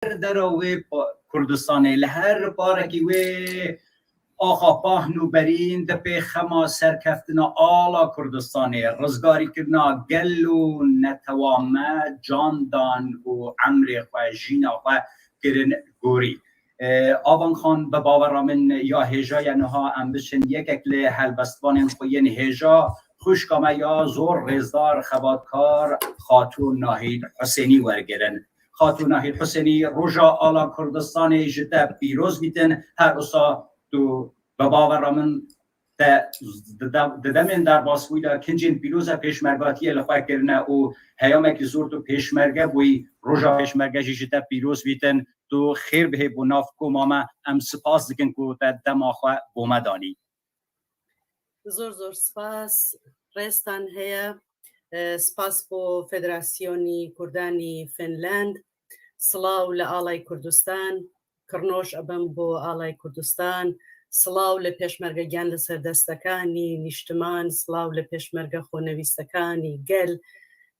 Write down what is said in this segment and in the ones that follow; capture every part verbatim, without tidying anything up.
dera wê pa-, Kurdistanê, li her parekî wê axa pahn û berîn dipê xema serkeftina ala Kurdistanê, rizgarîkirina gel û netewa me can dan û emrê xwe, jîna xwe kirin gorî. E, Avan Xan, bi bawera min ya hêja ye niha em biçin yekek li helbestvanên xwe yên hêja, xwişka me ya zor rêzdar, xebatkar Xatûn Nahîd Husênî wergirin. Xatûn Nahîd Husênî, roja ala Kurdistanê ji te pîroz bîtin. Her wisa tu bi bawera min te di, di, di demên derbasbûyî de kincên pîroz e pêşmergatiyê li xwe kirine û heyamekî zor tu pêşmerge bûyî. Roja pêşmerge jî ji te pîroz bîtin. Tu xêr bihê bo nav koma me. Em spas dikin ku te dema xwe bo me danî. Zor zor spas. Rêstan heye. E, spas bo Federasyonî Kurdanî Finland. Silav li Alay Kurdistan. Kirnoş ebem bo Alay Kurdistan. Silav li pêşmergegiyan li serdestekanî nîştiman. Silav li pêşmerge xwenevîstekanî gel.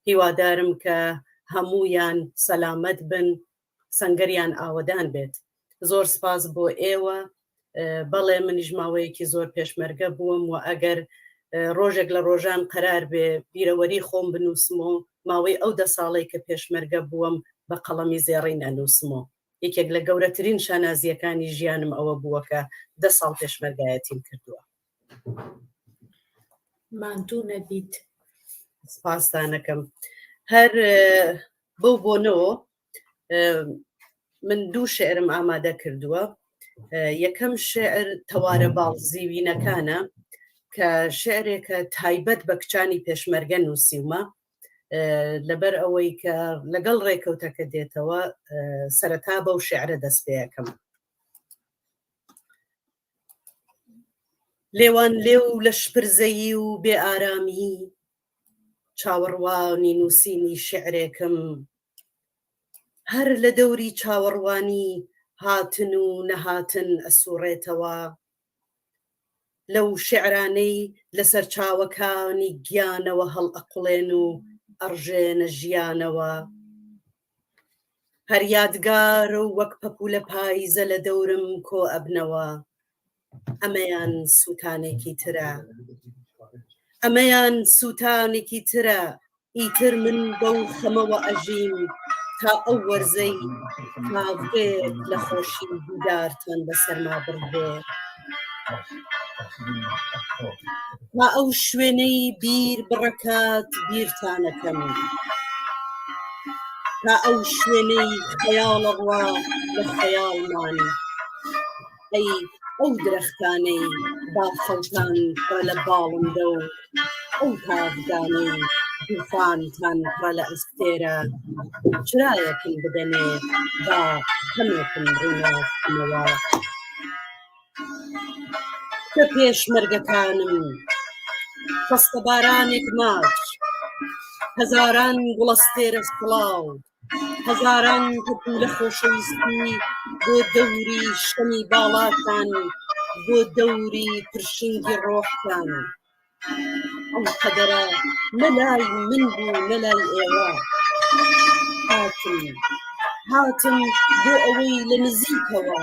Hîwadarim ke hemûyan selamet bin. Sengeriyan awedan bêt. Zor spas bo êwe. E, belê, min ji maweyekî zor pêşmerge bûm û eger, e, rojek li rojan qerar bê bîrewerî xwe binûsimo, mawê ew deh salê ke pêşmerge bûm, bi qelemî zêrîn enûsimo. Yekek li gewretirîn şanaziyekanî jiyanim ewe bûwe ke deh sal pêşmergayetîm kirduwe. Mantû nebît. Spas te nekim. Her, e, bo bono, e, min du şiirim amade kirduwe. E, yekem şiir Teware Bal Zîwînekan e, ke şiireke taybet be kiçanî pêşmerge nûsîwme. E, leber ewey ke legel rêkewteke dêtewe, e, sereta bew şiire dest pê ekim. Lêwan lêw leşpirzeyî û bêaramî, çawerwanî nûsînî şi'rêkim. Her li dewrî çawerwanî hatin û nehatin esûrêtewa. Lew şi'raney li ser çawekanî giyanewe helequlên û erjêne jiyanewe. Her yadgar û wek pepûle payîze li dewrim ko ebnewe. Emeyan sûtanekî tir e. Emeyan sûtanekî tir e. Îtir min bew xeme we ejîm, ta ew werzey, ta vê li xweşî dîdartan be ser ma birve. Ta ew şwêney bîr bi rekat bîrtan ekem. Ta ew şwêney xeyala rwa li xeyal man. Ey ew dirextaney ba xewtan re li balindew, ew tavdaney tûfantan re li estêre, çirayekin bidenê ba hemekin rûna xemewa. Te pêşmergekan im, xwestebaranek maç, hezaran gulestêre silaw, hezaran pepûle xweşewîstî bo dewrî şemî balatan, bo dewrî pirşingî rohtan. Ew qedera ne lay min bû, ne lay êwe. Hatim, hatim bo ewey li nizîkewe,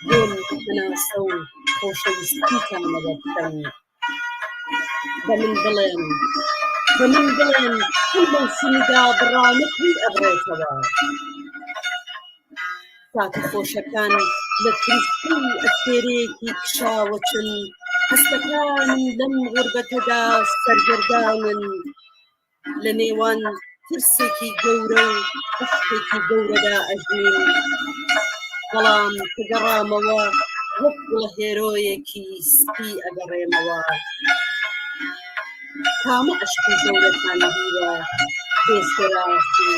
bo min binase û xweşewîstî kane we bikem. Be min bilên, be min bilên, hil mewsimî de bi ranik wî evrêtewe. Sate xweşekan li tirîskî û estêreyekî kişawe çin, hestekan in lem xurbete de sergerdan in. Li nêwan tirsekî gewre û hişkekî gewre de ejîn. Belam digeramewe wek gulehêroyekî spî egerêmewe. Kame eşqî dewletan bîre, bê serafî,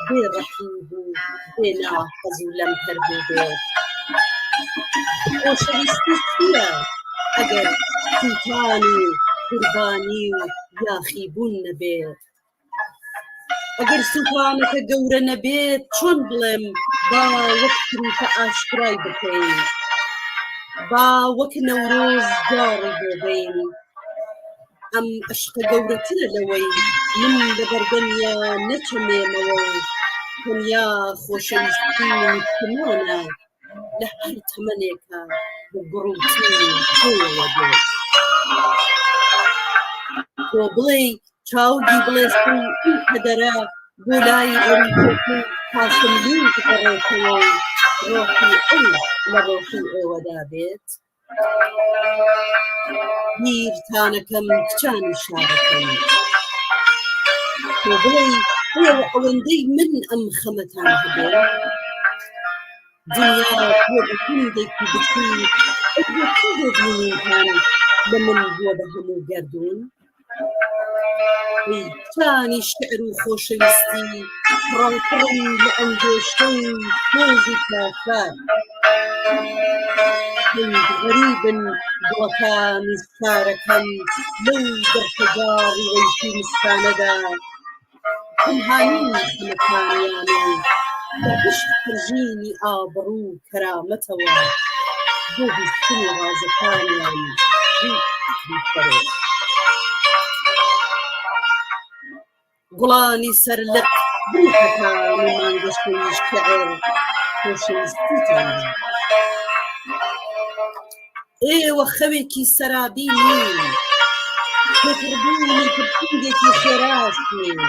bê reqîb û bê nahez û lemper bûbe. Xoşewîstî çi ye eger sûtan û qurbanî û yaxîbûn nebe? Eger sûtaneke gewre nebê, çond bilêm ba wek tirûke aşkiray bikey? Ba wek Newroz carî bêbeyn. Em eşqe gewretir e lewey, min li berdeniya neçemê mewey. Tenya xweşewîstî nîştiman e li her temeneke bi gurûtî pê ve dê. Ku bilê çawgî bilêstin û kedere bolayî erîketî paşimlî diperêtine û rohî ew li rohî êwe de bêt. Bîr tanekem kiçanî şarekem. Ku bilê êw ewendey min em xemetan hebe. Dinya ku bi hindekî biçûk û bi hindekî dînîtan li min bû bi hemû gerdûn. Ey çanî şi'r û xweşewîstî, pir û pir in li endêşe û soz û tafe. Hind xerîb in, gotan û şarekem, lew derkecar û weyşî mistane de. Hemhanî xemetaniyan û bi hişk qirjînî abiru kerametewa bo bîstinî razekaniyan bî bî serê. Gulanî serliq bin hetan û mangeştên şiir xweşewîstî tane. Ê we xewekî serabî nîn, xêtirbûnî pirtûkekî xêras nîn.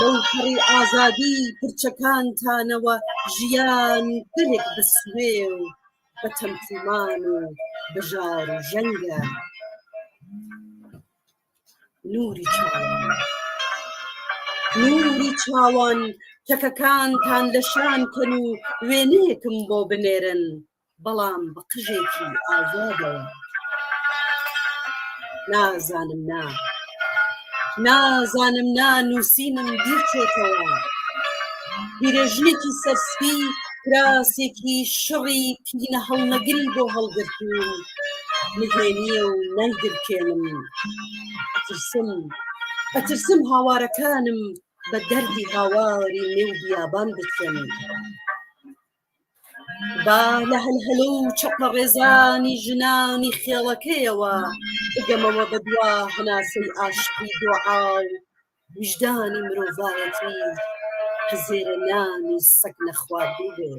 Lew perî azadî pirçekan tane we jiyan gelek bi swê û bi temtûman û bi jar û jeng e. Nûrî çawan, nûrî çawan, kekekantan leşan kin û wêneyek in bo binêrin. Belam bi qijekî azad e. Nazanim na. Nazanim na nûsînim bîr çêtewa. Pîrejinekî serspî, kirasekî şirî pîne hewlnegirî bo hewlgirtûn. Nihêniyê û neydir kêmin. Etirsim, etirsim hawarekanim bi derdî hawarî nêw biyaban biçin. Ba li helhelo û çeqlerêzanî jinanî xêlekê ye we, bigeme we bi dua hinasey aşiqî dua û wijdanî mirovayetî hizêrê nanî sek nexwardî bê.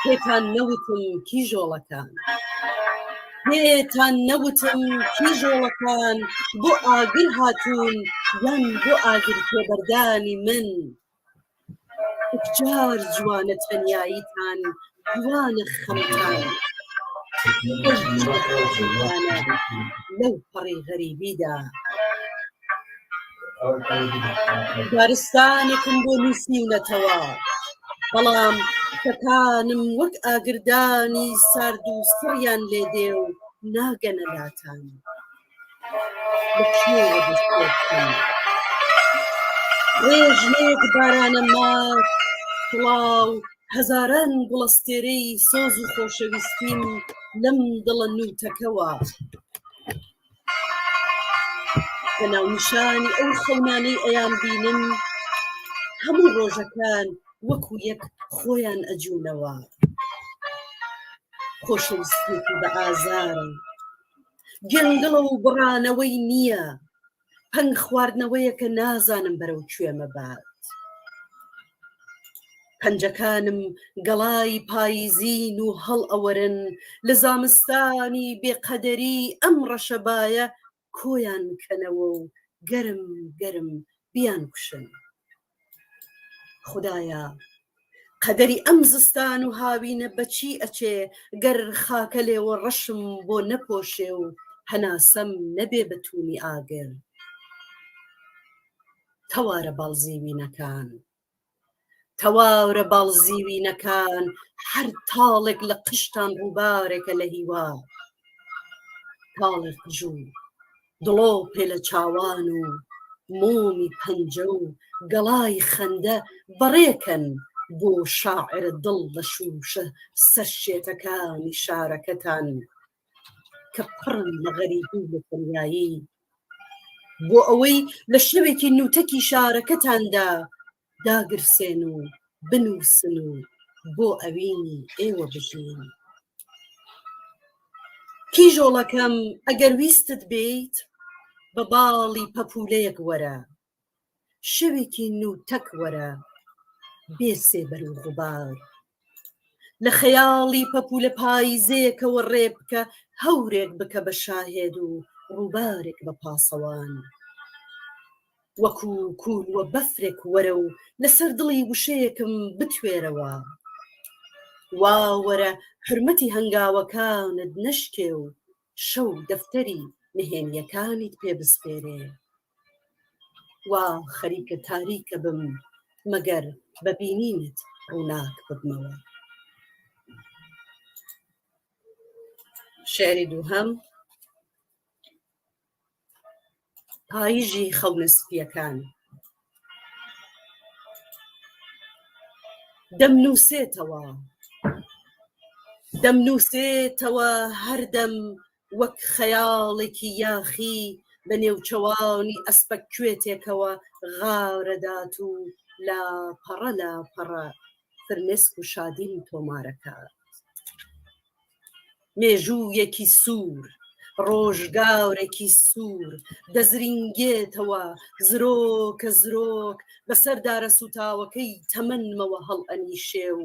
Hêtan newitim kîjolekan. Hêtan newitim kîjolekan bo agir hatûn yan bo agir têberdanî min. Û car ciwane tenyayîtan, ciwane xemtan. Lew perî xerîbî de. Daristanêkim bo nûsî û netewa. Belam kekanim wek agirdanî sard û siriyan lê dê û nagene latan. Bi kê re destpê bikim? Rêjnêk barane mar, silaw, hezaran gulestêreyî soz û xoşewîstîm lem dila nûteke wa. Bi navnîşanî ew xewnaney eyan bînim, hemû rojekan wekû yek xweyan ecûne wa. Xoşewîstiyekî bi azar e. Gingil û biraneweyî niye. Peng xwarineweyeke nazanim berew çûye me bat. Pencekanim gelayî payîzîn û helewerin, li zamistanî bêqederî em reşebaye koyan kenewe û germ germ biyan kuşin. Xwedaya, qederî em zistan û hawîne beçî eçê, ger xakelê we reşim bo nepoşê û henasem nebê bi tûnî agir. Teware balzîwînekan. Teware balzîwînekan, her talek li qiştan rûbareke lehî wa. Talek jû, dilopê li çawan û momî pence û gelayî xende berêken bo şaîrê dil li şûşe ser şêtekanî şareketan. Ke pir in li xerîbî û li tenyayî. Bo ewey li şevekî nûtekî şareketan de dagirsên û binûsin û bo ewînî êwe bijîn. Kîjolekem, eger wîst dibêyt, بە باڵی پەپوولەیەک وەرە، شەوێکی نوتەک وەرە، بێ سێبەر و غوبار. لە خەیاڵی پەپوولە پاییزەیەکەوە ڕێ بکە، هەورێک بکە بە شاهێد و ڕووبارێک بە پاسەوان. وەکو کوول وە بەفرێک وەرە و لەسەر دڵی وشەیەکم بتوێرەوە. وا وەرە حرمەتی هەنگاوەکانت نەشکێ و شەو دەفتەری نهێنیەکانیت پێ بسپێرێ. وا خەریکە تاریکە بم، مەگەر بە بینینت ڕووناک ببمەوە. شعری دووهەم، پاییژی خەونە سپیەکان. دەمنووسێتەوە، دەمنووسێتەوە هەردەم وەک خەیاڵێکی یاخی، بە نێوچەوانی ئەسپەک کوێتێکەوە غارەدات و لاپەڕە لاپەڕە فرمێسک و شادیم تۆمارەکات. مێژوویەکی سوور، ڕۆژگارێکی سوور، دەزرینگێتەوە زرۆکە زرۆک، بەسەر دارە سووتاوەکەی تەمەنمەوە هەڵئەنیشێ و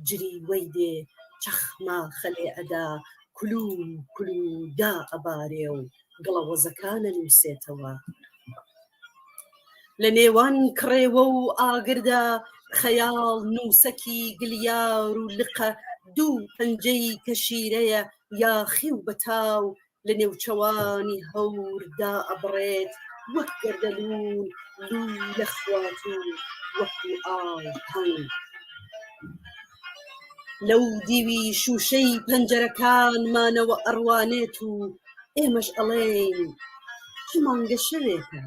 جریوەی دێ، چەخماخە لێ ئەدا، کلوو کلوو دا ئەبارێ و گڵە وەزەکانە نووسێتەوە. لە نێوان کڕێوە و ئاگردا خەیاڵ نووسەکی گلیار و لقە، دوو پەنجەی کە شیرەیە یاخی و بەتاو، لە نێوچەوانی هەوردا ئەبڕێت وەک گەردەلوول لوو لە خوات و وەکو ئاو هەنگ. لەو دیوی شووشەی پەنجەرەکانمانەوە ئەڕوانێت و ئێمەش ئەڵێین، چ مانگە شەوێکە،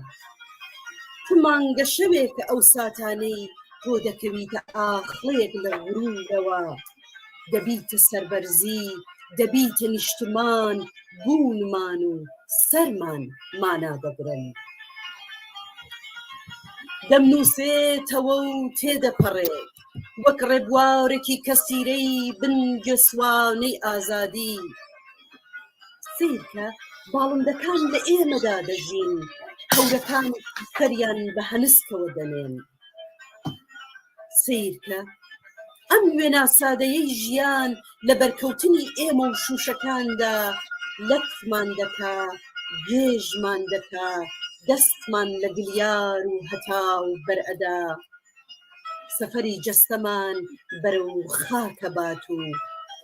چ مانگە شەوێکە ئەو ساتانەی تۆ دەکەویتە ئاخڵێک لە غرورەوە، دەبیتە سەربەرزی، دەبیتە نیشتمان، بوونمان و سەرمان مانا دەگرن. دەمنووسێتەوە و تێدەپەڕێت وەک ڕێبوارێکی کەسیرەی بن گوێسوانەی ئازادی. سیرکە باڵندەکان لە ئێمەدا دەژین، هەورەکان سەریان بە هەنسکەوە دەنێن. سیرکە ئەم وێنا سادەیەی ژیان لە بەرکەوتنی ئێمە و شووشەکاندا لەتمان دەکا، گێژمان دەکا، دەستمان لە گلیار و هەتاو بەرئەدا. سەفەری جەستەمان بەرەو خاکە بات و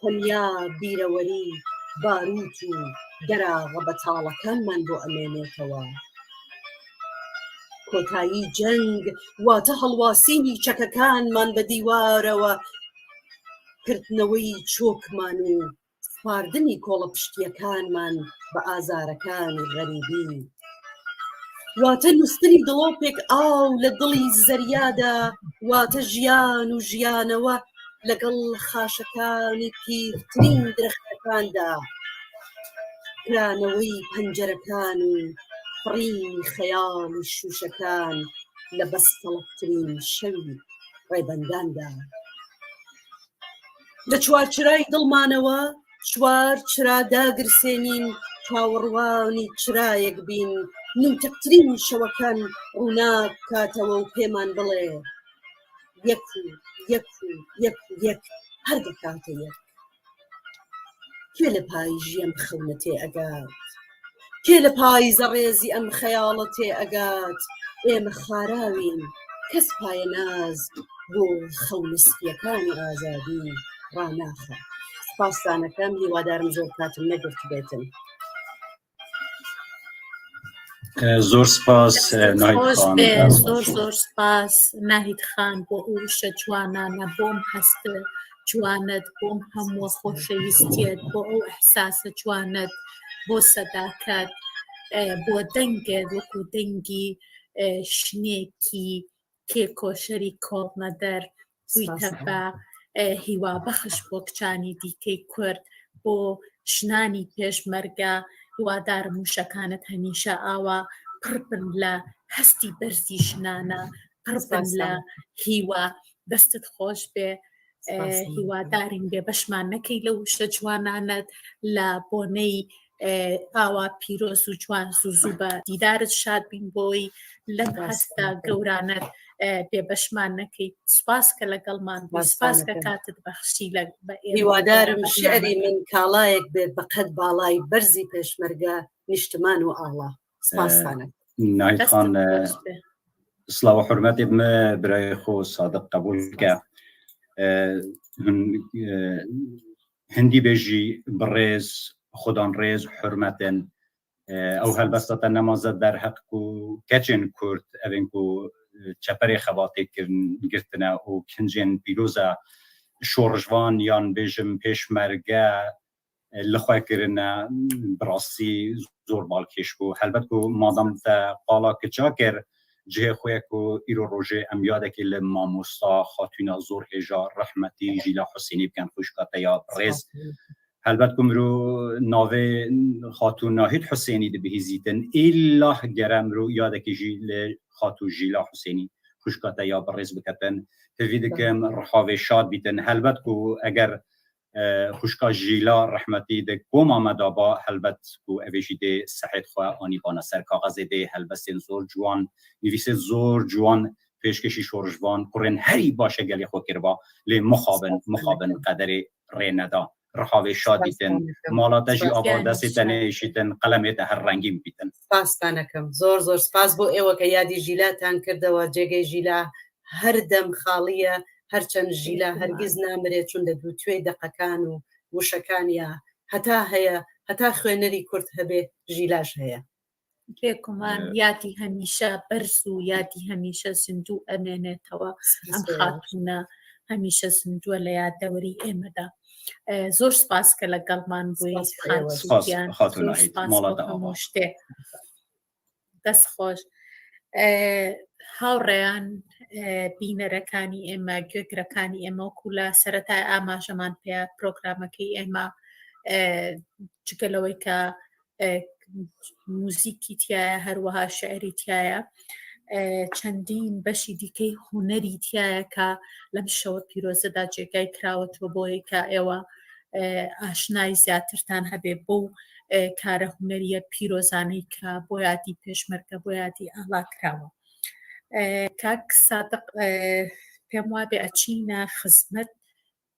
تەنیا بیرەوەری باروت و دەراغە بەتاڵەکانمان بۆ ئەمێنێتەوە. کۆتایی جەنگ واتە هەڵواسینی چەکەکانمان بە دیوارەوە، کردنەوەی چۆکمان و سپاردنی کۆڵە پشتیەکانمان بە ئازارەکانی غەریبی. واتە نووستنی دڵۆپێک ئاو لە دڵی زەریادا، واتە ژیان و ژیانەوە لەگەڵ خاشەکانی پیرترین درەختەکاندا. کرانەوەی پەنجەرەکان و فڕینی خەیاڵی شووشەکان لە بەستەڵەکترین شەوی ڕێبەنداندا. لە چوارچرای دڵمانەوە چوار چرا داگرسێنین، چاوەڕوانی چرایەک بین، نوتەکترین شەوەکان ڕووناک کاتەوە و پێمان بڵێ، یەک و یەک و یەک و یەک هەر دەکاتە یەک. کێ لە پاییژی ئەم خەونە تێ ئەگات؟ کێ لە پاییزە ڕێزی ئەم خەیاڵە تێ ئەگات؟ ئێمە خاراوین، کەس پایەناز بۆ خەونە سپیەکانی ئازادی ڕاناخە. سپاسدانەکەم، هیوادارم زۆر کاتم نەگرت بێتن. زۆر سپاس ناهید خان. زۆر زۆر سپاس ناهید خان بۆ ئەو وشە جوانانە، بۆم هەست جوانت، بۆم هەموو خۆشەویستیت، بۆ ئەو ئەحساسە جوانت، بۆ سەداکەت، بۆ دەنگت وەکو دەنگی شنێکی تێکۆشەری کۆڵنەدەر بوویتە بە هیوا بەخش بۆ کچانی دیکەی کورد، بۆ ژنانی پێشمەرگە. هیوادارم وشەکانت هەمیشە ئاوا پڕ بن لە هەستی بەرزی ژنانە، پڕ بن لە هیوا. دەستت خۆش بێ. هیوادارین بێ بەشمان نەکەی لە وشە جوانانت لە بۆنەی ئاوا پیرۆز و جوان زوو زوو بە دیدارت شاد بین بۆی لەم هەستە گەورانەت بێبەشمان نەکەیت. سپاس کە لەگەڵمان بووی، سپاس کە کاتت بەخشی لە بە ئێمە. هیوادارم شعری من کاڵایەک بێت بە قەد باڵای بەرزی پێشمەرگە، نیشتمان و ئاڵا. سپاستانە. ناهید خان، سڵاو و حورمەتێ بمە برای خۆ سادق قبول بکە. هندی بێژی بڕێز، خودان ڕێز، حورمەتن. ئەو هەلبەستە تەنە مازە دەرهەق و کەچێن کورد، ئەوێن کو چەپەرێ خەباتێ کردن گرتنە و کنجێن پیرۆزە شۆڕژوان یان بێژم پێشمەرگە لەخوای کردنە. بڕاستی زۆر باڵکێش بوو. هەلبەت کو مادام تە قاڵا کچا کرد، جهێ خوێ کو ئیرۆ ڕۆژێ ئەم یادێکی لە مامۆستا خاتوونا زۆر هێژا ڕەحمەتی ژیلا حوسێنی بکەن، خوشکاتە یا بڕێز. هەلبەت کو مرۆ ناوێ خاتوو ناهید حوسێنی دبهیزیتن، ئیلا گەرە مرۆ یادێکی ژی لە خاتوو ژیلا حوسێنی خوشکاتە یا بڕێز بکەتن. هەوی دکم ڕحاوێ شاد بیتن. هەلبەت کو ئەگەر خوشکا ژیلا ڕەحمەتی دە کۆما مەدابا، هەلبەت کو ئەوێ ژی دێ سەحێت خوێ ئانی بانە سەر کاغەزێ دێ هەلبەستێن زۆر جوان، نویسێ زۆر جوان، پێشکەشی شۆڕژوان کوڕێن هەری باشە گەلێ خۆ کربا، لێ مخابن مخابن قەدەرێ ڕێ نەدا. ڕحاوێ شاد بیتن. ماڵاتە ژی ئاوا دەسێ تەنێ ئیشیتن، قەلەمێ تە هەر ڕەنگین بیتن. سپاستانەکەم. زۆر زۆر سپاس بۆ ئێوە کە یادی ژیلاتان کردەوە. جێگەی ژیلا هەردەم خاڵیە، هەرچەند ژیلا هەرگیز نامرێ، چون لە دووتوێی دەقەکان و وشەکانیا هەتا هەیە، هەتا خوێنەری کورد هەبێ، ژیلاش هەیە. بێگومان یادی هەمیشە بەرز و یادی هەمیشە زیندوو ئەمێنێتەوە. ئەم خاتوونە هەمیشە زیندووە لە یادەوەری ئێمەدا. زۆر سپاس کە لەگەڵمان بووی. خاتوون ناهید، ماڵاتە ئاوا. دەست خۆش. هاوڕێیان، بینەرەکانی ئێمە، گوێگرەکانی ئێمە، وەکو لە سەرەتای ئاماژەمان پێ، پرۆگرامەکەی ئێمە جگە لەوەی کە موزیکی تایە، هەروەها شعری تایە، چەندین بەشی دیکەی هونەری تایە کە لەم شەوە پیرۆزەدا جێگای کراوەتەوە، بۆیە کە ئێوە ئاشنای زیاترتان هەبێ بۆ کارە هونەریە پیرۆزانەی کە بۆ یادی پێشمەرگە، بۆ یادی ئاڵا کراوە. کاک سادق، پێم وابێ ئەچینە خزمەت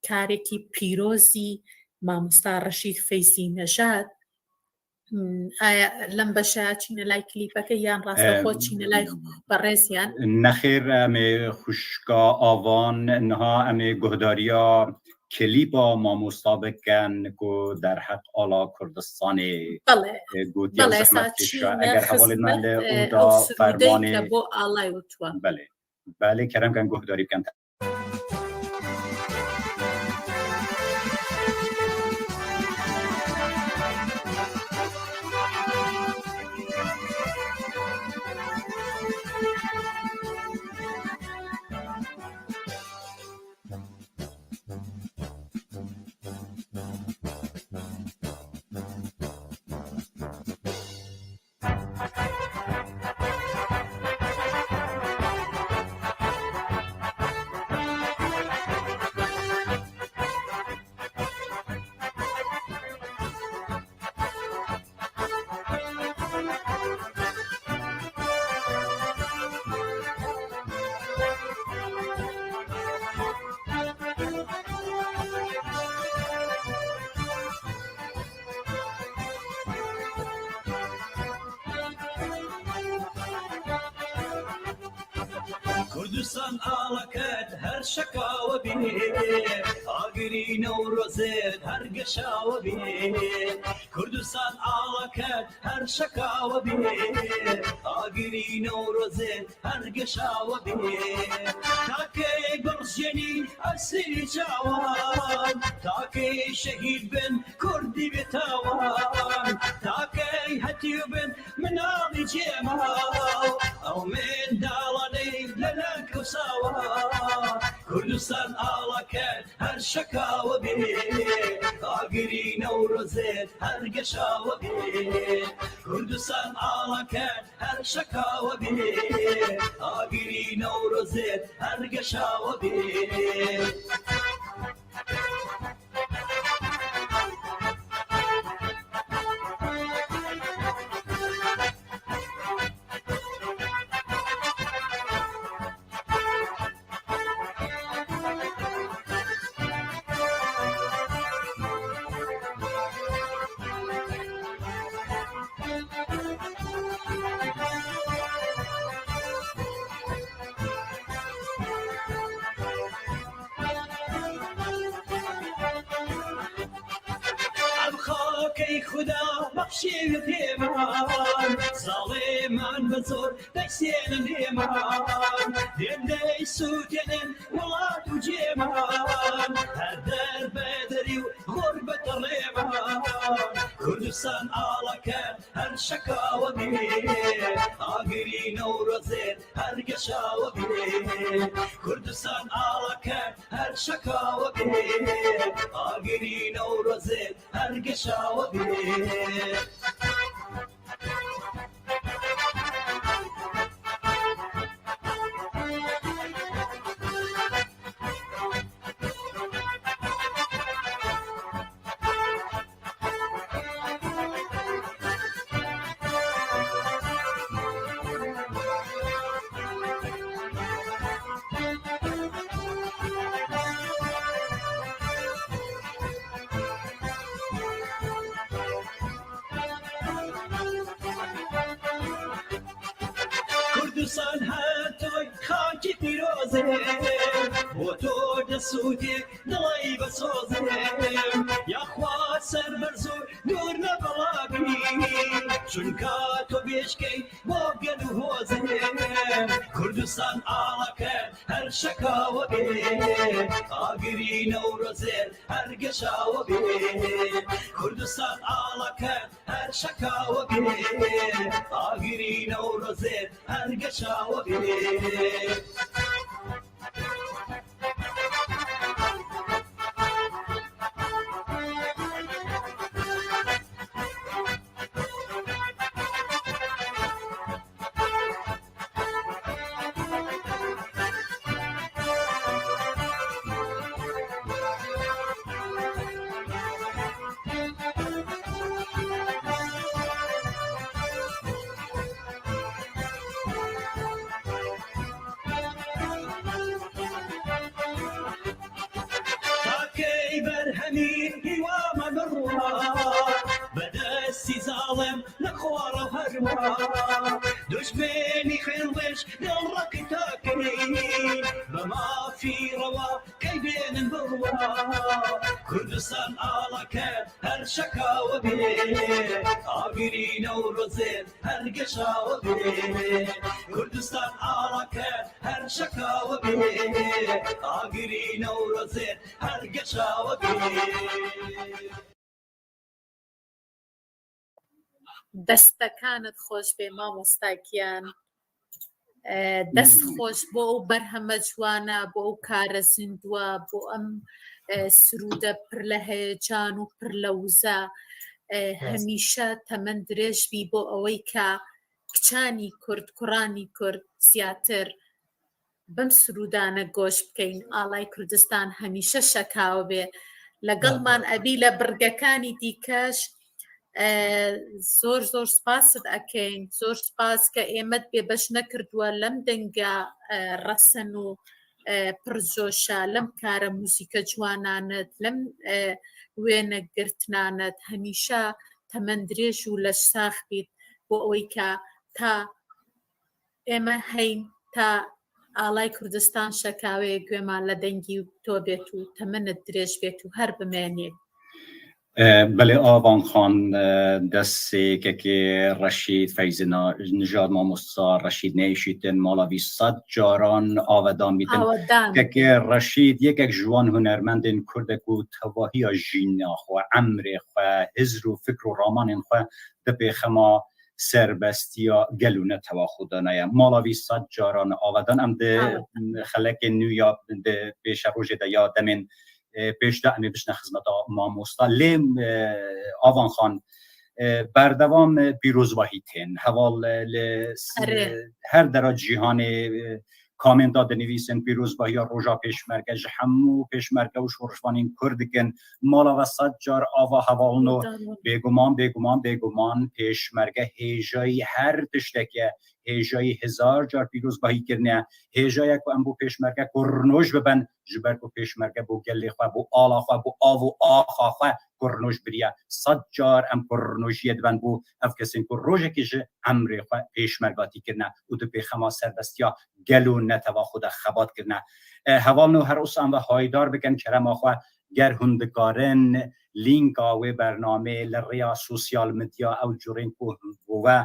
کارێکی پیرۆزی مامۆستا ڕەشید فەیزی نەژاد. ئایا لەم بەشە چینە لای کلیپەکە یان ڕاستەخۆ چینە لای بەڕێزیان؟ نەخێر، ئەمێ خوشکا ئاوان نها ئەمێ گوهداریا کلیپا مامۆستا بکەن کو دەرهەق ئاڵا کوردستانێ. بەڵێ. گوتیان بەڵێ، زەحمەت کێشا ئەگەر هەواڵێ من لە ئودا فەرمانێ بۆ ئاڵای وتوە. بەڵێ. بەڵێ، کەرەم کەن گوهداری بکەن. کوردستان ئاڵەکەت هەر شەکاوە بێ، ئاگری نەورۆزێت هەر گەشاوە بێ. کوردستان ئاڵەکەت هەر شەکاوە بێ، ئاگری نەورۆزێت هەر گەشاوە بێ. تاکەی بڕژێنی ئەسری چاوان، تاکەی شەهید بن کوردی بێتاوان، تاکەی هەتیو بن مناڵی جێماو، ئەو منداڵانەی لە ناکەوساوە. کوردستان ئاڵەکەت هەر شەکاوە بێ، ئاگری نەورۆزێت هەر گەشاوە بێ. کوردستان ئاڵەکەت هەر شەکاوە بێ، ئاگری نەورۆزێت هەر گەشاوە بێ. Xuda bexşî pêman, zalêman bi zor deysênin hêman. Dêm dey sûtênin welat û cêman, her der bederî û xurbet rêman. Kurdistan ala ker her şeka we bê, agirî Newrozê her geşa we bê. Kurdistan ala ker her şeka we bê, agirî Newrozê her geşa we bê. Kurdistan her toy xakî pîroz e, bo to dest û dê dilay be soz e. Ya xwa ser berz û dûr ne bela bî, çunka to bêşkey bo gel û hoz e. Kurdistan ala ker her şeka we bê, agirî Newrozê her geşa we bê. Kurdistan ala ker her şeka we bê, agirî Newrozê her geşa we bê. Takey berhemî hîwa me birwa, bi destî zalim nexwara herwa. Duşmenî xênwêş dil rek takey, bi mafî rewa key bênin birwa. Kurdistan ala ker her şeka we bê, agirî Newrozê her geşa we bê. Kurdistan ala ker her şeka we bê, agirî Newrozê her geşa we bê. دەستەکانت خۆش بێ مامۆستا گیان. ئە، دەست خۆش بۆ ئەو بەرهەمە جوانە، بۆ ئەو کارە زیندووە، بۆ ئەم، ئە، سرودە پڕ لە هەیەجان و پڕ لە وزە. ئە، هەمیشە تەمەن درێژ بی بۆ ئەوەی کە کچانی کورد، کوڕانی کورد زیاتر بەم سرودانە گۆش بکەین. ئاڵای کوردستان هەمیشە شەکاوە بێ. لەگەڵمان ئەبی لە بڕگەکانی دیکەش. ئە، زۆر زۆر سپاست ئەکەین. زۆر سپاس کە ئێمەت بێبەش نەکردووە لەم دەنگە، ئە، ڕەسەن و، ئە، پڕجۆشە، لەم کارە موزیکە جوانانت، لەم، ئە، وێنە گرتنانت. هەمیشە تەمەن درێژ و لەش ساخ بیت بۆ ئەوەی کە تا ئێمە هەین، تا ئاڵای کوردستان شەکاوەیە گوێمان لە دەنگی تۆ بێت و تەمەنت درێژ بێت و هەر بمێنی. ئە، بەڵێ، ئاوان خان، ئە، دەسێ کەکێ ڕەشید فەیزنا نژاد مامۆستا ڕەشید نەیشیتن ماڵاوی سەد جاران ئاوەدان بیتن. ئاوەدان. کەکێ ڕەشید یەکێک ژوان هونەرمەندێن کوردێک و تەواهیە ژینا خۆ، ئەمرێ خۆ، هزر و فکر و ڕامانێن خۆ دپێ خەما سەربەستیا گەل و نەتەوە خودانەیە. ماڵاوی سەد جاران ئاوەدان ئەم دە ئاوەدان. خەلەکێ نویا دە پێشە ڕۆژێ دە یا دەمێن، ئێ، پێشدا ئەمێ بچنە خزمەتا مامۆستا. لێم، ئێ، ئاوان خان، ئێ، بەردەوام، ئێ، پیرۆزباهی تێن. هەواڵ، ئێ، لە س-، ئەرێ. هەر دەرا جیهانێ، ئێ، کامنتا دنویسن پیرۆزباهیا ڕۆژا پێشمەرگە ji hemû pêşmerge û şorişvanên Kurd dikin. Mala we sed car ava hevalno. Bêguman, bêguman, bêguman pêşmerge hêjayî her tiştek e. Hêjayî hezar car pîrozbahî kirine. Hêja ye ku em bo pêşmerge kurnoş bibin, ji ber ku pêşmerge bo gelê xwe, bo ala xwe, bo av û axa xwe kurnoş biriye. Sed car em kurnojiyê dibin bo ev kesên ku rojekê ji emrê xwe pêşmergatî kirine û di pêxema serbestiya gel û netewa xwe de xebat kirine. E, hevalno her wisa em ve haydar bikin kerema xwe, ger hûn dikarin, lînka wê bernameyê li rêya sosyal medya ew curên ku bi we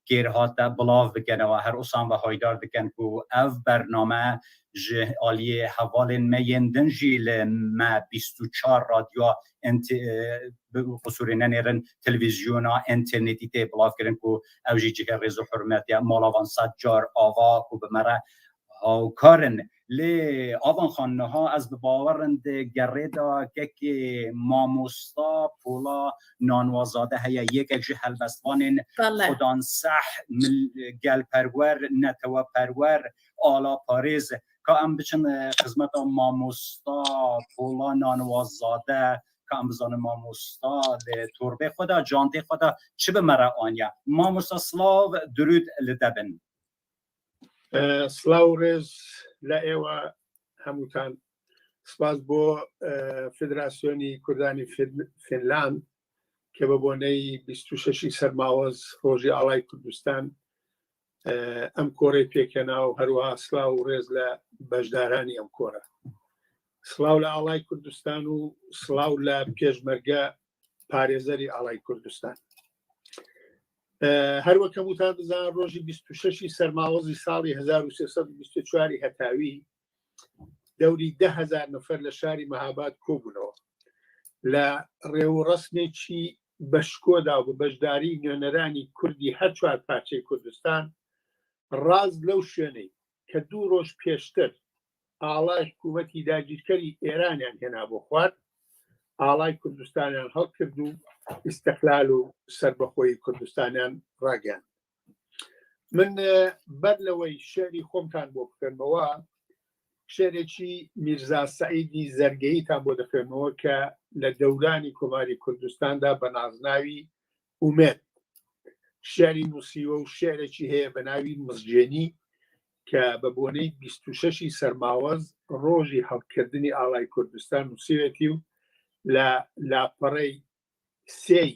kêr hate bilav bikenەوە. Her usan ve haydar dikin ku ev bername ji aliyê hevalên me yên din jî li me bîst û çar radyoya ente-, bi qusûrê nenêrin, televîzyona, înternetî tê bilavkirin ku ew jî cihê rêz û hurmetê ye. Mala van sed car ava ku bi me re hawkar in. Lê Avan Xan, niha ez bi bawer in di gerê de kekê mamosta Pola Nanwazade heye, yekek ji helbestvanên Bele. Xudanseh, mil-, gelperwer, neteweperwer, alaparêz. Ka em biçin, e, xizmeta mamosta Pola Nanwazade, ka em bizanin mamosta li torbê xwe de, cantê xwe de çi bi me re aniye. Mamosta, silav, dirûd li te bin. E, silav û rêz لە ئێوە هەمووتان. سپاس بۆ، ئە، فدراسیۆنی کوردانی فین-، فینلاند کە بە بۆنەی بیست و شەشی سەرماوەز ڕۆژی ئاڵای کوردستان، ئە، ئەم کۆرەی پێکهێنا و هەروەها سلااو و ڕێز لە بەشدارانی ئەم کۆرە. سلااو لە ئاڵای کوردستان و سلااو لە پێشمەرگە پارێزەری ئاڵای کوردستان. ئە، هەر وەک هەمووتان دەزانن، ڕۆژی بیست و شەشی سەرماوەزی ساڵی هەزار و سێ سەد و بیست و چواری هەتاوی دەوری دە هەزار نەفەر لە شاری مەهاباد کۆبوونەوە. لە ڕێوڕەسمێکی بەشکۆدا و بە بەشداری نوێنەرانی کوردی هەر چوار پارچەی کوردستان، ڕاست لەو شوێنەی کە دوو ڕۆژ پێشتر ئاڵای حکوومەتی داگیرکەری ئێرانیان هێنا بۆ خوار، ئاڵای کوردستانیان هەڵکرد و ئیستقلال و سربەخۆی کوردستانیان ڕاگەیاند. من، ئە، بەر لەوەی شعری خۆمتان بۆ بخوێنمەوە، شعرێکی میرزا سەعیدی زەرگەییتان بۆ دەخوێنمەوە کە لە دەورانی کۆماری کوردستاندا بە نازناوی ئومێد شعری نووسیوە و شعرێکی هەیە بە ناوی مزجێنی کە بە بۆنەی بیست و شەشی سەرماوەز ڕۆژی هەڵکردنی ئاڵای کوردستان نووسیوێتی و لە لاپەڕەی سێی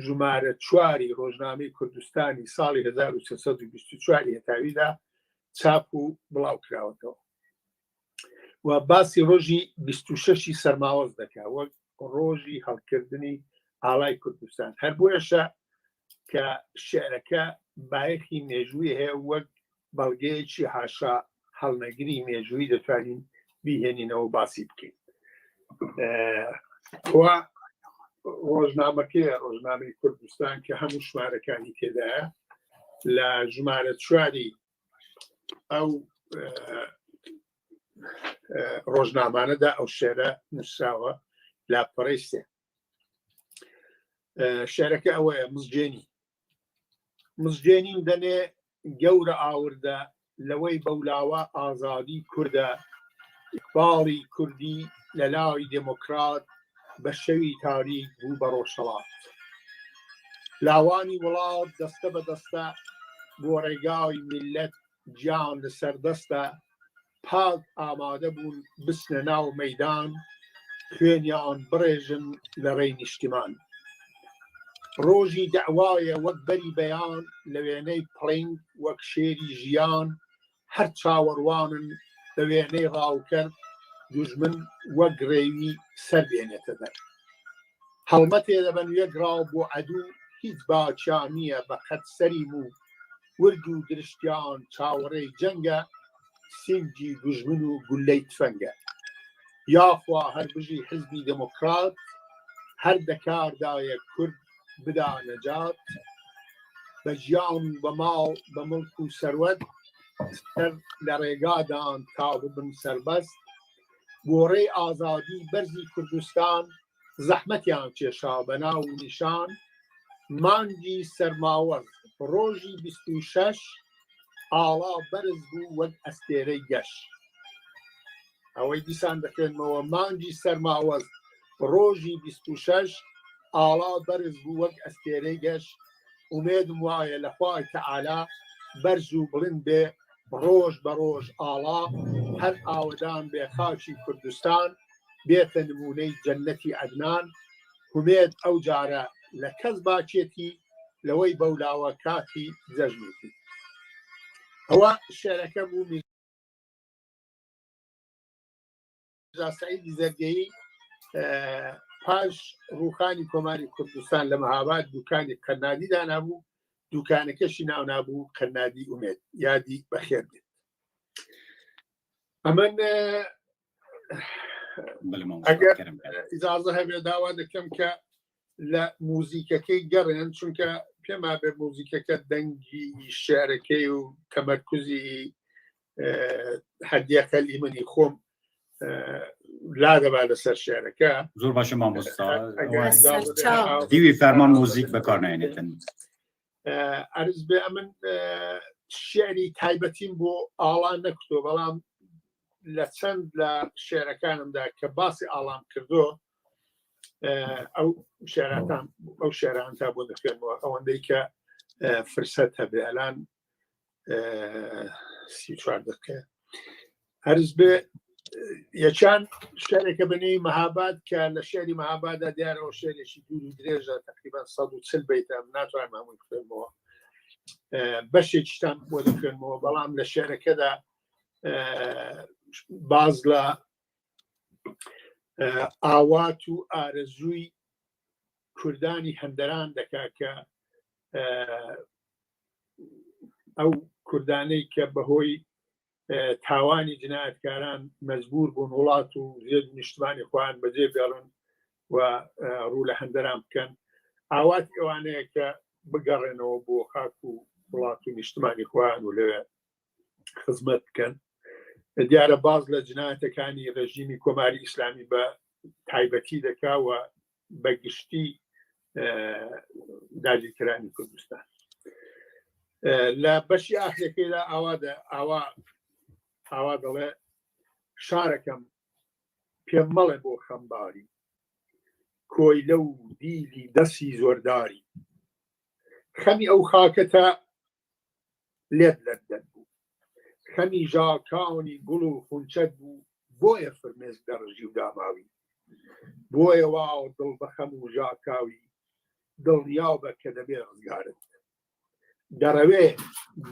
ژمارە چواری ڕۆژنامەی کوردستانی ساڵی هەزار و سێ سەد و بیست و چواری هەتاویدا چاپ و بڵاو کراوەتەوە و باسی ڕۆژی بیست و شەشی سەرماوەز دەکا وەک ڕۆژی هەڵکردنی ئاڵای کوردستان. هەر بۆیەشە کە شعرەکە بایەخی مێژووی هەیە، وەک بەڵگەیەکی حاشا هەڵنەگری مێژووی دەتوانین بیهێنینەوە باسی بکەین. ئە، و ڕۆژنامەکەی، ڕۆژنامەی کوردستان کە هەموو ژمارەکانی تێدایە، لە ژمارە چواری ئەو، ئە، ئە، ڕۆژنامانەدا ئەو شعرە نووسراوە، لاپەڕەی سێ. ئە، شعرەکە ئەوەیە، مزجێنی. مزجێنیم دەنێ گەورە ئاوردە، لەوەی بەولاوە ئازادی کوردە، ئیقباڵی کوردی لە لاوی دێموکرات، بە شەوی تاریک بوو بە ڕۆژهەڵات. لاوانی وڵات دەستە بە دەستە، بۆ ڕێگای میللەت گیان لەسەر دەستە، پاک ئامادە بوون بچنە ناو مەیدان، خوێنیان بڕێژن لە ڕێی نیشتیمان. ڕۆژی دەعوایە وەک بەری بەیان، لە وێنەی پڵنگ وەک شێری ژیان، هەر چاوەڕوانن بە وێنەی ڕاوکەر، دوژمن وەک ڕێوی سەر بێنێتە دەر. هەڵمەتێ دەبەن یەک ڕاو بۆ عەدوو، هیچ باکیان نییە بە قەد سەری موو، ورگ و درشتیان چاوەڕێی جەنگە، سینگی دوژمن و گوللەی تفەنگە. یاخوا هەر بژی حیزبی دێموکرات، هەر دەکاردایە کورد بدا نەجات، بە ژیان و بە ماڵ، بە مڵک و سەروەت، سەر لە ڕێگادان تا ببن سەربەست، بۆ ڕێی ئازادی بەرزی کوردستان، زەحمەتیان کێشا بە ناو و نیشان، مانگی سەرماوەز ڕۆژی بیست و شەش، ئاڵا بەرز بوو وەک ئەستێرەی گەش. ئەوەی دیسان دەخوێنمەوە، مانگی سەرماوەز ڕۆژی بیست و شەش، ئاڵا بەرز بوو وەک ئەستێرەی گەش. ئومێدم وایە لە خوای تەعالا، بەرز و بڵند بێ ڕۆژ بە ڕۆژ ئاڵا، هەر ئاوەدان بێ خاکی کوردستان، بێتە نموونەی جەننەتی عەدنان. هومێد ئەو جارە لە کەس باچێتی، لەوەی بەولاوە کاتی جەژنێتی. ئەوە شعرەکە بوو، میرزا سەعیدی زەرگەیی، ئە، پاش ڕووخانی کۆماری کوردستان لە مەهاباد دوکانی قەنادی دانابوو، دوکانەکەشی ناونابوو قەنادی ئومێد، یادی بەخێر بێت. ئەمن ئەگەر ئیزازە هەبێ داوا دەکەم کە لە موزیکەکەی گەڕێن، چونکە پێما بێ موزیکەکە دەنگی شعرەکەی و تەمەرکوزی هەدیە خەلی منی خۆم لا دەبا لەسەر شعرەکە. زۆر باشە مامۆستا. دیوی فەرمان موزیک بەکار نایێنێتن. ئەرز بێ ئەمن شعری تایبەتیم بۆ ئاڵا نەکوتۆ، بەڵام لە چەند لە شعرەکانمدا کە باسی ئاڵام کردو، ئەو شعراتان ئەو شعرانتا بۆ دەخوێنەوە، ئەوەندەی کە فرسەت هەبێ. ئەلان سی چوار دقە. ئەرز بێ یەکان شعرێکە بە نێوی مەهاباد کە لە شعری مەهابادا دیارەوە شعرێکی دوور و درێژە، تقریبا سەد و چل بیتە، ناتوانم هەمووی بخوێنمەوە. بەشێکیشتان بۆ دەخوێنمەوە، بەڵام لە شعرەکەدا باز لە ئاوات و ئارەزووی کوردانی هەندەران دەکا کە ئەو کوردانەی کە بەهۆی تاوانی جنایەتکاران مەجبور بوون وڵات و زێد و نیشتمانی خۆیان بەجێ بێڵن و ڕوو لە هەندەران بکەن، ئاوات ئەوانەیە کە بگەڕێنەوە بۆ خاک و وڵات و نیشتمانی خۆیان و لەوێ خزمەت بکەن. دیارە باز لە جنایەتەکانی ڕژیمی کۆماری ئیسلامی بە تایبەتی دەکا و بە گشتی داگیرکەرانی کوردستان. لە بەشی ئاخرەکەیدا ئاوا ئاوا ئاوا دەڵێ: شارەکەم، پێم مەڵێ بۆ خەمباری، کۆیلە و دیلی دەسی زۆرداری. خەمی ئەو خاکەتە لێت لەت دەربوو، خەمی ژاکانی گوڵ و خونچەت بوو، بۆیە فرمێسک دەڕژی و داماوی. بۆیە واوە دڵ بە خەم و ژاکاوی، دڵنیاو بە کە دەبێ ڕزگارت، دەڕەوێ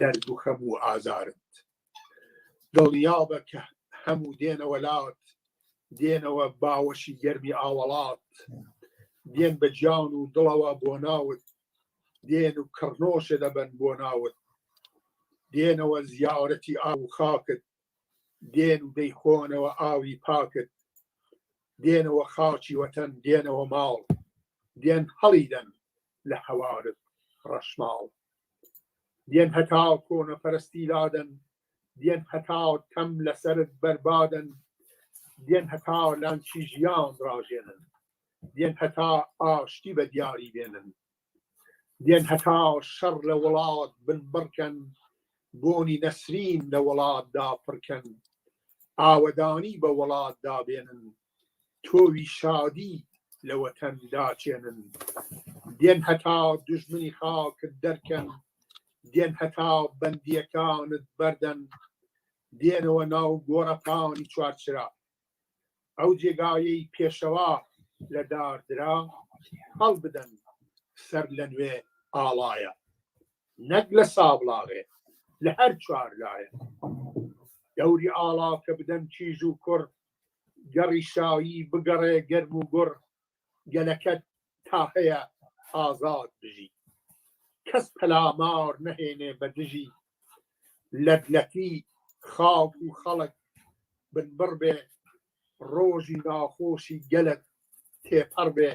دەرد و خەم و ئازارت. دڵنیاو بە کە هەموو دێنەوە لات، دێنەوە باوەشی گەرمی ئاوەڵات، دێن بە گیان و دڵەوە بۆ ناوت، دێن و کڕنۆشە دەبەن بۆ ناوت، دێنەوە زیاوەرەتی ئاو و خاکت، دێن و دەیخۆنەوە ئاوی پاکت، دێنەوە خاچی وەتەن، دێنەوە ماڵ، دێن هەڵیدەن لە هەوارت ڕەشماڵ. دێن هەتا کۆنەپەرستی لادەن، دێن هەتا تەم لەسەرت بەربادەن، دێن هەتا لانچی ژیان ڕاژێنن، دێن هەتا ئاشتی بە دیاری بێنن، دێن هەتا شەڕ لە وڵات بنبڕکەن، بۆنی نەسرین لە وڵاتدا پڕکەن، ئاوەدانی بە وڵاتدا بێنن، تۆوی شادی لە وەتەن داچێنن. دێن هەتا دوژمنی خاکت دەرکەن، دێن هەتا بەندیەکانت بەردەن، دێنەوە ناو گۆڕەپانی چوارچرا، ئەو جێگایەی پێشەوا لە داردرا، هەڵبدەن سەر لە نوێ ئاڵایە، نەک لە سابڵاغێ، لە هەر چوار لایە. دەوری ئاڵا کە بدەن کیژ و کوڕ، گەڕی شایی بگەڕێ گەرم و گوڕ، گەلەکەت تا هەیە ئازاد بژی. کەس پەلامار نەهێنێ بە دژی. لەتلەتی خاک و خەڵک بنبڕ بێ، ڕۆژی ناخۆشی گەلت تێپەڕ بێ.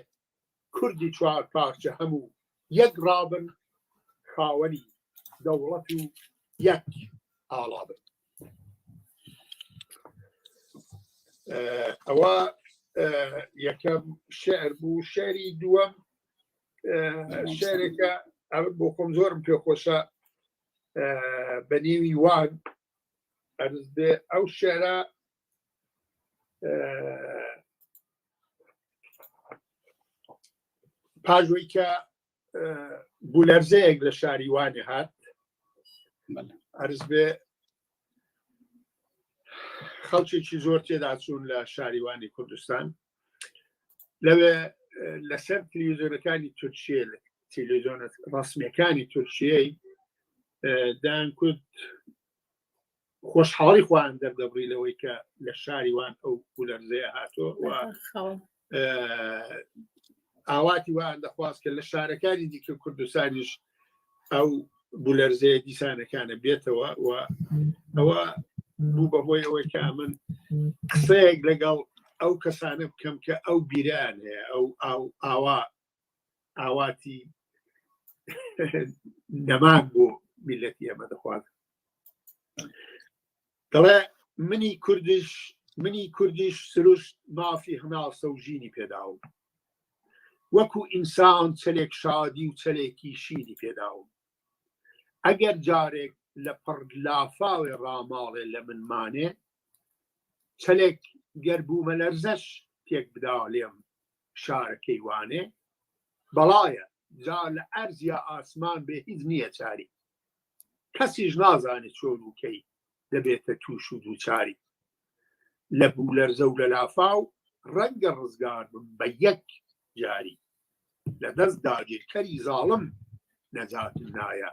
کوردی چوار پارچە هەموو یەک ڕابن، خاوەنی دەوڵەت و یەک ئاڵا بن. ئەوە یەکەم شعر بوو. شعری دووەم شعرێکە ئەمن بۆ خۆم زۆرم پێخۆشە، بە نێوی وان. ئەرز بێ ئەو شعرە پاژوەی کە بولەرزەیەک لە شاری وانێ هات. ئەرز بێ خەڵکێکی زۆر تێدا چوون لە شاری وانی کوردستان. لەوێ لەسەر تلویزیۆنەکانی تورکیە، تلویزیۆنە ڕسمیەکانی تورکیەی دان کوت خۆشحاڵی خۆیان دەردەبڕی لەوەی کە لە شاری وان ئەو بولەرزەیە هاتووە و ئاواتی وایان دەخواست کە لە شارەکانی دیکە کوردستانیش ئەو بولەرزەیە دیسانەکانە بێتەوە و ئەوە بوو بەهۆی ئەوەی کە من قسەیەک لەگەڵ ئەو کەسانە بکەم کە ئەو بیرەیان هەیە، ئەو ئاو ئاوا ئاواتی نەمان بۆ میلەتی ئێمە دەخوازن. دەڵێ منی کوردیش منی کوردیش سروشت مافی هەناسە و ژینی پێداوم، وەکو ئینسان چەلێک شادی و چەلێکی شینی پێداوم. ئەگەر جارێک لە پڕ لافاوێ ڕاماڵێ لە من مانێ، چەلێک گەر بوومە لەرزەش تێک بدا لێم شارەکەی وانێ. بەڵایە جا لە ئەرز یا ئاسمان بێ هیچ نییە چاری. کەسیش نازانێ چۆن و کەی دەبێتە تووش و دووچاری. لە بوو لەرزە و لە لافاو ڕەنگە ڕزگار بم بە یەک جاری. لە دەست داگیرکەری زاڵم نەجاتم نایە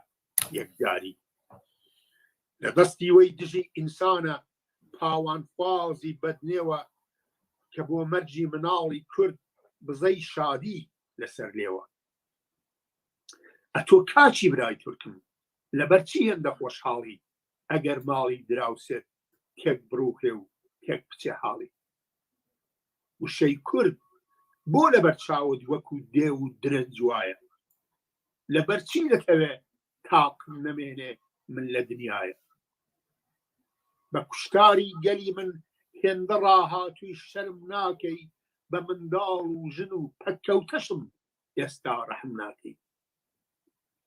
یەکجاری. لە دەستی وەی دژی ئینسانە پاوانخوازی بەدنێوە کە بۆ مەرجی مناڵی کورد بزەی شادی لەسەر لێوە. ئەتۆ کاچی برای تورکم، لەبەر چی هێندە خۆشحاڵی ئەگەر ماڵی دراوسێت کێک بڕوخێ و کێک بچێ حاڵی؟ وشەی کورد بۆ لەبەر چاوت وەکو دێ و درەنج وایە؟ لەبەر چی دەتەوێ تاقم نەمێنێ من لە دنیایە؟ بە کوشتاری گەلی من هێندە ڕاهاتووی شەرم ناکەی، بە منداڵ و ژن و پەککەوتەشم ئێستا ڕەحم ناکەی.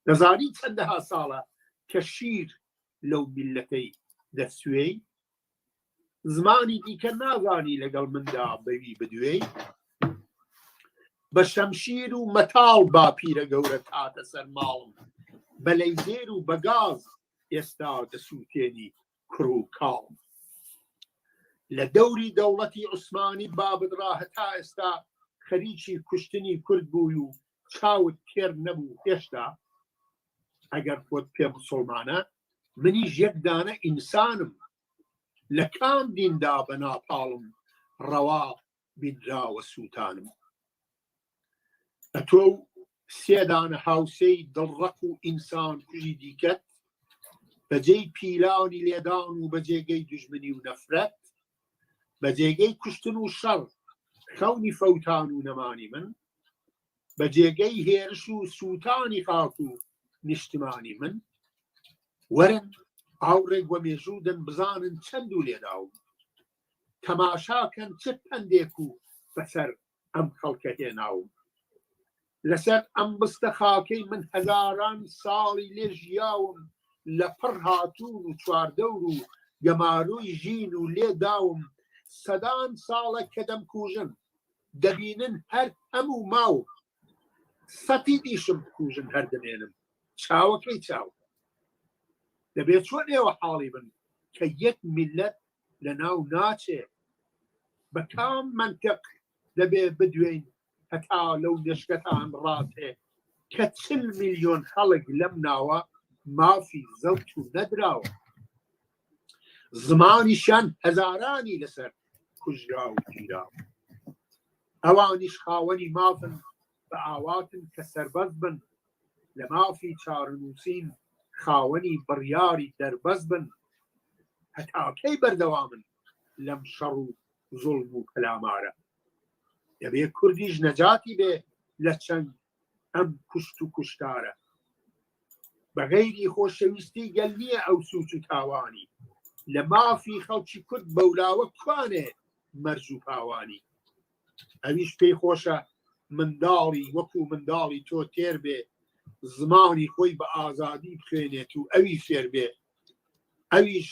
دەزانی چەندەها ساڵە کە شیر لەو میلەتەی دەسوێی؟ زمانی دیکە نازانی لەگەڵ مندا بەوی بدوێی؟ بە شەمشیر و مەتاڵ باپیرە گەورە تاتە سەر ماڵم، بە لەیزێر و بە گاز ئێستا دەسووتێنی کوڕ و کاڵم. لە دەوری دەوڵەتی عوسمانی بابت ڕا هەتا ئێستا خەریکی کوشتنی کورد بووی و چاوت تێر نەبوو هێشتا؟ ئەگەر خۆت پێ موسڵمانە، منیش یەک دانە ئینسانم. لە کام دیندا بە ناپاڵم ڕەوا بینراوە سووتانم؟ ئەتۆ و سێ دانە هاوسێی دڵڕەق و ئینسان کوژی دیکەت، بەجێی پیلانی لێدان و بەجێگەی دوژمنی و نەفرەت، بەجێگەی کوشتن و شەڕ، خەونی فەوتان و نەمانی من، بە جێگەی هێرش و سووتانی خاک و نیشتمانی من. وەرن ئاوڕێک وە مێژوودن بزانن چەند و لێداوم. تەماشاکەن چ پەندێک و بەسەر ئەم خەڵکە هێناوم. لەسەر ئەم بستە خاکەی من هەزاران ساڵی لێ ژیاوم، لە پڕ هاتوون و چواردەور و گەمارۆی ژین و لێ داوم. سەدان ساڵە کە دەمکوژن، دەبینن هەر هەموو ماوم. سەتی دیشم بکوژن هەر دەمێنم، چاوەکەی چاو. دەبێ چۆن ئێوە حاڵی بن کە یەک میلەت لە ناو ناچێ؟ بە کام مەنتق دەبێ بدوێین هەتا لەو نێشکەتان ڕاتێ کە چل میلیۆن خەڵک لەم ناوە مافی زەوت و نەدراوە؟ زمانیشیان هەزارانی لەسەر کوژرا و گیرا. ئەوانیش خاوەنی مافن، بە ئاواتن کە سەربەز بن، لە مافی چارەنووسین خاوەنی بڕیاری دەربەز بن. هەتا کەی بەردەوامن لەم شەڕ و زوڵم و پەلامارە؟ دەبێ کوردیش نەجاتی بێ لە چەنگ ئەم کوشت و کوشتارە. بە غەیری خۆشەویستی گەل نییە ئەو سووچ و تاوانی. لە مافی خەڵکی کورد بەولاوە کوانێ مەرج و پاوانی؟ ئەویش پێی خۆشە منداڵی وەکو منداڵی تۆ تێر بێ، زمانی خۆی بە ئازادی بخوێنێت و ئەوی فێر بێ. ئەویش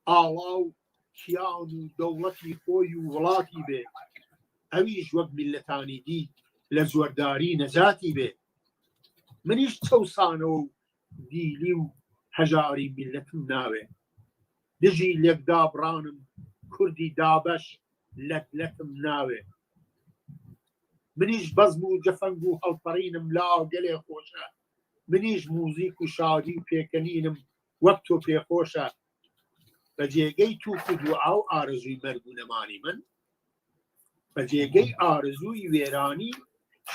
ئاڵا و کیان و دەوڵەتی خۆی و وڵاتی بێ. ئەویش وەک میلەتانی دی لە زۆرداری نەجاتی بێ. منیش چەوسانەوە و دیلی و هەژاری میلەتم ناوێ. دژی لێکدابڕانم، کوردی دابەش لەتلەتم ناوێ. منیش بەزم و جەفەنگ و هەڵپەڕینم لا گەلێ خۆشە. منیش موزیک و شادی و پێکەنینم وەک تۆ پێخۆشە. بە جێگەی تووک و دوعا و ئارەزووی مەرگ و نەمانی من، بە جێگەی ئارزووی وێرانی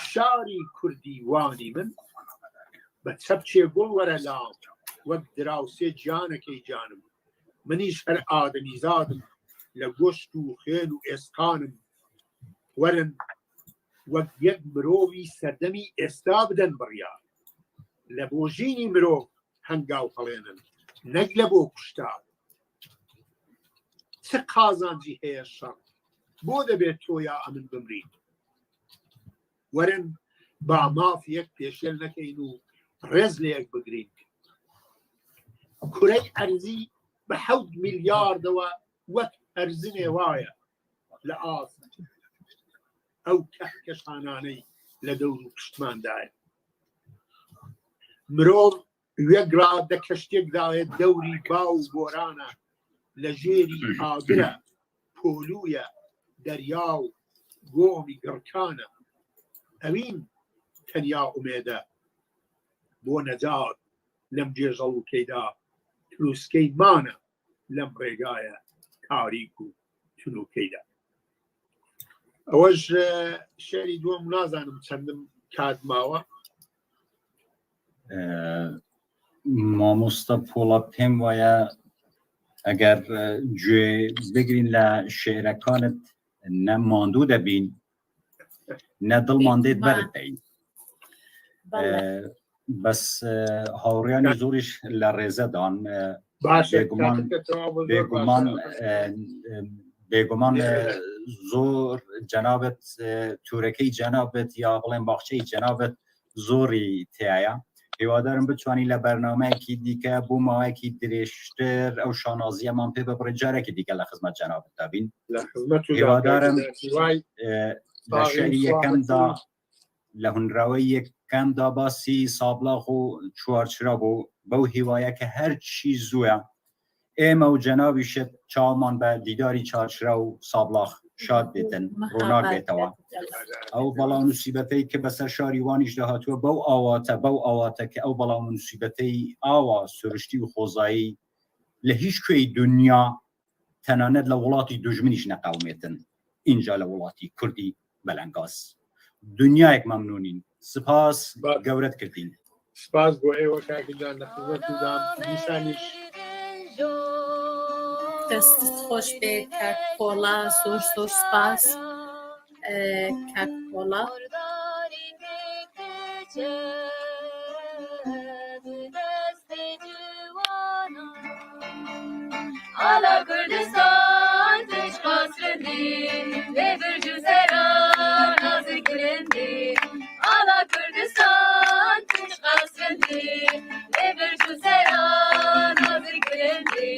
شاری کوردی وانی من، بە چەپچێ گوڵ وەرە لام، وەک دراوسێ گیانەکەی گیانم. منیش هەر ئادەمیزادم، لە گۆشت و خوێن و ئێسقانم. وەرن وەک یەک مرۆڤی سەردەمی ئێستا بدەن بڕیار. لە بۆ ژینی مرۆڤ هەنگاو هەڵێنن، نەک لە بۆ کوشتار. چ قازانجی هەیە شەڕ؟ بۆ دەبێت تۆ یا ئەمن بمرین؟ وەرن با ماف یەک پێشێل نەکەین و ڕێز لە یەک بگرین. کورەی ئەرزی بە حەوت میلیاردەوە وەک ئەرزنێ وایە لە ئاست ئەو کەحکەشانانەی لە دەور و پشتماندایە. مرۆڤ وێک ڕادە کەشتێک داوێت دەوری با و گۆرانە، لە ژێری ئاگرە، پۆلوویە، دەریا و گۆمی گڕکانە. ئەوین تەنیا ئومێدە بۆ نەجات لەم جێژەڵوکەیدا، تروسکەی مانە لەم ڕێگایە تاریک و تنوکەیدا. ئەوەش شعری دووەم، نازانم چەندم کات ماوە. مامۆستا پۆڵا، پێم وایە ئەگەر گوێ بگرین لە شعرەکانت، نە ماندوو دەبین، نە دڵمان دێت بەرت دەین. بەس هاوڕیانی زۆریش لە ڕێزەدان. بێگومان بێگومان زۆر جەنابەت، تورەکەی جەنابەت یا بڵێن باخچەی جەنابەت زۆری تێایە. هیوادارم بتوانی لە بەرنامەیەکی دیکە بۆ ماوەیەکی درێژتر ئەو شانازیەمان پێ ببڕێ. جارێکی دیکە لە خزمەت جەنابەتدا بین. هیوادارم لە شعری یەکەمدا، لە هونراوەی یەکەمدا باسی سابڵاغ و چوارچرا بوو، بەو هیوایە کە هەر چی زووە ئێمە و جەنابیشت چاومان بە دیداری چارچرا و سابڵاغ شاد بێتن، ڕووناک بێتەوە. ئەو بەڵاو نوسیبەتەی کە بەسەر شاری وانیشدا هاتووە بەو ئاواتە، بەو ئاواتە کە ئەو بەڵاو نوسیبەتەی ئاوا سروشتی و خۆزایی لە هیچ کوێی دنیا، تەنانەت لە وڵاتی دوژمنیش نەقەومێتن، ئینجا لە وڵاتی کوردی بەلەنگاز. دنیایەک مەمنونین. سپاس گەورەت کردین. سپاس بۆ ئێوە کاکە جان، لە خزمەتتدام. دیسانیش دەستت خۆش بێ کاک پۆڵا، زۆر زۆر سپاس کاک پۆڵا. Ala Kurdistan, tu çiqas rindî, lê birc û sera nazik rindî. Ala Kurdistan, tu çiqas rindî, lê birc û sera nazik rindî.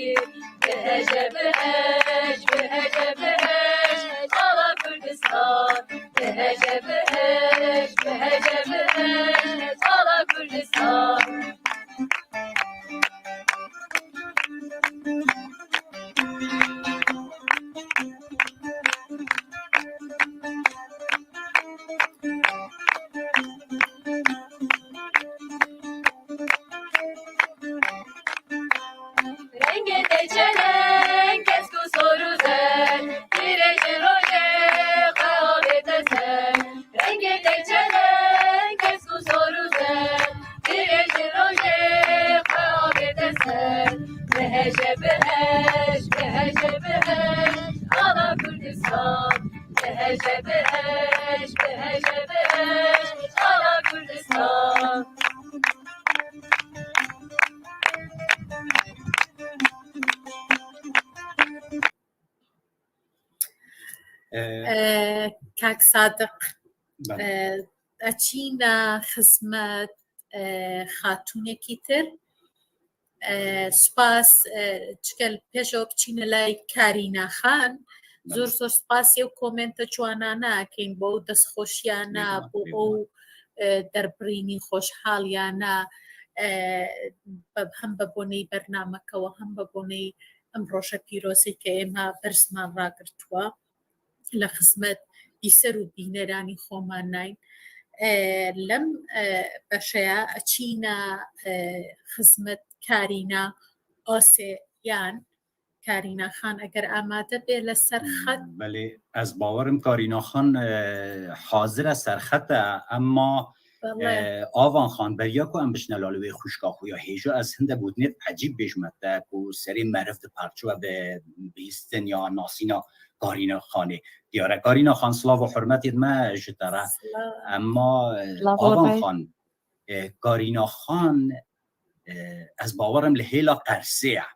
Bihece, bihec, bihece, bihec, ala Kurdistan. Bihece, bihec, bihece, bihec, ala Kurdistan. Rengê te çeleng, kesk û sor û zer, dirêjin rojê xwe avête ser. Rengê te çeleng, kesk û sor û zer, dirêjin rojê xwe avête ser. Bihece, bihec, bihece, bihec, ala Kurdistan. Bihece, bihec, bihece, bihec, ala Kurdistan. Kak Sadiq, eçîna xizmet xatûnekî tir. Spas, çike li pêş ew biçîne lay Karîna Xan. Zor zor spas, ew komenta ciwanana keyin bo ew destxweşiyana, bo ew derbirînî xweşhaliyana, hem be boneyî bernameke we, hem be boneyî em roja pîrozê ke êma berziman ragirtwa. Li xizmet bîser û bîneranî xweman nayîn. Lem beşeya eçîna xizmet Karîna Oseyan. Karîna Xan, eger amade bê li ser xet. Belê, ez bawerim Karîna Xan, e, hazir e, serxet e, emma, e, Avan Xan, beriya ku em biçine lalê wê xwişka xwe ya hêja, ez hinde gotinê ecîb bêjme te ku serê meriv diperçiwe bi bihîstin ya nasîna Karîna Xanê. Diyare Karîna Xan, silav û hurmetê me ji te re. Emma, e, Avan Xan, e, Karîna Xan, e, ez bawerim li hêla Qersê ye.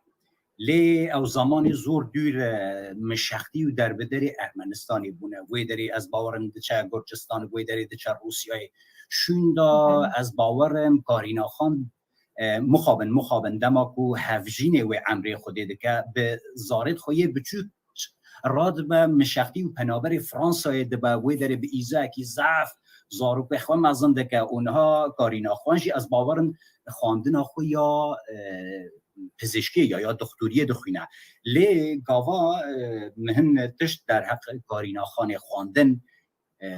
Lê ew zamanî zor dûr, e, mişextî û derbiderê Ermenistanê bûne. Wê derê ez bawerim diçe Gurcistan, wê derê diçe Rûsyayê. Şûnda ez bawerim Karîna Xan, e, mixabin, mixabin dema ku hevjînê wê emrê Xwedê dike, bi zarêt xwe yê biçûk radibe mişextî û penaberê Fransayê dibe, wê derê bi îzayekî zaf zarokê xwe mezin dike û niha Karîna Xan jî ez bawerim xwendina xwe ya, e, pizîşkê ya, ya doxtoriyê dixwîne. Lê gava, e, min hin tişt derheq Karîna Xanê xwendin, e,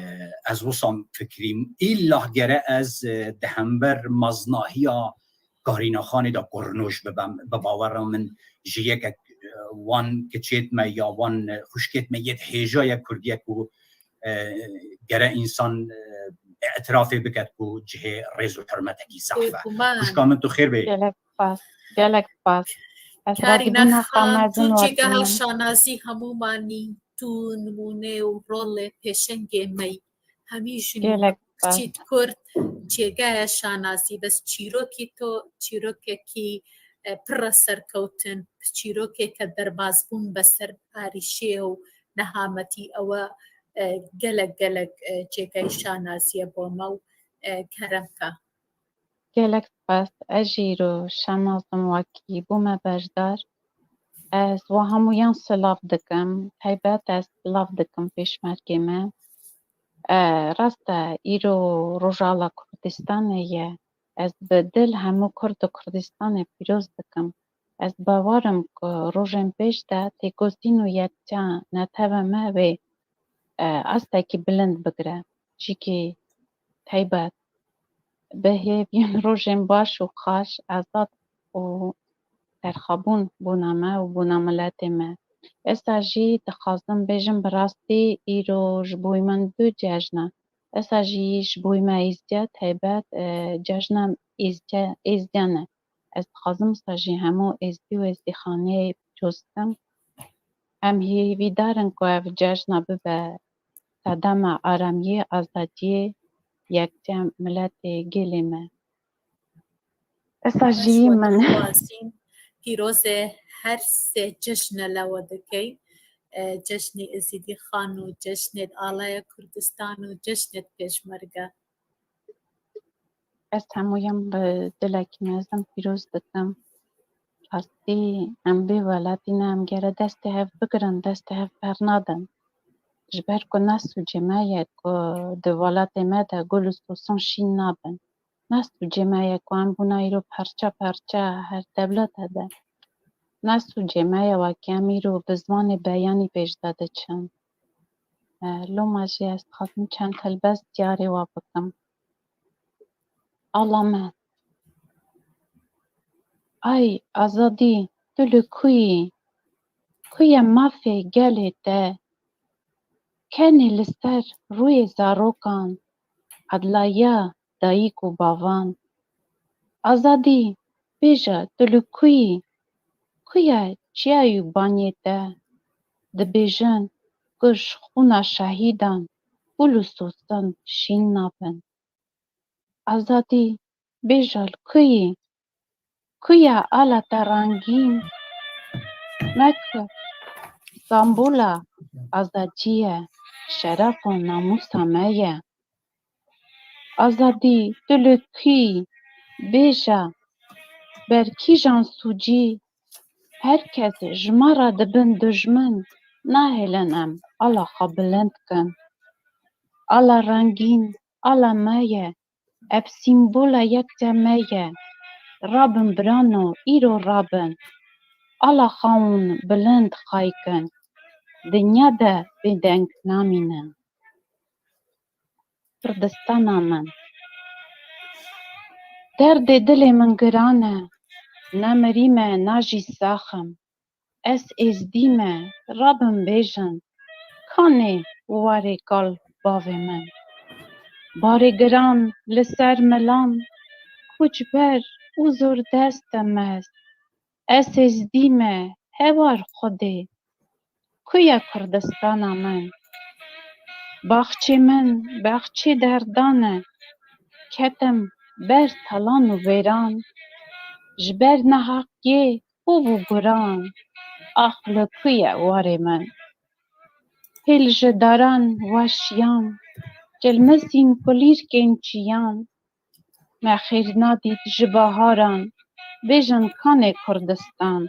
ez wisa fikirîm, îlla gere ez, e, di hember meznahiya Karîna Xanê de kurnoş bibem, bi bawera min ji yekek, e, wan kiçêt me ya wan, e, xwişkêt me yê hêja ye Kurdiyek û, e, gere însan, e, îtirafê biket ku cihê rêz û hurmetekî zaf e. Xwişka min tu xêr bê. Gelek spas. Gelek spas. Ez Karîna razîbûna xwe Xan, mezin tu cîgeha şanazî hemûmanî, tu nimûne û rolê pêşengê me yî. Hemî jin û Gelek spas. Piçît Kurd cîgeha şanazî, bes çîrokî to, çîrokekî, e, pir e serkewtin, çîrokeke derbazbûn be ser arîşê û nehametî, ew e, e, gelek, gelek, e, cîgehê şanazî ye bo me û, e, kerem ke. Gelek spas. Ez jî îro şanaz im wekî bûme beşdar. Ez we hemûyan silav dikim. Taybet ez silav dikim pêşmergê me. E, rast e, îro Rojava Kurdistanê ye. Ez bi dil hemû Kurd û Kurdistanê pîroz dikim. Ez bawer im ku rojên pêş de têkozîn û yekça netewê me wê, e, astekî bilind bigire. Jîkî taybet. Bi hêv yên rojên baş û xweş, azad û serxwebûn bona me û bona miletê me. Êsta jî dixwazim bêjim, bi rastî îro ji bo min du cejn e. Êsta jî ji bo me Êzdiya taybet, e, cejna Êzdiya, Êzdiyan e. Ez dixwazim êsta jî hemû Êzdî û Êzdîxanê pîroz bikim. Em hêvîdar in ku ev cejna bibe sedema aramiyê, azadiyê, yekçiya miletê gelê me. Êsta jî min dixwazîm pîrozê her sê cejne lewe dikey. E, cejnê Êzîdî Xan û cejnê Alaya Kurdistan û cejnê Pêşmerge. Ez hemûyan bi dilekî mezin pîroz dikim. Rastî em vê welatî ne, em gere destê hev bigirin, destê hev bernadin. Ji ber ku ne sûcê me ye ku di welatê me de gul û sosan şîn nabin. Ne sûcê me ye ku em bûna îro parça parça her dewlete de. Ne sûcê me ye wekî em îro bi zimanê beyanî pêş de diçin. E, loma jî ez dixwazim çend helbest diyarê we bikim. Ala me. Ay, azadî, tu li ku yî? Ku ye mafê gelê te? Kenê li ser rûyê zarokan, edlaya dayik û bavan? Azadî, bêje, tu li ku yî? Ku ye çiyayê û banyê te? Dibêjin ku ji xûna şehîdan gul û sosan şîn nabin. Azadî, bêje li ku yî? Ku ye ala te rengîn? Me ku sembola azadiyê ye, şeref û namûsa me ye. Azadî, tu li ku yî? Bêje, ber kîjan sûcî? Her kes ji me re dibin dijmin, nahêlin em ala xwe bilind kin. Ala rengîn, ala me ye, ev sîmbola yekçe me ye. Rabin birano, îro rabin. Ala xwe hûn bilind xwey kin. Dinya de bêdeng namînin. Kurdistana min. Derdê dilê min giran e. Ne mirî me, ne jî sax im. Ez êzdî me, rabin bêjin, kanê warê kal bavê min. Barê giran li ser milan, koçber û zordest e mest. Ez êzdî me, hewar Xwedê, ku ye Kurdistana min? Baxçê min, baxçê derdan e, ketim ber talan û vêran. Ji ber nehaqiyê hov û guran, ax li ku ye warê min? Pêl ji daran weşiyan, cilmizîn kulîrkên çiyan. Me xêr nadît ji baharan, bêjin kanê Kurdistan.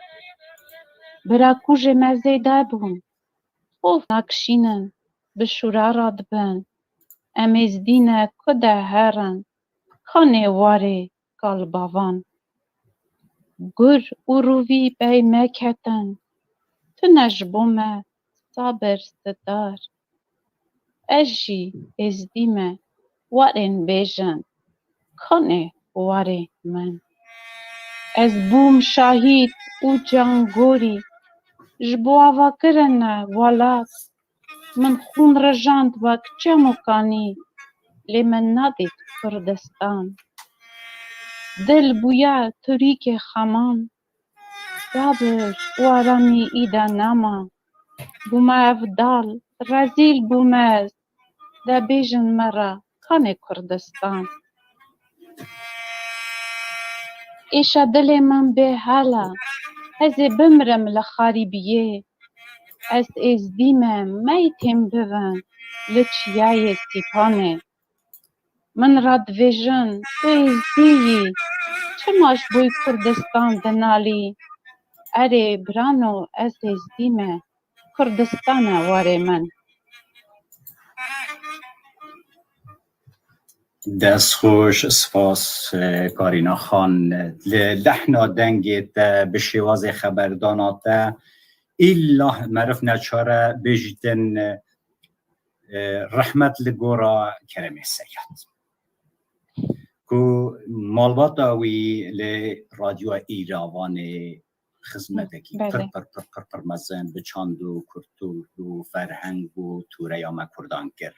Bira ku ji me zêde bûn, xov nakişînin, bi şûra radibin. Em êzdî ne ku de herin, kanê warê kalbavan. Gur û rûvî pey me ketin, tune ji bo me sabir sitar. Ez jî êzdî me, warên bêjin, kanê warê min? Ez bûm şahîd û cangorî, ji bo ava kirine welat. Min xûn rijand wek çem û kanî, lê min nadît Kurdistan. Dil bûya turîkê xeman, sabir û aramî îda nema. Bûme evdal, rezîl bûme ez, de bêjin me re kanê Kurdistan? Êşa dilê min bêhal e, ez ê bimrim li xarîbiyê. Ez êzdî me, meytên bivin li çiyayê Sîpanê. Min re divêjin, tu êzdî yî, çima ji bo Kurdistan dinalî? Erê birano, ez êzdî me, Kurdistan e warê min. Dest xweş, spas, e, Karîna Xan. Li lehna dengê te, bi şêwazê xeberdana te, îlla meriv neçare bêjîtin, e, rehmet li gora Keremê Seyad. Ku malbata wî li Radyoya Îravanê xizmetekî Belê. pir, pir, pir, pir, pir mezin bi çand û kultur û ferheng û tûreya me Kurdan kir.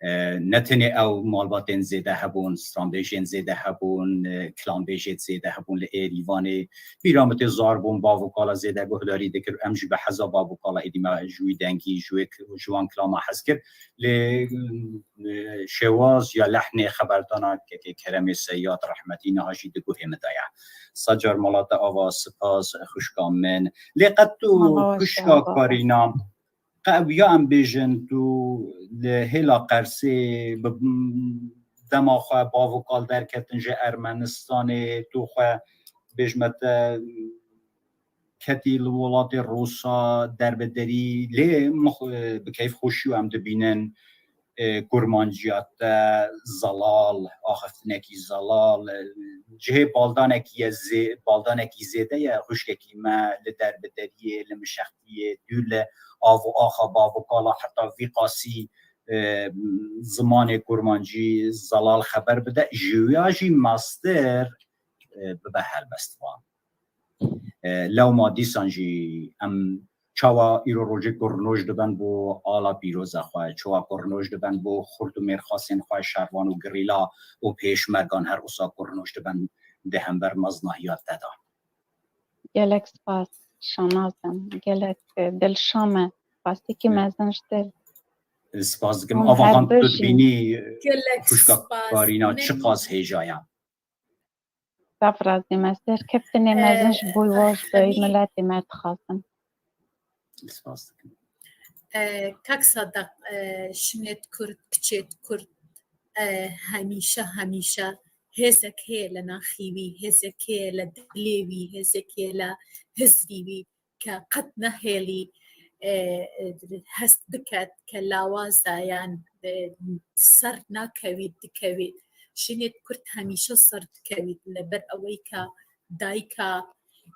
E, ne tenê ew malbatên zêde hebûn, stranbêjên zêde hebûn, e, kilambêjê zêde hebûn li Êrîvanê. Bîra min tê zar bûn, bav û kala zêde guhdarî dikir. Em jî bi heza bav û kala êdî me ji wî dengî, ji wê k-, ji wan kilama hez kir. Lê, e, şêwaz ya lehnê xeberdana kekê Keremê Seyad rehmetî niha jî di guhê min de ye. Sed car mala te ava, spas xwişka min. Lê qet tu Mala we xwişka sağ ol. Karîna, qe ew ya em bêjin tu li hêla Qersê bi dema xwe bav û kal derketin ji Ermenistanê, tu xwe bêjme te ketî li welatê Rûsa derbiderî, lê mix-, bi keyfxweşî em dibînin, e, kurmanciya te zelal, axiftinekî zelal, e, cihê baldanekî ye zê-, baldanekî zêde ye, xwişkekî me li derbideriyê, li mişextiyê, dûr li av û axa bav û kala heta vî qasî, e, zimanê kurmancî zelal xeber bide. Ji wîya jî mestir, e, bibe helbestvan. E, lewma dîsan jî em çawa îro rojê kurnoj dibin bo ala pîroza xwe, çawa kurnoj dibin bo xurt û mêrxasên xwe, şervan û girîla û pêşmergan her wisa kurnoj dibin di hember meznahiya te de. Gelek spas, şanaz im. Gelek, e, dilşa me. Spasîkî Hı. mezin ji te. Spas dikim. Hûn Ava her Xan, du tu jî. dibînî Gelek xwişka spas. Karîna Min- çiqas hêja ya. Zaf razî me. Serkeftinê Ee, mezin ji bo we, ji bo hemî- miletê me dixwazim. Spas dikim. Ee, Kak Sadak, e, şinêt Kurd, piçêt Kurd, e, hemîşe, hemîşe hêzek heye li naxî wî, hêzek heye li dilê wî, hêzek heye li hizrî wî ke qet nehêlî, e, e, hest biket ke lawaza yan, e, ser nakewî dikewî. Şinêt Kurd hemîşe ser dikewî li ber ewey ke dayika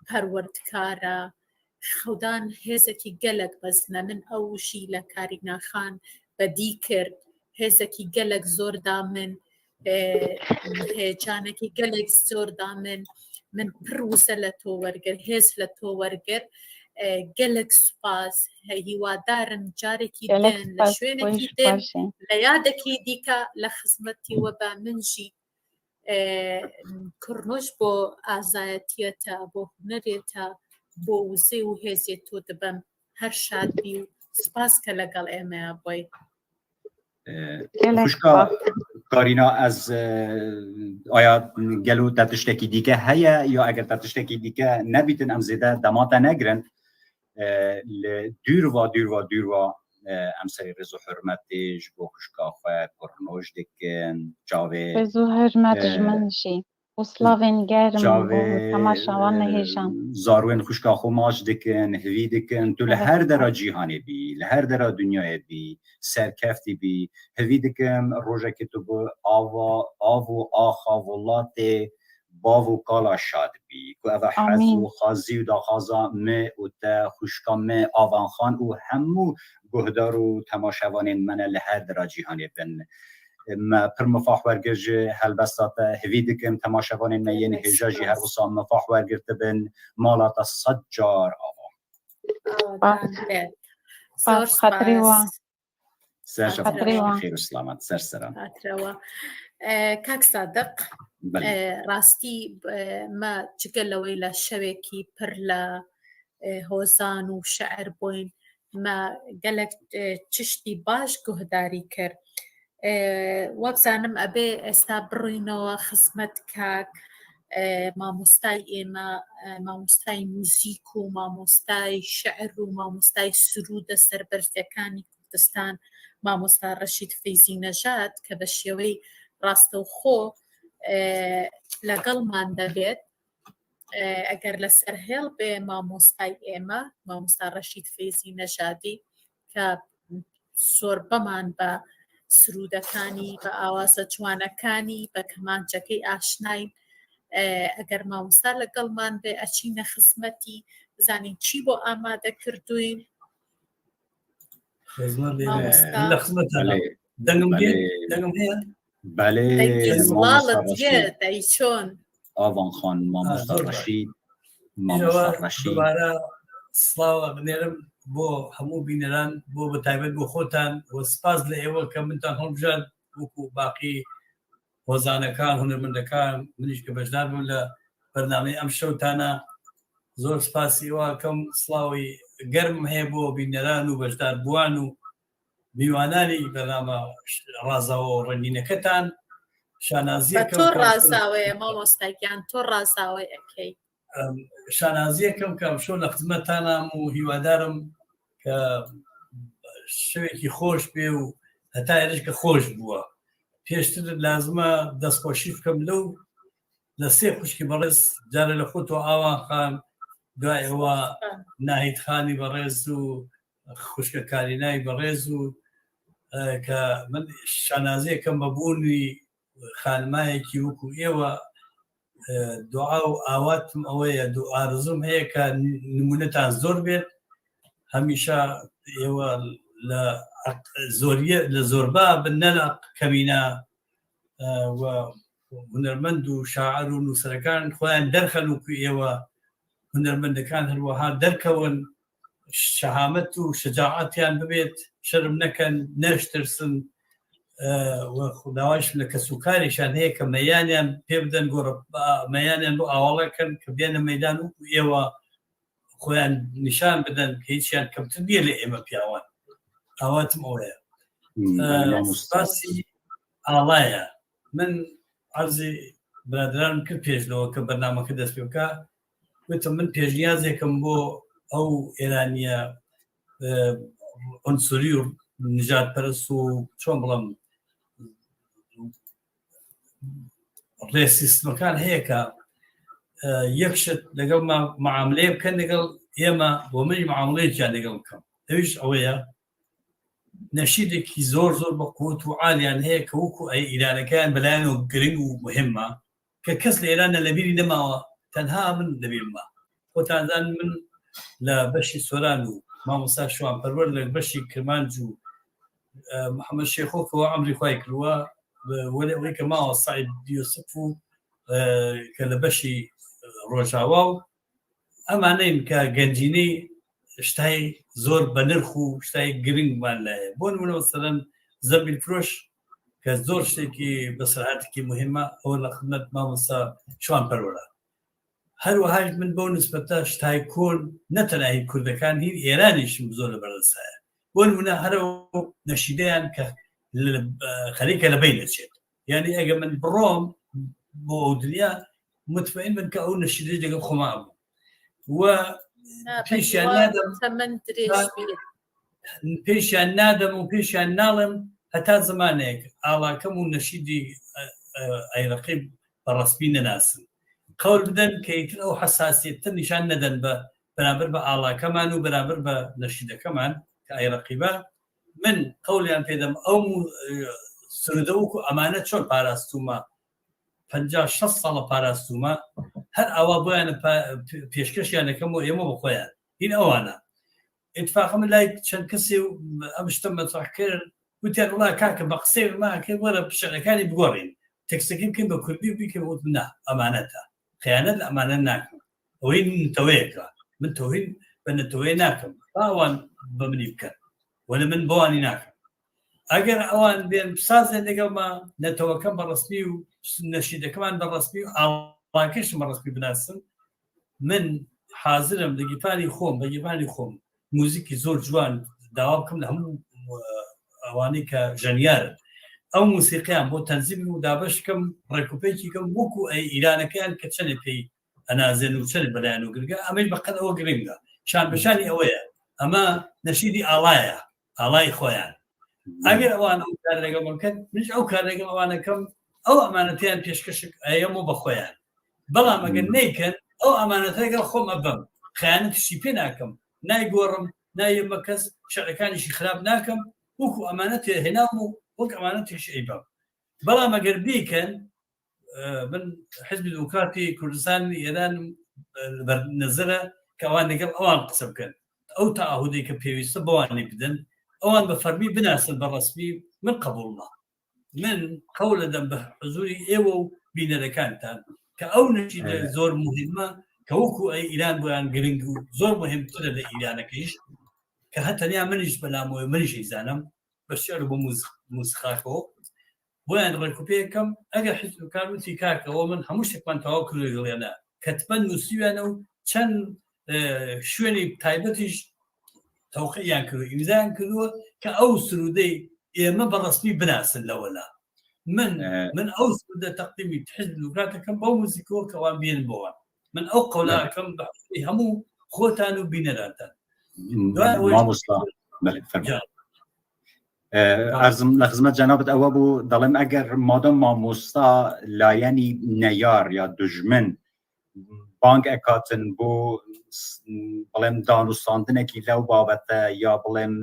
perwerdikar e, Xewdan hêzekî gelek mezin e. Min ew jî li Karîna Xan bedî kir. Hêzekî gelek zor da min, e, heyecanekî gelek zor da min. Min pir wisa li to wergir, hêz li to wergir. E, gelek spas. He, hîwadarim carekî Gelek din li spas, şwênekî xweş din, xweşê. Li yadekî dîka li xizmetî we be. Min jî, e, Kurnoj bo azayetiye te, bo hunerê te, bo wizê û hêzê to dibim. Her şad bî û spas ke legal ême ya boy. E, Gelek Xwişka spas. Karîna, ez, e, aya gelo te tiştekî dîke heye ya eger te tiştekî dîke nebîtin em zêde dema te negirin. E, li dûr va, dûr va, dûr va, e, em serî rêz û hurmetê ji bo xwişka xwe Kurnoj dikin, çavê, Rêz û hurmet ji e, min jî. Û slavên germ bo çavê, temaşevan e, hêjan. Zarwên xwişka xwe maç dikin, hivî dikin, tu li Evet, her dera spas. Cîhanê bî, li her dera dinyayê bî, serkeftî bî. Hivî dikim, rojekê tu bi ava, av û axa welatê, bav û kala şad bî. Ku ev e hez Amîn. Û xazî û daxwaza me û te, xwişka me, Avan Xan û hemû guhdar û temaşevanên me ne li her dera cîhanê bin. Me pir mifah wergir ji helbesta te, hivî dikim temaşevanên me yên Gelek hêja jî her spas. Wisa mifah wergirtibin. Mala te sed car ava. Aa, Spas. Spas, xatirê wa. Ser çava. Xatirê wa. Xêr û selamet, ser seran. Xatirê wa. E, kak Sadiq, Belê. E, rastî, e, me cigel lewê le şewekî pir le, e, hozan û şe'ir bûyn. Me gelek, e, çiştî baş guhdarî kir. E, wek zanim ebê esta birînewe xizmet kak, e, mamostay ême, e, mamostay muzîk û mamostay şe'ir û mamostay sirûde serberzekanî Kurdistan, mamosta Reşîd Feyzî Nejad, ke bi şêweyî rastewxo, e, legelman de bêt. E, eger li ser hêl bê mamostay ême, mamosta Reşîd Feyzî Nejadî, ke zorbeman bi sirûdekanî, bi awaza ciwanekanî, bi kemancekey aşinayîn. E, eger mamosta legelman bê, eçîne xizmetî, bizanîn çî bo amade kirdûyîn. Xizmet ê me. Mamosta. Li xizmet e. Belê. Dengim Belê. Dengim heye? Belê, Dengê mamosta zilal diye, Reşîd. Dayçon. Avan Xan, mamosta Ha, zor Reşîd. Mamosta Reşîd. Dubare slawa binêrim bo hemû bîneran, bo bi taybet bo xotan û spas li êwe ke min tan hilbijart wekû baqî hozanekan, hunermendekan, min jî ke beşdar bûm li bernameyê em şewtana. Zor spasî êwa kim, slawî germ heye bo bîneran û beşdarbûwan û mîwananî bernama razawo rengîneketan. Şanaziyê Be kim to ka razawe ye, mamosta giyan, to razawe ye key. Em, şanaziyê kim ka em şo li xizmetan am û hîwadarim ke şevekî xweş bê û heta êrîş ke xweş bûwa. Pêştir lazim e destxweşî bikim lew li sê xwişkî berêz, carê li xwe to Awan Xan, dua êwa Nahîd Xanî berêz û xwişke Karînayî berêz û, e, ke min şanaziyê kim bi bûnî xanimayekî wekû êwa, e, dua û awatim ew ye, du arizim heye ke nimûnetan zor bê. Hemîşa êwa li eq-, zoriye, li zorba bin, ne li eq-, kemîna, e, we hunermend û şair û nûserekan xweyan derxin wekû êwa hunermendekan her wiha derkewin. Şehamet û şecaetiyan bibêt, şerm nekin, neştirsin. E, we xwe dawaş li kesûkarê şan heye ke meyaniyan pê bidin, gor, a, meyaniyan bo awale kin ke biyane meydan û êwa xweyan nîşan bidin ke hîç yan kevtir niye lê ême piyawan. Awatim o ye. Hmm, E, belê, mamosta. Spasî alaya. Min erzê biraderan kir pêş lewe ke bernameke dest pê bike. Gotim min pêşniyazê kim bo ew êraniye, e, unsurî û nijadperest û çon bilim rêsîstemekan heye ke, e, yek şit legel me muameleyê bikin, legel ême û min jî muameleyê ciya legel bikin. Ew jî ew ye. Neşîdekî zor zor bi quwet û aliyan heye ke wekû ew îlanekeyan belayano giring û muhim e ke kes li Îran ne li bîrî nemawa, tenha min li bîr ma. Xwe tan zanin min li beşî Soran û mamosta Şiwan Perwer li beşî Kirmanc û, e, Mihemed Şêxo ke wa emrî xwe yê kiriwa, welê wê ke mawa Seîd Yûsif û, e, ke li beşî, e, Rojava û Em aneyên ke gencînî شتای زۆر بەنرخ و شتای گرنگمان لایە. بۆ نمونە، مەسەلەن، زەمبیل فرۆش کە زۆر شتێکی بەسەرهاتێکی مهمە، ئەوە لە خزمەت مامۆستا شوان پەروەرە. هەروەهاش من بەو نسبەتە شتای کۆن، نە تەنها هی کوردەکان، هی ئێرانیشم زۆر لە بەردەستایە. بۆ نمونە، هەرە نەشیدەیان کە خەریکە لە بین دەچێت. یعنی، ئەگە من بڕۆم بۆ ئەو دنیا، متمئن بن کە ئەو نەشیدەی دەگەڵ خۆما بوو. و پێشیان نادەم پێشیان نادەم و پێشیان ناڵێم، هەتا زمانێک ئاڵاکەم و نەشیدی ئەیرەقی بەڕەسمی نەناسن. قەول بدەن کە ئیتر ئەو حەساسیەتە نیشان نەدەن بە بەرامبەر بە ئاڵاکەمان و بەرامبەر بە نەشیدەکەمان کە ئەیرەقیبە. من قەولیان پێدەم، ئەو سرودە وەکو ئەمانە چۆن پاراستومە، پەنجا شەست ساڵە پاراستومە، هەر ئاوا بۆیانە پێشکەشیان دەکەم و ئێمە بە خۆیان هین ئەوانە. ئتفاقم لای چەند کەسێ و ئەم شتە مەترح کرد، وتیان، وڵا کاکە، بە قسەی ماکە وەرە شعرەکانی بگۆڕین، تێکستەکەی بکەین بە کوردی و بیکەین. وت، نا، ئەمانەتە، خیانەت لە ئەمانە ناکەم. ئەوەی نتەوەیەکە، من تەوهین بە نەتەوەیە ناکەم، با ئەوان بە منی بکەن، وەلە من بەوانی ناکەم. ئەگەر ئەوان بێن بسازێن لەگەڵما، نەتەوەکەم بە ڕسمی و نەشیدەکەمان بە ڕسمی و ئاڵاکەشم بە ڕسمی بناسم، من حازرم لە گیفانی خۆم، بە گیفانی خۆم موزیکی زۆر جوان داوا بکەم لە هەموو ئەوانەی کە ژەنیارن، ئەو موسیقیان بۆ تەنزیم و دابەش بکەم، ڕێکوپێکی کەم وەکو ئەی ئیرانەکەیان کە چەندێ پێی ئەنازێن و چەندێ بەلایەن و گرگە. ئەمەی بەقەد ئەوە گرنگە، شان بەشانی ئەوەیە، ئەمە نەشیدی ئاڵایە، ئاڵای خۆیان. ئەگەر ئەوان ئەو کار لەگەڵ من بکەن، منیش ئەو کار لەگەڵ ئەوانەکەم، ئەو ئەمانەتیان پێشکەشک ئەیەم و بە خۆیان. بەڵام ئەگەر نیکەن، ئەو ئەمانەتە لەگەڵ خۆم ئەبەم، خیانەتشی پێ ناکەم، نایگۆڕم، نایەمە کەس، شعرەکانیشی خراپ ناکەم، وەکو ئەمانەتێ هێنام و وەک ئەمانەتێکش ئەیبەم. بەڵام ئەگەر بیکەن، من حزبی دموکراتی کوردستان ئێران لەبەر نەزەرە کە ئەوان لەگەڵ ئەوان قسە بکەن، ئەو تەعاهودەی کە پێویستە بەوانی بدەن، ئەوان بە فەرمی بناسن بە ڕسمی، من قبولمە. من قەول دەم بە حزوری ئێوە و بینەرەکانتان کە ئەو نەشیدە زۆر مهمە کە وەکو ئەی ئیران بۆیان گرنگ و زۆر مهمترە لە ئیرانەکەیش، کە هەتەنیا منیش بەلامەوەی منیش ئەیزانم بە شعر و بە موسیقاکەوە بۆیان ڕێکوپێکەم. ئەگەر حزب کار وتی، کاکەەوە من هەموو شتێکمان تەواو کردو گڵێنە کەتبەن نووسیویانە و چەند شوێنی تایبەتیش تەوقعیان کردو ئیمزایان کردووە کە ئەو سرودەی ئێمە بە ڕسمی بناسن لەوەلا. من من ئەو سرودە تەقدیمی حزب دموکراتەکەم بەو موزیکەوە کەوان بێن بۆوە. من ئەو قەولاکەم بە هەموو خۆتان و بینەرانتان. مامۆستا، ئەرزم لە خزمەت جەنابەت ئەوە بوو، دەڵێم ئەگەر مادام مامۆستا لایەنی نەیار یا دوژمن بانگ ئەکاتن بۆ بڵێم دانوستاندنێکی لەو بابەتە یا بڵێم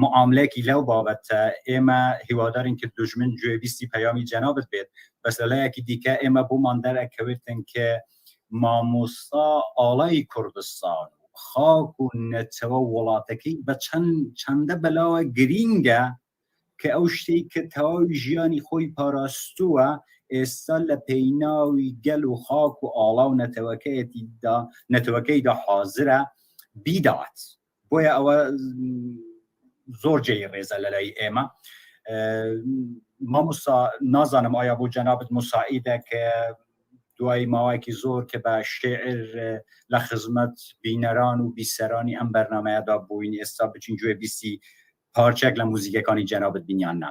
معاملەیەکی لەو بابەتە، ئێمە هیوادارین کە دوژمن گوێبیستی پەیامی جەنابەت بێت. بەس لە لایەکی دیکە ئێمە بۆمان دەرەکەوێتن کە مامۆستا ئاڵای کوردستان و خاک و نەتەوە وڵاتەکەی بە چەند چەندە بەلاوە گرینگە کە ئەو شتەی کە تەواوی ژیانی خۆی پاراستووە، ئێستا لە پەیناوی گەل و خاک و ئاڵا و نەتەوەکەیەتیدا نەتەوەکەیدا حازرە بیدات. بۆیە ئەوە زۆر جێی ڕێزە لە لای ئێمە. مامۆستا، نازانم ئایا بۆ جەنابت مساعیدە کە دوای ماوەیەکی زۆر کە بە شێعر لە خزمەت بینەران و بیسەرانی ئەم بەرنمەیەدا بووین، ئێستا بچین گوێ بیستی پارچێک لە موزیکەکانی جەنابت بینیان نا؟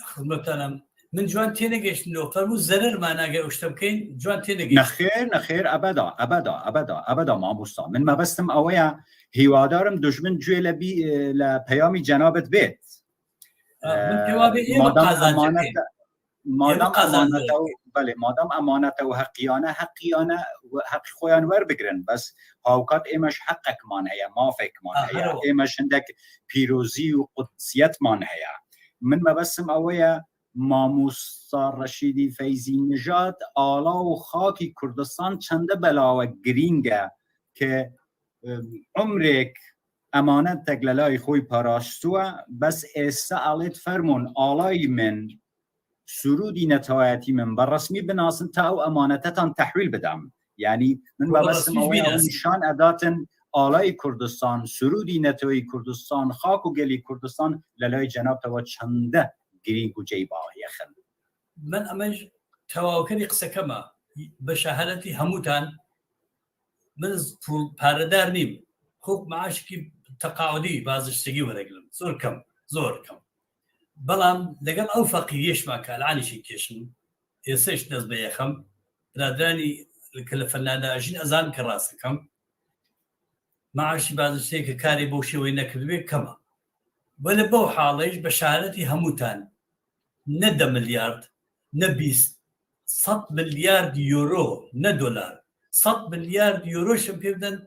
خزمەتانم، من جوان تێنەگەشتن لۆ فەرموو زەرەر ماناگە ئەو شتە بکەین، جوان تێنەگەشت. نەخێر، نەخێر، ئەبەدا، ئەبەدا، ئەبەدا، ئەبەدا مامۆستا. من مەبەستم ئەوەیە، هیوادارم دوژمن گوێ لە بی لە پەیامی جەنابت بێت. من پێوا بێ ئێمە قازانجەکەین. مادام ئەمانەتە و بەێ مادام ئەمانەتە و هەقیانە هەقیانە هەقی خۆیان وەربگرن، بەس هاوکات ئێمەش حەقێکمان هەیە، مافێکمان هەیە، ئێمەش هەندێک پیرۆزی و قودسیەتمان هەیە. من مەبەستم ئەوەیە مامۆستا ڕەشیدی فەیزی نژاد ئاڵا و خاکی کوردستان چەندە بەلاوە گرینگە کە عمرێک ئەمانەتێک لە لای خۆی پاراستووە، بەس ئێستا ئەڵێت فەرموون ئاڵای من، سرودی نەتەوایەتی من بە ڕسمی بناسن تا ئەو ئەمانەتەتان تەحویل بدەم. یعنی من مەبەستم ئەوەیە ئەو نیشان ئەداتن ئاڵای کوردستان، سرودی نەتەوەی کوردستان، خاک و گەلی کوردستان لە لای جەنابتەوە چەندە گرینگ و جێی باوەیەخن؟ من ئەمەش تەواوکەری قسەکەمە، بە شەهادەتی هەمووتان، من پول پارەدار نیم، خۆک معاشێکی تەقاعودی بازشتگی وەرەگرم، زۆر کەم، زۆر کەم. بەڵام لەگەڵ ئەو فەقیریەشما کە ئەلانیشی کێشم، ئێسەش دەست بە یەخەم، برادرانی کە لە فەرنادا ئەژین ئەزان کە ڕاستەکەم، معاشی بازشتەیە کە کارێ بەو شێوەی نەکردبێ کەمە. وەلێ بەو حاڵەیش بە شەهادەتی هەمووتان، نە دە ملیارد، نە بیست، سەد ملیارد یۆرۆ، نە دۆلار، سەد ملیارد یۆرۆشم پێ بدەن،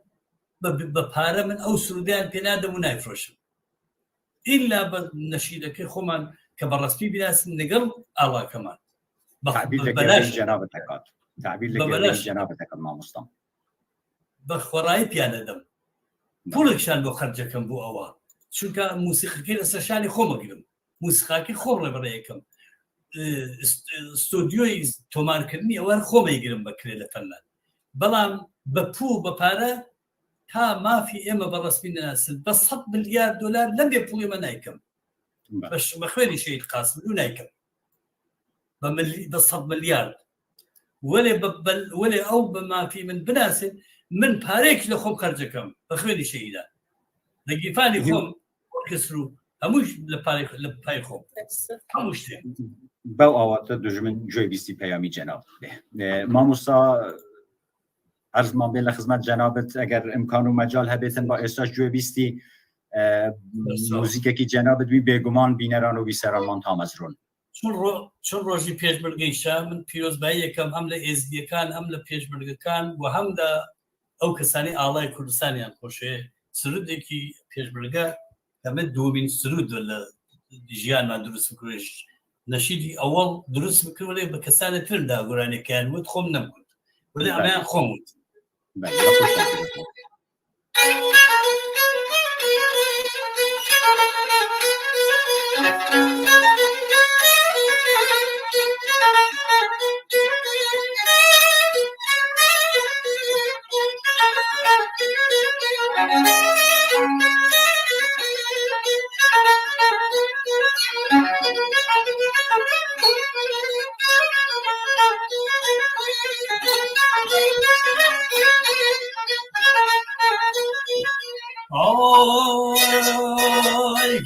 بە، بە پارە من ئەو سرودەیان پێ نادەم و نایفرۆشم. ئیلا بە نەشیدەکەی خۆمان کە بە ڕەسمی بیناسن لەگەڵ ئاڵاکەمان. بە، تعبیر بە لە گەورەی بەلاش. جەنابت دەکات. تعبیر لە بە گەورەی بەلاش. جەنابت دەکات، مامۆستا. بە خۆڕایی پیانەدەم. نعم. پوڵێکشان بۆ خەرجەکەم بۆ ئەوە. چونکە موسیقەکەی لەسەر شانی خۆمە گرم. موسیقاکەی خۆم ڕێبەڕێ یەکەم. ئێ، ست-، ستۆدیۆی تۆمارکردنی ئەوە خۆمەی گرم بە کرێ لە فەرلەند. بەڵام بە پوڵ، بە پارە تا مافی ئێمە بە ڕەسمی نەناسن، بە سەد ملیار دۆلار لەم بێ پوڵی ئێمە نایکەم. بەڵێ. بە ش-، بە خوێنی شەهید قاسم و نایکەم. بە ملی-، بە سەد ملیارد. وەلێ بە، بە، وەلێ ئەو بە مافی من بناسێت، من پارەیەکی لە خۆم خەرجەکەم، بە خوێنی شەهیدان. لە گیرفانی مهم. خۆم، ئۆرکستر و هەمووش لە پارەی خ-، لە پای خۆم. هەموو شتێ. بەو ئاواتە دوژمن گوێ بیستی پەیامی جەناب بێ. ئێ، مامۆستا، عەرزمان بێ لە خزمەت جەنابت، ئەگەر ئیمکان و مەجال هەبێتن با ئێستاش گوێ بیستی، ئێ، بەسە. موزیکێکی جەنابت بی، بێگومان بینەران و بیسەرانمان تامەزرۆن. چون ڕۆ-، چون ڕۆژی پێشمەرگەیشە، من پیرۆزبایی یەکەم هەم لە ئێزدیەکان، هەم لە پێشمەرگەکان و هەم لە ئەو کەسانی ئاڵای کوردستانیان خۆشێ. سرودێکی پێشمەرگە کە من دووەمین سرود لە ژیانمان دروست بکرێش. نەشیدی ئەوەڵ دروست بکردێ بە کەسانی ترم دا گۆرانیەکەیان وت، خۆم نەمکرد. وەلێ بەڵێ. ئەمەیان خۆم وت. بەڵێ، بە خۆشتان. ئای،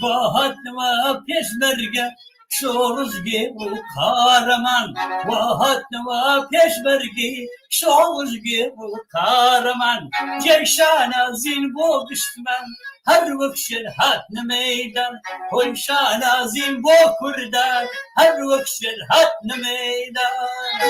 وا هاتنەوە پێشمەرگە، شۆڕشگێ و قارەمان، وا هاتنەوە پێشمەرگی، شۆڕشگێ و قارەمان، جێی شانازین بۆ گشتمان، هەر وەک شێر هاتنە مەیدان، هۆی شانازین بۆ کوردان، هەر وەک شێر هاتنە مەیدان.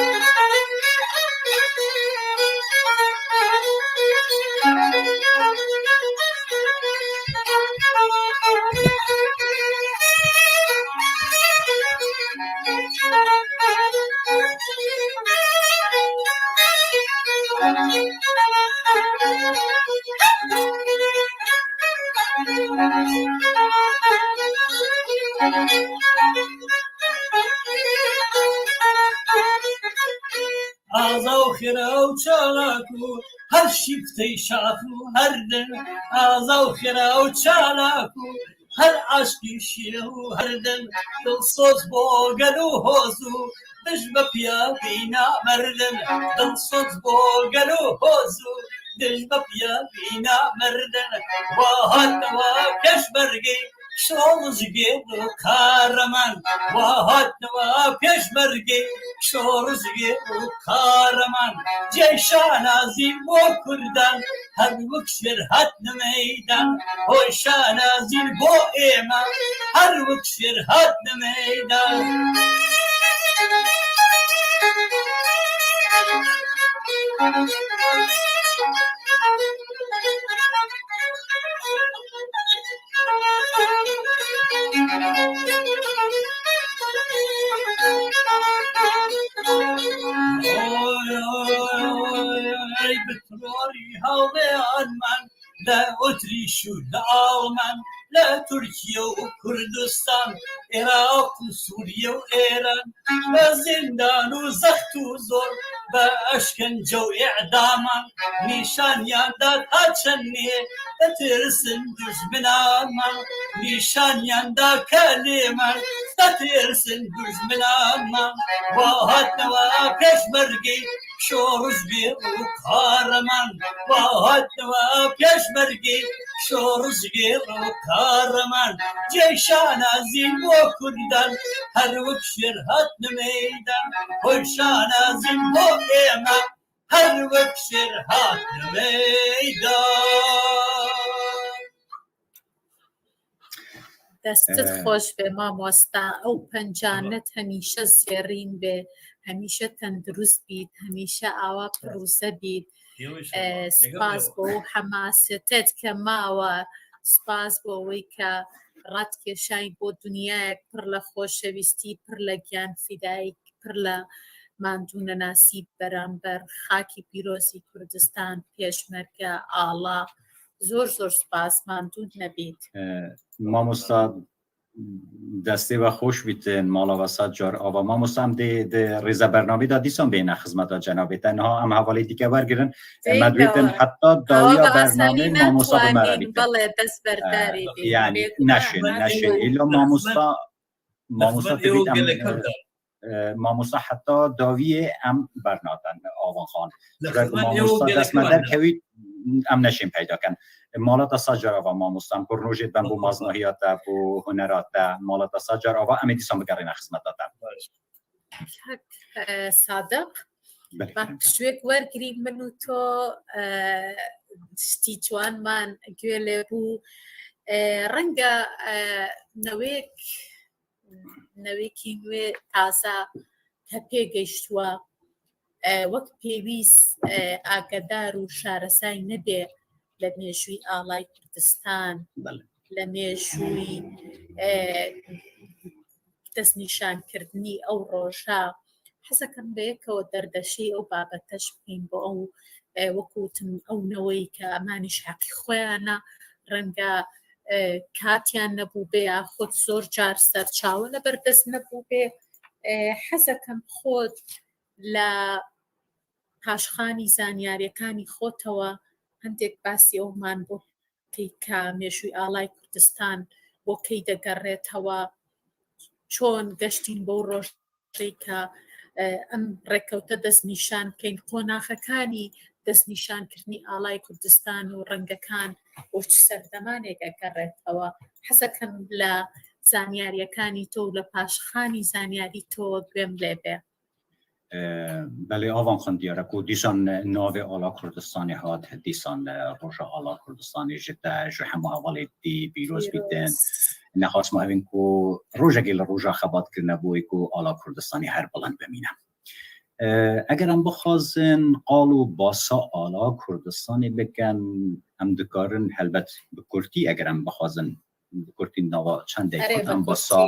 ئازا و خێرا و چالاک و هەر شیفتەی شاخ و هەر دەنگ، ئازا و خێرا و چالاک و هەر عاشقی شێو و هەر دەنگ، دڵسۆز بۆ گەل و هۆز و دژ بە پیاوی نامەردن، دڵسۆز بۆ گەل و هۆز و دژ بە پیاوی نامەردن، وا هاتنەوە پێشمەرگەی شۆڕشگێر و قارەمان، وا هاتنەوە پێشمەرگەی شۆڕشگێر و قارەمان، جێی شانازین بۆ کوردان، هەر وەک شێر هاتنە مەیدان، هۆی شانازین بۆ ئێمە، هەر وەک شێر هاتنە مەیدان. ئۆی، ئۆی، ئۆی، بە ترۆری هەڵێانمان، لە ئۆتریش و لە ئاڵمان، لە تورکیە و کوردستان، عێراق و سووریە و ئێران، بە زیندان و زەخت و زۆر، بە ئەشکەنجە و ئیعدامان، نیشانیان دا تا چەندێ دەترسن دوژمنامان، نیشانیان دا کە لێمان دەترسن دوژمنامان. وا هاتنەوە پێشمەرگەی شۆڕشگێڕ و قارەمان، وا هاتنەوە پێشمەرگەی شۆڕشگێڕ و قارەمان. جێی شانازین بۆ کوردان، هەر وەک شێر هاتنە مەیدان، هۆی شانازین بۆ ئێمە، هەر وەک شێر هاتنە مەیدان. دەستت خۆش بێ مامۆستا، ئەو پەنجانەت هەمیشە زێڕین بێ، هەمیشە تەندروست بیت، هەمیشە ئاوا پڕوزە بیت. سپاس بۆ ئەو حەماسەتەت کە ماوە، سپاس بۆ ئەوەی کە ڕاتکێشای بۆ دنیایەک پڕ لە خۆشەویستی، پڕ لە گیان فیدایی، پڕ لە ماندوو نەناسی بەرامبەر خاکی پیرۆزی کوردستان، پێشمەرگە، ئاڵا. زۆر زۆر سپاس، ماندوو نەبیت. مامۆستا، دەستێ وە خۆش بیتن، ماڵەوە سەد جار ئاوا. مامۆستا، ئەم دێ دێ ڕێزە بەرنامەدا دیسان بێنە خزمەتا جەنابێ. تەنها ئەم هەواڵی دیکە وەرگرن، ئەمە دوێتن حتا داویا بەرنامەی مامۆستا بمەرە بیتن. بەڵێ، دەست بەرداری بین. یعنی نەشێن، نەشێن. ئیلا مامۆستا، مامۆستا دەبیت ئەم مامۆستا حتا داویێ ئەم بەرنادەن ئاوان خان. مامۆستا دەستمە دەرکەویت ئەم نەشین پەیدا کەن. ماڵەتە سا جار ئاوا مامۆستان، بڕنۆژێت بەم بۆ مازناهیاتە، بۆ هونەراتە، ماڵەتە سا جار ئاوا ئەمێ دیسان بگەڕێنە خزمەتاتە. سادق، شوێک وەرگری من و تۆ شتی جوانمان گوێ لێ بوو. ڕەنگە نەوێک نەوێکی نوێ تازە کە پێگەیشتووە، وەک پێویست ئاگادار و شارەزای نەبێ لە مێژووی ئاڵای کوردستان، لە مێژووی دەستنیشانکردنی ئەو ڕۆژە. حەزەکەم بەیەکەوە دەردەشەی ئەو بابەتەش بکەین بۆ ئەو، وەکوتم، ئەو نەوەی کە ئەمانیش حەقی خۆیانە. ڕەنگە کاتیان نەبوو بێ، یاخود زۆر جار سەرچاوە لەبەردەست نەبوو بێ. حەزەکەم خۆت لە پاشخانی زانیاریەکانی خۆتەوە هەندێک باسی ئەومان بۆ کەی کە مێژووی ئاڵای کوردستان بۆ کەی دەگەڕێتەوە، چۆن گەشتین بەو ڕۆژەی کە ئەم ڕێکەوتە دەستنیشان بکەین، قۆناغەکانی دەستنیشانکردنی ئاڵای کوردستان و ڕەنگەکان بۆ چ سەردەمانێک ئەگەڕێتەوە. حەزەکەم لە زانیاریەکانی تۆ و لە پاشخانی زانیاری تۆ گوێم لێ بێ. Belê, avan xwendiyare ku dîsan navê Ala Kurdistanê hat, dîsan roja Ala Kurdistanê ji te, ji hemû hevalê dî pîroz bîtin. Nexas ma evin ku rojekê li roja xebat kirine bo ku Ala Kurdistanê her bilind bimîne. Eger em bixwazin qal û basa Ala Kurdistanê bikin, em dikarin helbet bi kurtî, eger em bixwazin bi kurtî nava çend deyqat em basa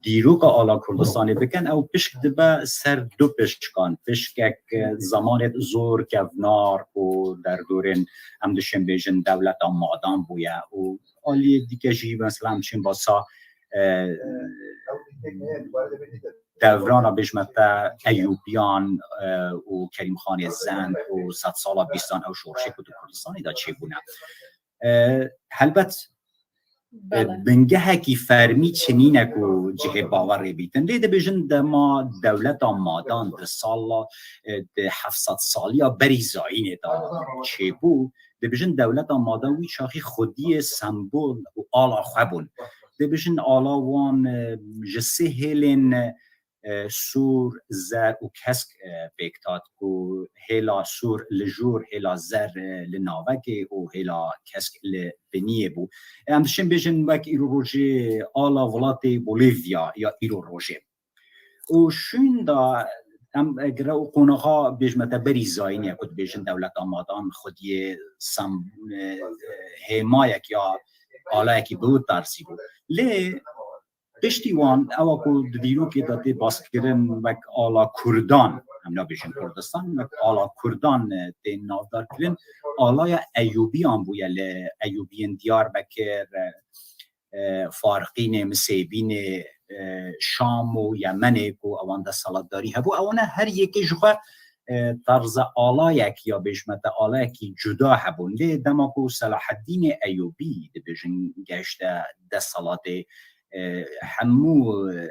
dîroka Ala Kurdistanê bikin, ew pişk dibe ser du pişkan. Pişkek zemanê zor kevnar û derdorên, em dişên bêjin, dewleta madan bûye û aliyê dike jî mesela em çin basa devrana bêjme te Eyûbiyan û Kerîmxanê Zend û sedsala bîstan ew şorişê ku di Kurdistanê de çêbûne. Helbet bingehekî fermî çinîne ku cihê bawerê bîtin. Lê dibêjin dema dewleta madan di sala, di heft sed saliya berî zayînê de çêbû, dibêjin dewleta madan wî çaxî xwediyê sembol û ala xwe bûn. Dibêjin ala wan ji sê hêlên sûr, zer û kesk pêk tat ku hêla sûr li jor, hêla zer li navekê û hêla kesk li biniyê bû. Em dişin bêjin wek îro rojê ala welatê Bolivya ya îro rojê. Û şûnda em gire û qonaxa bêjme te berî zayînê ku dibêjin dewleta madan xwediyê sem hêmayek ya alayekî bi wî tarzî bû. Lê Piştî wan, ewa ku di dîrokê de tê baskirin wek ala Kurdan, em nabêjin Kurdistan, wek ala Kurdan tê navdarkirin, alaya Eyûbiyan bûye li Eyûbiyên Diyarbekir, e, Farqînê, Misêbînê, e, Şam û Yemenê ku ewan desthilatdarî hebû, ewana her yekê ji xwe, e, terze alayek ya bêjme te alayekî cuda hebûn. Lê dema ku Selaheddînê Eyûbî dibêjin geşte desthilatê, e, hemû, e,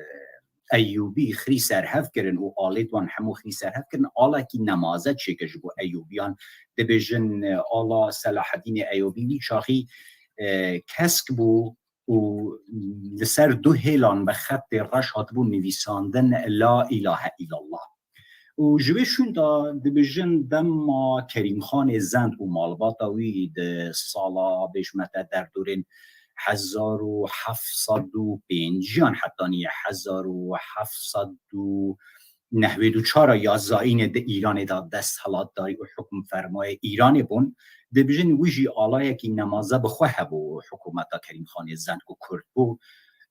Eyûbî xirî serhev kirin û alêt wan hemû xirî serhev kirin, alekî nemaze çêkir ji bo Eyûbiyan. Dibêjin, e, ala Selaheddînê Eyûbî wî çaxî, e, kesk bû û li ser du hêlan bi xetê reş hatibû nivîsandin La ilahe illallah. Û ji wê şûn de dibêjin dema Kerîmxanê Zend û malbata wî di sala bêjme te derdorên hezar û heft sed û pêncî an hetanî hezar û heft sed û nehwêd û çar ya zayînê di Îranê de desthilatdarî û hukmfermayê Îranê bûn, dibêjin wî jî alayekî nemaze bi xwe hebû hikûmeta Kerîmxanê Zend ku Kurd bû.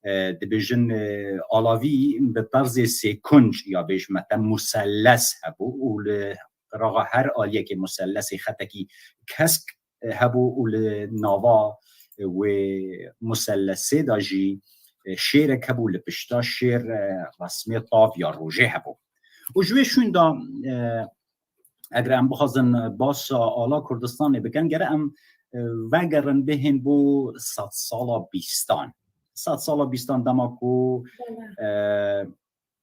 E, dibêjin, e, alavî bi terzê sêkunc ya bêjme te muselles hebû û li qiraxa her aliyekê musellesê xetekî kesk, e, hebû û li nava, e, wê musellesê de jî, e, şêrek hebû, li pişta şêr, e, resmê tav ya rojê hebû. Û ji wê şûn de, e, eger em bixwazin basa ala Kurdistanê bikin, gere em, e, vegerin bihên bo sedsala bîstan. Sedsala bîstan dema ku, e,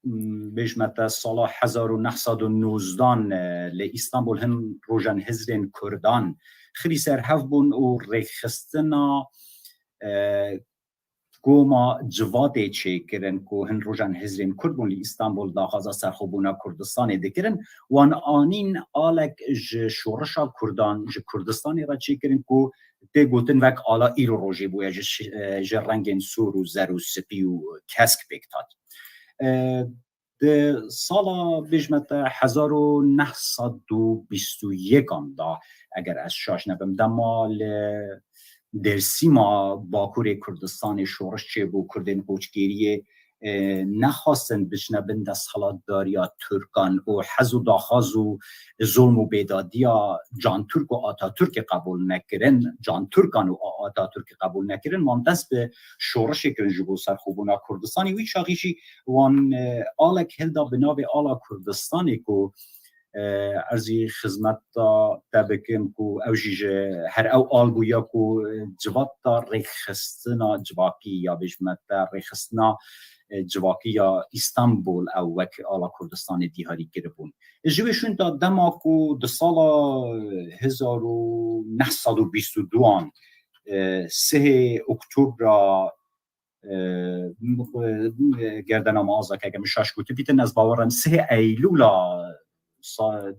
m, bêjme te sala hezar û neh sed û nozdan, e, li Îstanbul hin rojanhizrên Kurdan xirî ser hev bûn û rêkxistina, e, koma civatê çêkirin ku hin rojanhizrên Kurd bûn li Îstanbul daxwaza serxwebûna Kurdistanê dikirin. Wan anîn alek ji şoreşa Kurdan ji Kurdistanê re çêkirin ku tê gotin wek ala îro rojê bûye ji şi-, e, ji rengên sor û zer û spî û kesk pêk tat. E, Di sala, bêjme te, hezar û neh sed û bîst û yekan de, eger ez şaş nebim, dema li Dêrsîma Bakurê Kurdistanê şoreş çêbû, Kurdên Qoçgêriyê, e, nexwastin biçine bin desthilatdariya Tirkan û hez û daxwaz û zulm û bêdadiya Can Tirk û Atatürkê qebûl nekirin, Can Tirkan û A-, Atatürkê qebûl nekirin, wan dest bi şoreşê kirin ji bo serxwebûna Kurdistanê. Wî çaxî jî wan, e, alek hilda bi navê Ala Kurdistanê ku, e, erzî xizmeta te bikim ku ew jî ji her ew al bû ya ku, e, civata rêkxistina civakî ya bêjme te rêkxistina, e, civakî ya Îstanbul ew wek Ala Kurdistanê dîharî kiribûn. Ji wê şûn de dema ku di sala hezar û neh sed û bîst û duan, e, sihê Oktobra, e, e, gerdena me azak, eger min şaş gotibîtin, ez bawerim sihê Eylûla sa-,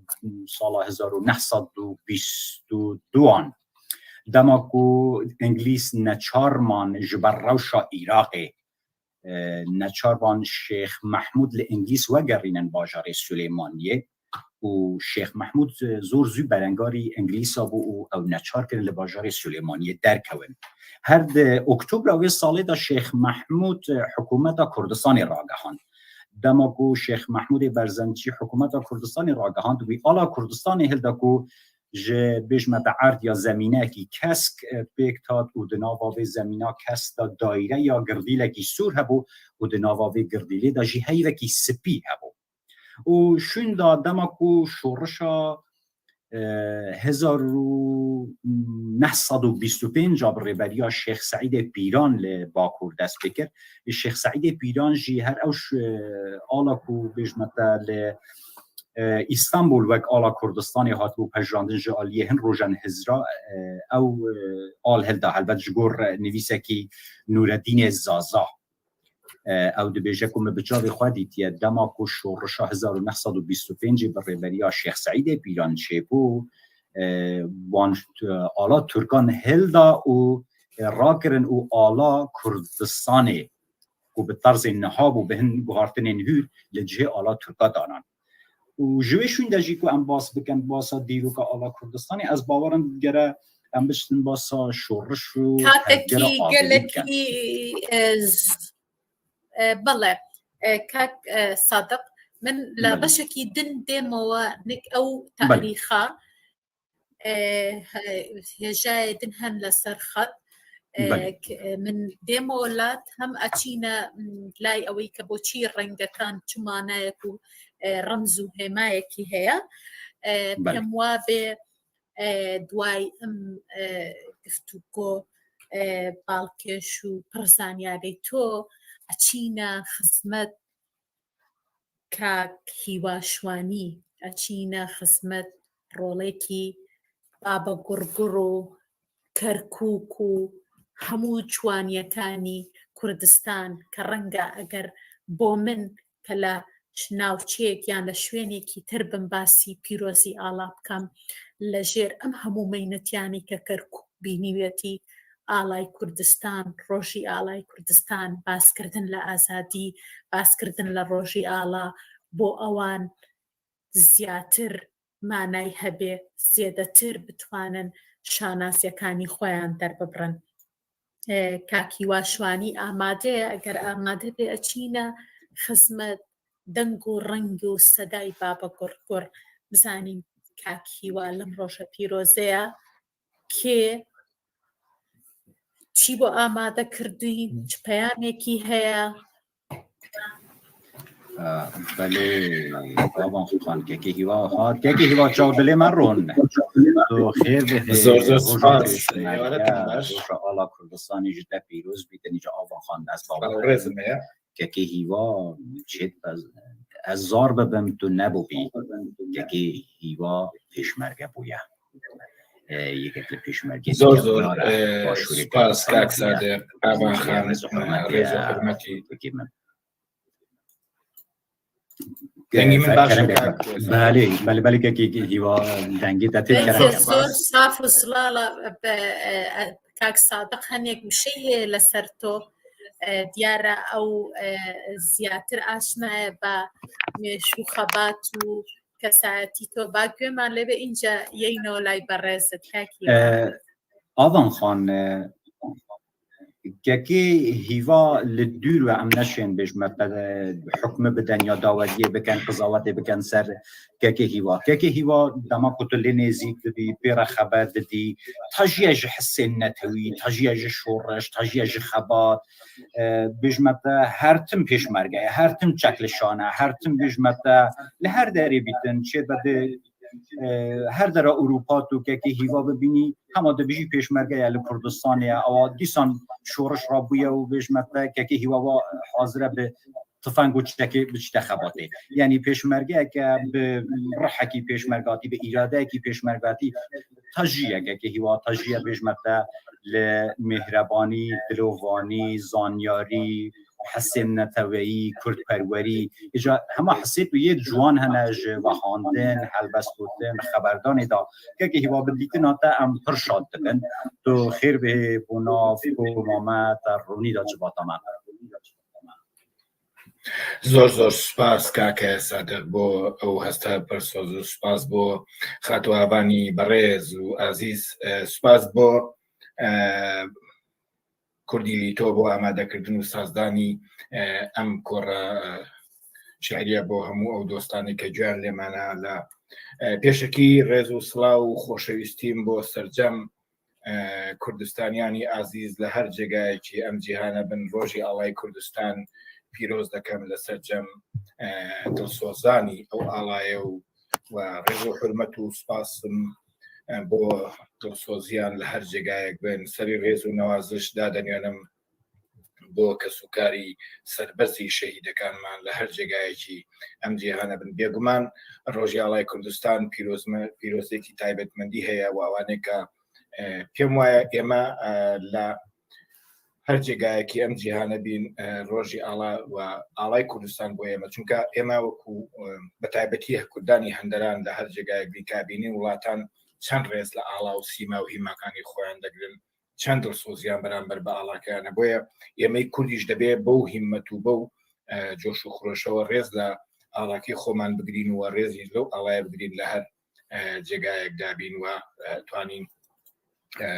sala hezar û neh sed û bîst û duan, dema ku Îngilîz neçar man ji ber rewşa Iraqê, e, neçar van Şêx Mehmûd li Îngilîz wegerînin bajarê Silêmaniyê û Şêx Mehmûd, e, zor zû berengarî Îngilîza bû û ew neçar kirin li bajarê Silêmaniyê derkewin. Her di Oktobra wê salê de Şêx Mehmûd, e, hikûmeta Kurdistanê ragehand. Dema ku Şêx Mehmûdê Berzençî hikûmeta Kurdistanê ragehand, wî ala Kurdistanê hilda ku ji, bêjme te, erd ya zemînekî kesk, e, pêk tat û di nava vê zemîna kesk de daîre ya girdîlekî sor hebû û di nava vê girdîlê de jî heyvekî spî hebû. Û şûnda dema ku şoreşa, e, hezar û neh sed û bîst û pênc a bi rêberiya Şêx Seîdê Pîran li Bakur dest pê kir, Şêx Seîdê Pîran jî her ew ş-, e, ala ku, bêjme te, li, e, Îstanbul wek ala Kurdistanê hatibû pejirandin ji aliyê hin rojan hizra, e, ew, e, al hilda, helbet ji gor, e, nivîsekî Nûredînê Zaza. E, ew dibêje ku min bi çavê xwe dîtiye, dema ku şoreşa hezar û neh sed û bîst û pêncê bi rêberiya Şêx Seîdê Pîran çêbû, e, wan, e, ala Tirkan hilda û, e, rakirin û ala Kurdistanê ku bi terzên niha bû, bi hin guhartinên hûr li cihê ala Tirka danan. Û ji wê şûn de jî ku em bas bikin, basa dîroka ala Kurdistanê, ez bawerim gere em biçin basa şoreş û tevgera Katekî azadî bikin. Gelekî, e, z-, e, bele, e, kak, e, Sadiq, min li Belê. Beşekî din dême we nik ew Belê. Tarîxa, e, he-, hêjayê din hem li ser xet. ئێ، بەڵێ. ک-، ئێ، من دێمە وڵات، هەم ئەچینە، م، لای ئەوەی کە بۆچی ڕەنگەکان چ مانایەک و، ئێ، ڕەمز و هێمایەکی هەیە. ئێ، بەڵێ. پێم وابێ، ئێ، دوای ئەم، ئێ، گفتوگۆ، ئێ، باڵکێش و پڕ زانیارەی تۆ، ئەچینە خزمەت کاک هیوا شوانی، ئەچینە خزمەت ڕۆڵێکی بابە گوڕگوڕ و کەرکووک و هەموو جوانیەکانی کوردستان، کە ڕەنگە ئەگەر بۆ من کە لە ش-، ناوچەیەک یان لە شوێنێکی تر بم، باسی پیرۆزی ئاڵا بکەم، لە ژێر ئەم هەموو مەینەتیانی کە کەرکووک بینیوێتی، ئاڵای کوردستان، ڕۆژی ئاڵای کوردستان، باسکردن لە ئازادی، باسکردن لە ڕۆژی ئاڵا، بۆ ئەوان زیاتر مانای هەبێ، زێدەتر بتوانن شانازیەکانی خۆیان دەرببڕن. ئێ، کاک هیوا شوانی ئامادەیە؟ ئەگەر ئامادە بێ، ئەچینە خزمەت دەنگ و ڕەنگ و سەدای بابە گوڕگوڕ. بزانین کاک هیوا لەم ڕۆژە پیرۆزەیە کێ، چی بۆ ئامادە کردوین، چ پەیامێکی هەیە؟ ئە، بەلێ، ئاوان خان، کەکێ هیوا هات. کەکێ هیوا، چاو دلێ من ڕۆن. تو خێر بێ. زۆر زۆر ڕۆژە سپاس. پێشمەرگە، هێوانەتان باش. ڕۆژە ئاڵا کوردستانی ji te pîroz bî, tenî ji avan xan dest bava. Rizim ya. Kekê Hîva, çêt ez, ez zar bibim, tu nebûbî. Kekê Hîva pêşmerge bûye. E, yekek li pêşmergê Zor zor, diyar e, e, Başûrê spas, Kurdistan kak bûye. Sadiq, Avan Xan, rêz û hurmetê rêz û e, hurmetî. Kekê min. Dengê min E, baş e, Kerem Bey, kak Sadiq. Belê, belê, belê, Kekê Hîva, dengê te tê. Dengê Kerem Bey. Zor saf û zilala, be, e, e, kak Sadiq, hinek wişeyê li ser to, e, diyar e, ew, e, ziyatir aşnaye be mêş û xebat û kesayetî to. Ba guhêman lê be, înca yeyno lay berêzit, kak Hîva. E, Avan Xan, e, Kekê Hîva li dûr ve, em neşên bêjme te, e, hukmi biden ya daweriyê bikin, qizawetê bikin ser Kekê Hîva. Kekê Hîva dema ku tu lê nêzîk dibî, pê re xeber didî, tajiye ji hisên netewî, tajiye ji şoreş, tajiye ji xebat, e, bêjme te her tim pêşmerge ye, her tim çek li şan e, her tim bêjme te li her derê bîtin, çê be di, e, her dera Ewropa tu Kekê Hîva bibînî, hema dibêjî pêşmerge ye li Kurdistanê ye, ewa dîsan şoreş rabûye û bêjme te Kekê Hîva wa hazir e bi tifeng û çekê biçîte xebatê. Yanî pêşmergeyeke bi rihekî pêşmergatî, bi îradeyekî pêşmergatî, tajiye Kekê Hîva, tajiye bêjme te li mêhrebanî, dilovanî, zanyarî, hisên neteweyî, kurdperwerî. Îca hema hisê tu yê ciwan hene ji vehandin, helbestgotin, xeberdanê de. Kekê Hîva, bi dîtina te em pir şad dibin. Tu xêr bihê bo nav koma me, te ronî da civata me. زۆر زۆر سوپاس کاکە سادق بۆ ئەو هەستە پرسۆز و سوپاس بۆ خاتوو ئاوانی بەڕێز و ئازیز، ئە، سوپاس بۆ، ئە، کوردی لیتۆ بۆ ئامادەکردن و سازدانی، ئە، ئەم کۆڕە، ئە، شعریە بۆ هەموو ئەو دۆستانی کە گوێیان لێمانە لە، ئە، پێشەکی ڕێز و سڵاو و خۆشەویستیم بۆ سەرجەم، ئە، کوردستانیانی ئازیز لە هەر جێگایەکی ئەم جیهانە بن. ڕۆژی ئاڵای کوردستان پیرۆز دەکەم لە سەرجەم، ئە، دڵسۆزانی ئەو ئاڵایە و، و ڕێز و حورمەت و سپاسم، ئە، بۆ دڵسۆزیان لە هەر جێگایەک بن. سەری ڕێز و نەوازش دادەنوێنم بۆ کەسوکاری سەربەرزی شەهیدەکانمان لە هەر جێگایەکی ئەم جیهانە بن. بێگومان ڕۆژی ئاڵای کوردستان پیرۆزمە-، پیرۆزێکی تایبەتمەندی هەیە و ئەوانەی کە، ئە، پێم وایە ئێمە، ئە، لە هەر جێگایەکی ئەم جیهانە بین، ئە، ڕۆژی ئاڵا و ئاڵای کوردستان بۆ ئێمە، چونکە ئێمە وەکو، ئە، بە تایبەتی کوردانی هەندەران لە هەر جێگایەک بین کابینی وڵاتان چەند ڕێز لە ئاڵا و سیما و هیماکانی خۆیان دەگرن، چەند دڵسۆزیان بەرامبەر بە ئاڵاکەیانە. بۆیە ئێمەی کوردیش دەبێ بەو هیممەت و بەو، ئە، جۆش و خرۆشەوە ڕێز لە ئاڵاکەی خۆمان بگرین و ڕێزیش لەو ئاڵایە بگرین لە هەر، ئە، جێگایەکدا بین و، ئە، توانین، ئە،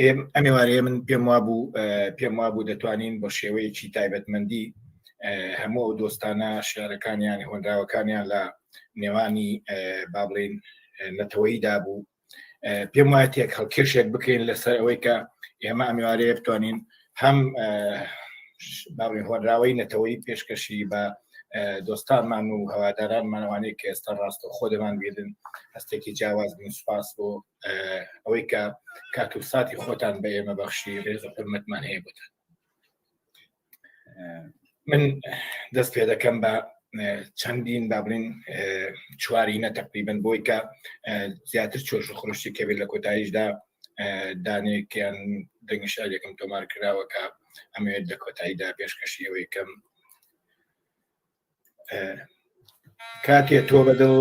ئێم-، ئەم ئێوارەیە من پێم وابوو، ئە، پێم وابوو دەتوانین بە شێوەیەکی تایبەتمەندی، ئە، هەموو ئەو دۆستانە شعرەکانیان، هۆنراوەکانیان لە نێوانی، ئە، با بڵێن، ئە، نەتەوەییدا بوو. ئە، پێم وایە تێک هەڵکێشێک بکەین لەسەر ئەوەی کە ئێمە ئەم ئێوارەیە بتوانین هەم، ئە، ش-، باڵی هۆنراوەی نەتەوەی پێشکەشی بە، ئە، دۆستانمان و هەوادارانمان، ئەوانەی کە ئێستا ڕاستەوخۆ دەمانبینن، هەستێکی جیاواز بن. سوپاس بۆ، ئە، ئەوەی کە کات و ساتی خۆتان بە ئێمە بەخشی. ڕێز و حورمەتمان هەیە بۆتان. ئە، من دەست پێ دەکەم بە، ئە، چەندین، با بڵین، ئە، چوارینە تەقریبەن، بۆی کە، ئە، زیاتر چۆش و خرۆشی کەبێت لە کۆتاییشدا، ئە، دانێکیان دەنگی شعرێکم تۆمار کراوە کە ئەمەوێت لە کۆتاییدا پێشکەشی ئەوەی کەم. ئە، کاتێ تۆ بە دڵ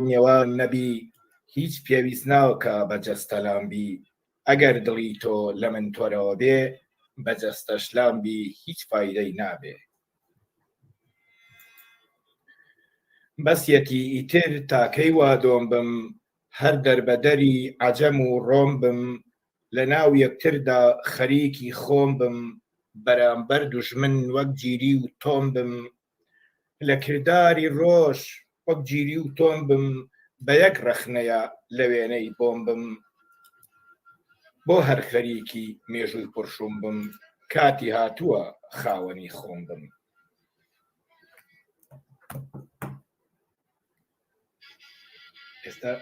نێوان نەبی، هیچ پێویست ناوکە بە جەستەلام بی. ئەگەر دڵی تۆ لە من تۆرەوە بێ، بە جەستەشلام بی، هیچ فایدەی نابێ. بەسیەتی ئیتر تا کەی وا دۆم بم، هەر دەربەدەری عەجەم و ڕۆم بم، لە ناو یەکتردا خەریکی خۆم بم، بەرامبەر دوژمن وەک جیری و تۆم بم، لە کرداری ڕۆژ وەک جیری و تۆم بم، بە یەک ڕەخنەیە لە وێنەی بۆم بم، بۆ هەر خەریکی مێژووی پڕشوم بم، کاتی هاتووە خاوەنی خۆم بم. ئێستا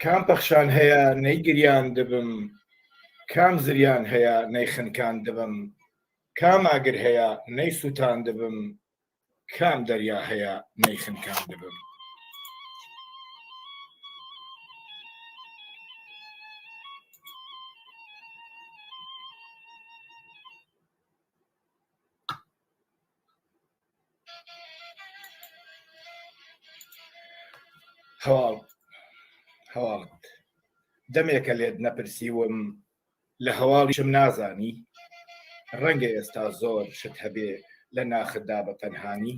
کام پەخشان هەیە نەیگریان دبم، کام زریان هەیە نەیخنکان دبم، کام ئاگر هەیە نەیسووتان دبم، کام دەریا هەیە نەیخنکان دبم. هەواڵ، هەواڵت. دەمێکە لێت نەپرسیوم، لە هەواڵیشم نازانی. ڕەنگە ئێستا زۆر شت هەبێ لە ناختدا بە پەنهانی.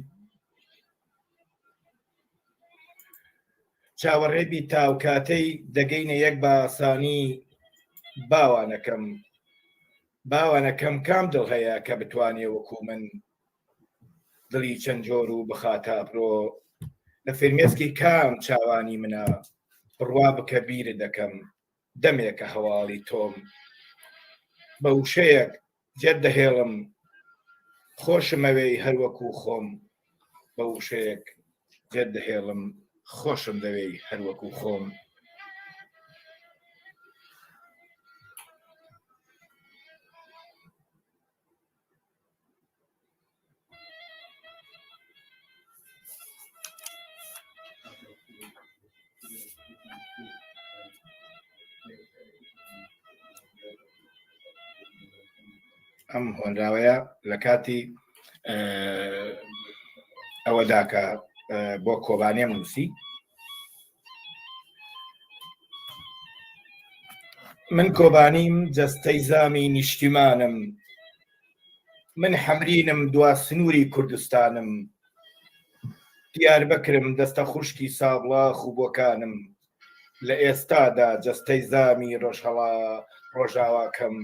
چاوەڕێ بی تا و کاتەی دەگەینە یەک بە ئاسانی. باوانەکەم، باوانەکەم کام دڵ هەیە کە بتوانێ وەکو من دڵی چەند جۆر و بخاتە ئەبرۆ؟ لە فرمێسکی کام چاوانی منە؟ بڕوا بکە بیرت دەکەم، دەمێکە هەواڵی تۆم. بە وشەیەک جێت دەهێڵم، خۆشم ئەوێی هەر وەکو خۆم. بە وشەیەک جێت دەهێڵم، خۆشم دەوێی هەر وەکو خۆم. ئەم هۆنراوەیە لە کاتی، ئە، ئەوەدا کە، ئە، بۆ کۆبانێم نووسی. من کۆبانیم، جەستەی زامی نیشتیمانم. من حەمرینم، دوا سنووری کوردستانم. دیاربەکرم، دەستە خوشکی سابڵاخ و بۆکانم. لە ئێستادا جەستەی زامی ڕۆژهەڵا-، ڕۆژاواکەم.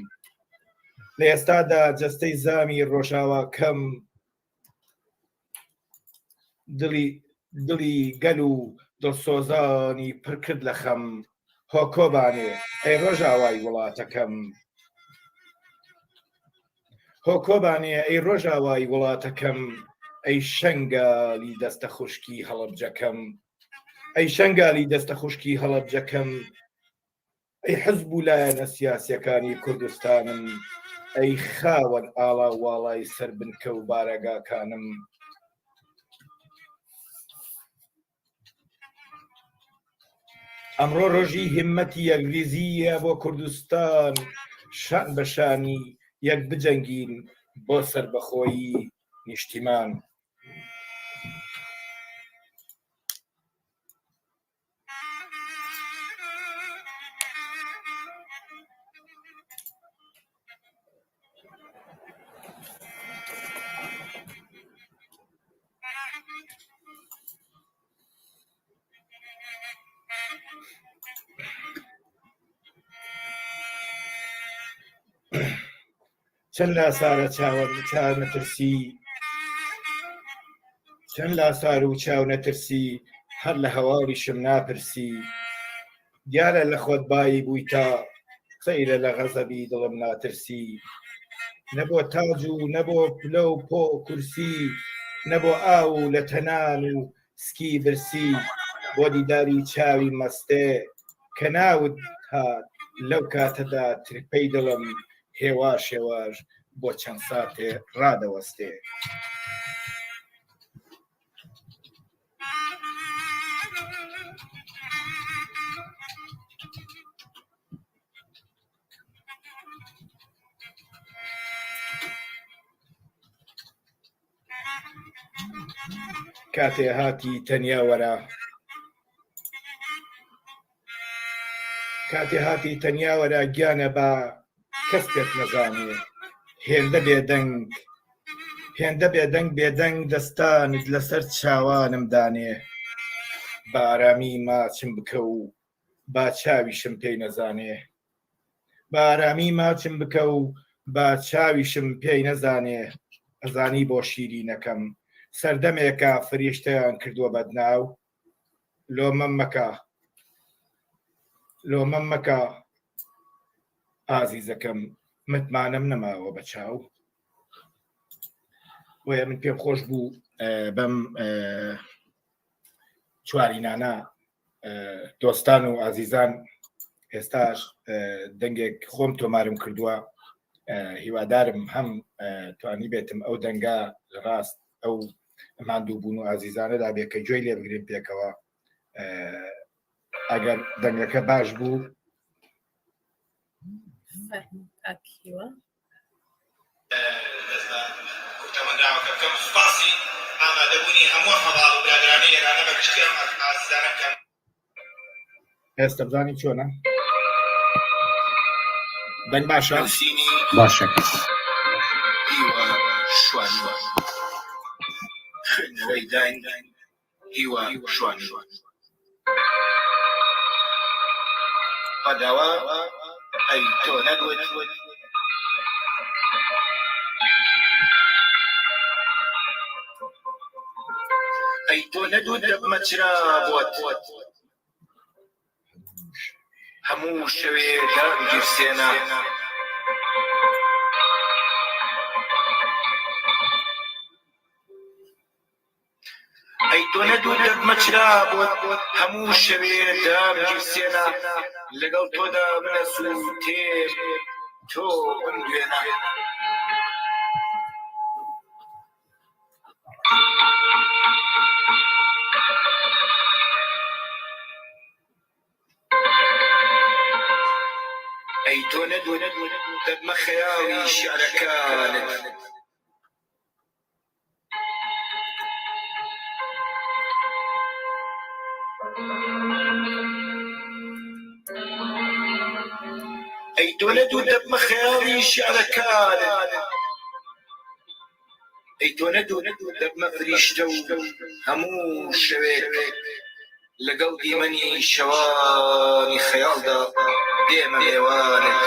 لە ئێستادا جەستەی زامی ڕۆژاواکەم. دڵی، دڵی گەل و دڵسۆزانی پڕ کرد لە خەم. هۆ کۆبانێ، ئەی ڕۆژاوای وڵاتەکەم. هۆ کۆبانێ، ئەی ڕۆژاوای وڵاتەکەم. ئەی شەنگالی دەستە خوشکی هەڵەبجەکەم. ئەی شەنگالی دەستە خوشکی هەڵەبجەکەم. ئەی حزب و لایەنە سیاسیەکانی کوردستانم، ئەی خاوەن ئاڵا واڵای سەر بنکە و بارەگاکانم. ئەمڕۆ ڕۆژی هیممەتی یەکریزیە بۆ کوردستان، شان بە شانی یەک بجەنگین بۆ سەربەخۆیی نیشتیمان. چەند لاسارە چاوە-، چاومەترسی، Çend lasar û çaw netirsî, her li hewaڵîşim napirsî. Diyar e li xwe bayî bûyta, seyr e li xezebî dilim natirsî. Ne bo tac û ne bo pile û po û kursî, ne bo aw û letenan û skî birsî, bo dîdarî çawî mestê, ke nawit hat, lew kate de tirpey dilim hêwaş hêwaş bo çend satê radewestê. Katê hatî tenya wera. Katê hatî tenya wera giyane ba kes pêt nezanê. Hênde bêdeng, hênde bêdeng, bêdeng destan li ser çawanim danê. Bi aramî maçim bike û ba çawîşim pê nezanê. Bi aramî maçim bike û ba çawîşim pê nezanê. Ez anî bo şîrînekem. Serdemêka firîşteyan kirdo bednaw. Lome meke. Lome meke. Azîzekem, mitmanem nemawe be çaw. Wê min pê xweş bû, e, bem, e, çwarînana, e, dostan û azîzan, êsta, e, dengek xwe min tomarim kirduwa. E, hîwadarim hem, e, twanî bêtim ew denga li rast ew mandûbûn û azîzane da bê ke cuyê lê bigirîn pêkewa. E, eger dengeke baş bû. Fermo, kak Hîwa. Dest بە کوتەمەنراوەکە بکەم. سوپاسی ئامادەبوونی هەموو هەواڵ و برادرانی ئێرانە بە گشتی ئەم ئازیزانە بکەم. ئێستا بزانین چۆنە؟ دەنگ باشە؟ نووسینی باشە. هیوا شوان. خوێندنەوەی دەنگ هیوا شوان. پەداوا ئەی تۆ نەدوت. ئەی تۆ نەدوت دەبمە چرا بۆت. هەموو شەوێ دام گیرسێنە. ئەی تۆ نەدوو دەبمە چرا بۆت، هەموو شەوێ دام گیرسێنە. لەگەڵ تۆدا منە سووتێ تۆ بمدوێنە. ئەی تۆ نەدوو دەبمە خەیاڵی شیعرەکانت. ئەی تۆ نەدوو دەبمە خەیاڵی شیعرەکانت. ئەی تۆ نەدوو دەبمە فریشتە و هەموو شەوێک لەگەڵ دیمەنی شەوانی خەیاڵدا دێمە مێوانت.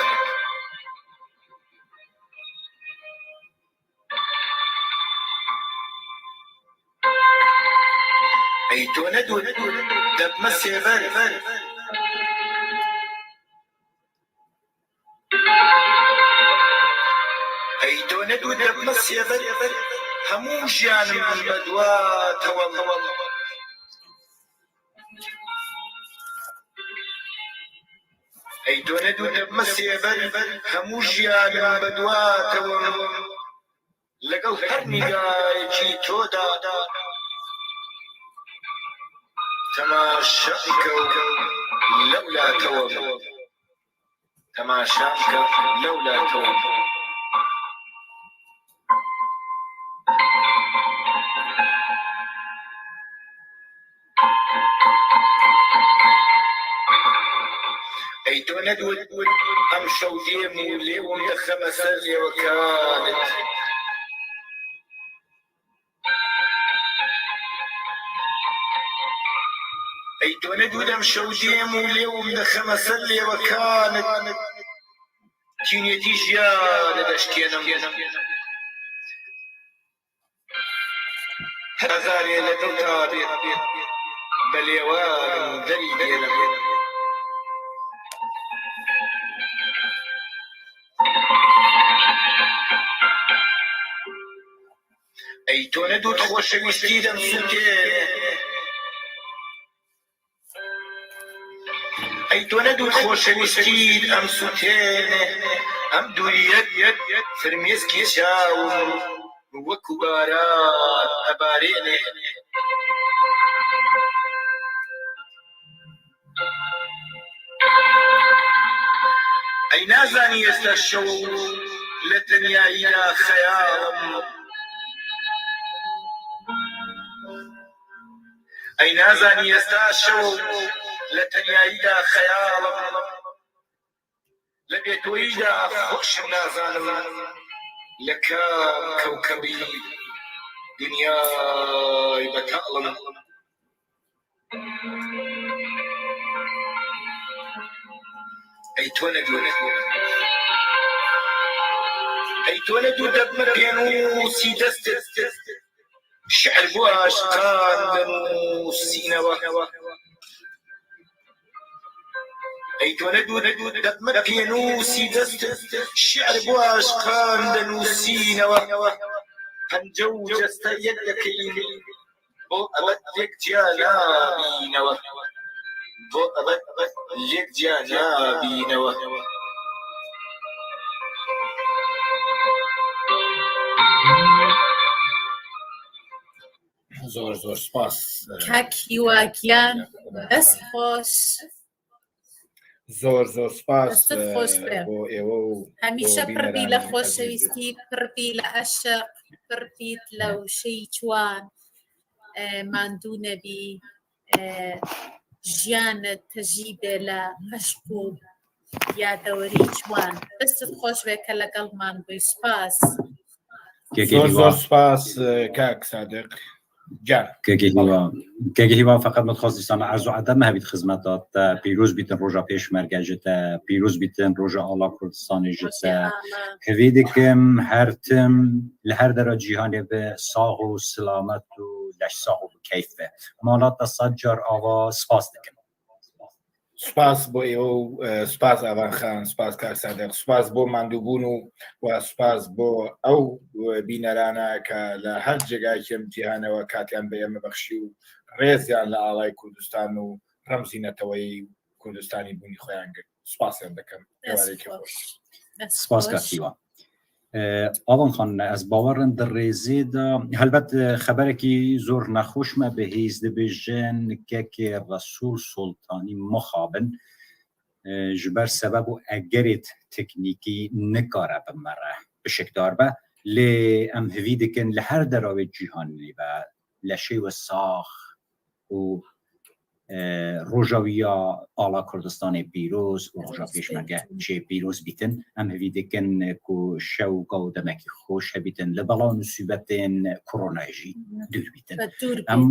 ئەی تۆ نەدوو دەبمە سێبەر. ئەی تۆ نەدوو دەبمە سێبەر، هەموو ژیانم بە دواتەوەم. ئەی تۆ نەدوو دەبمە سێبەر، هەموو ژیانم بە دواتەوەم. لەگەڵ هەر نیگایەکی تۆدا تەماشام کە و لەولاتەوەم. تەماشام کە لەولاتەوەم. ئەی تۆ نەدوت ئەم شەو دێم و لێوم دەخەمە سەر لێوەکانت. ئەی تۆ نەدوت ئەم شەو دێم و لێوم دەخەمە سەر لێوەکانت. تینێتی ژیانە دەشکێنم. هەر ئازارێ لە دڵتا بێ، بە لێوارم دەری دێنم. ئەی تۆ نەدووت خۆشەویستی دەم سووتێنێ. ئەی تۆ نەدووت خۆشەویستیت ئەم سووتێنێ، ئەم دووریەت فرمێسکی چاوم وەکو باران ئەبارێنێ. ئەی نازانی ئێستا شەو لە تەنیاییدا خەیاڵم. ئەی نازانی ئێستا شەو لە تەنیاییدا خەیاڵم. لە بێتۆییدا خۆشم نازانم لە کام کەوکەبی دنیای بەتاڵم. ئەی تۆ نەدوو، ئەی تۆ نەدوو دەبمە پێنووسی دەستت، شعر بۆ عاشقان دەنووسینەوە. ئەی تۆ نەدوو دەبمە پێنووسی دەستت، شعر بۆ عاشقان دەنووسینەوە. پەنجە و جەستە یەک دەکەین، بۆ ئەبەد لێک جیا نابینەوە، بۆ ئەبەد لێک جیا نابینەوە. زۆر زۆر سپاس. کاک هیواگیان، دەست خۆش. زۆر زۆر سپاس دەستت خۆش بێ. بۆ ئێوە و هەمیشە بۆ پڕبی لە بینەرانی خۆشەویستی، پڕبی لە عەشق، پڕبیت لە وشەی جوان. ئێ، ماندوو نەبی. ئێ، ژیانت تەژی بێ لە عەشق و یادەوەری جوان. دەستت خۆش بێ کە لەگەڵمان بووی. سپاس. زۆر زۆر سپاس کاک سادق جان. کەگە هیوا کەگە هیوا فقط متخواست دیسان عرض و عدم هەبیت خزمەتا تە پیروز بیتن ڕۆژا پێشمەرگە ژتە پیروز بیتن ڕۆژا ئاڵا کوردستانی ژتە هەوی دکم هەرتم لە هەر دەرا جیهانێ بە ساغ و سلامەت و لەش ساغ و کەیف بە ماڵات تە سەد جار ئاوا سپاس دکم. سپاس بۆ ئێوە و سپاس ئاوان خان، سپاس کاک سادق، سپاس بۆ ماندووبوون و و سپاس بۆ ئەو بینەرانە کە لە هەر جێگایکم جیهانەوە کاتیان بە ئێمە بەخشی و ڕێزیان لە ئاڵای کوردستان و ڕەمزی نەتەوەی کوردستانی بوونی خۆیان گرت. سپاسیان دەکەم. ئێوارێکی خۆش. سپاس کاک هیوا. ئاوان خان، ez bawer im di rêzê de helbet xeberekî zor nexweş me bi hêz dibêjin, kekê Resûl Soltanî mixabin ji ber sebeb û egerêt teknîkî nikare bi me re pişikdar be. Lê em hivî dikin li her dera wê cîhanê be leşê we sax û roja wî ya ala Kurdistanê pîroz û roja pêşmerge jê pîroz bîtin. Em hevî dikin ku şew gaw demekî xweş hebîtin li bela musîbetên koronayê jî dûr bîtin. Em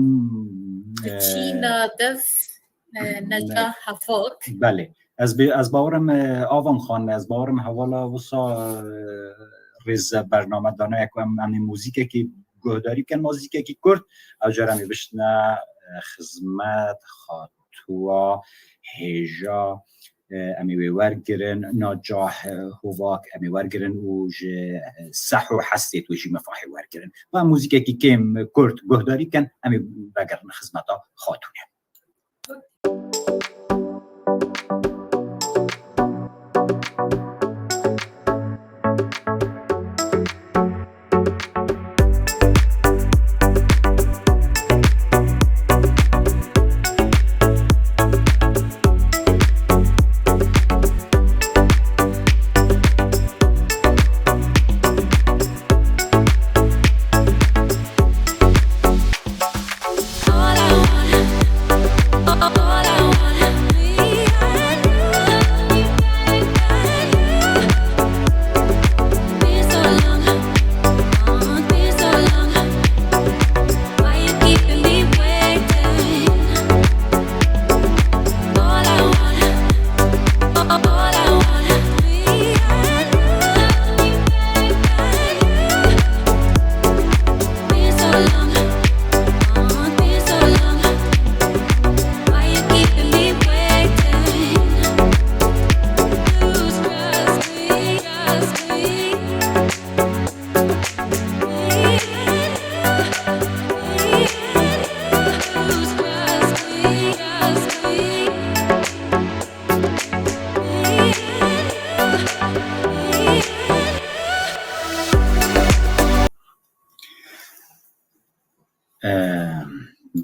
Çîna dev neca hevok. Belê. Ez bê, ez bawerim Avan Xan, ez bawerim hevala wisa rêz bername dane ku em, em ê muzîkekî guhdarî bikin, muzîkekî kurt, ew cara em ê biştine xizmet, xatuwa, hêja, em ê wê wergirin, nacah, hovak, em ê wergirin û ji seh û hestê tu jî mifahê wergirin. Ba muzîkekî kêm kurt guhdarî bikin, em ê vegerin xizmeta xatûnê.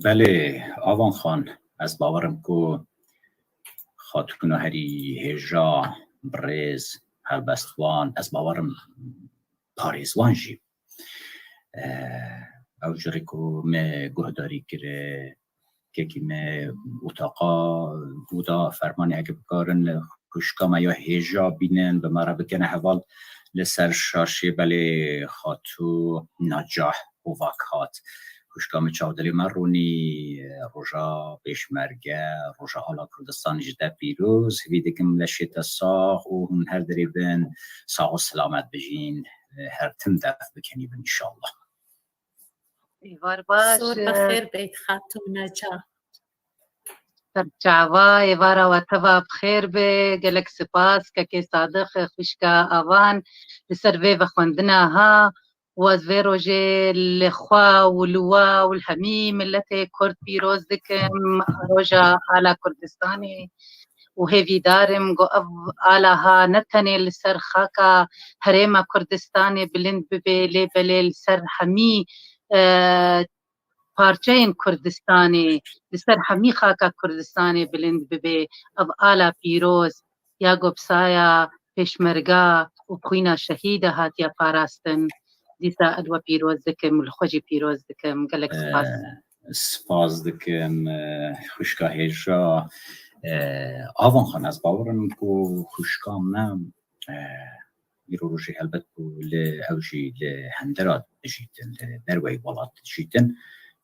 Belê, Avan Xan, ez bawerim ku xatûna herî hêja, birêz, helbestvan, ez bawerim parêzvan jî. Eh, ew ji rê ku me guhdarî kire, kekî me utaqa bû da fermanê heke bikarin xwişka me ya hêja bînin, bi me re bikene heval li ser şaşê belê xatû Nacah Hovak hat. Xwişka me çavdilê me rûnî, roja pêşmerge, roja ala Kurdistanê ji te pîroz, hêvî dikim leşê te sax û hûn her derê bin sax û selamet bijîn, her tim def bikenî bin înşallah. Êvar baş. Sor bi xêr bêt Xatûn Neca. Serçava, êvara we teva bi xêr be. Gelek spas, kekê Sadiq, xwişka Avan, li ser vê vexwendina ha. Û ez vê rojê li xwe û li we û li hemî miletê Kurd pîroz dikim, roja ala Kurdistanê. Û hêvîdar im ku ev ala ha ne tenê li ser xaka herêma Kurdistanê bilind bibe, lê belê li ser hemî, e, parçeyên Kurdistanê, li ser hemî xaka Kurdistanê bilind bibe. Ev ala pîroz ya ku bi saya pêşmerga û xwîna şehîda hatiye parastin, dîsa ez we pîroz dikim û li xwe jî pîroz dikim. Gelek spas. Eh, spas dikim, eh, xwişka hêja, eh, Avan Xan, ez bawer im ku xwişka me, eh, îro rojê helbet ku li, ew jî li Hindira dijîtin, li derveyî welat dijîtin.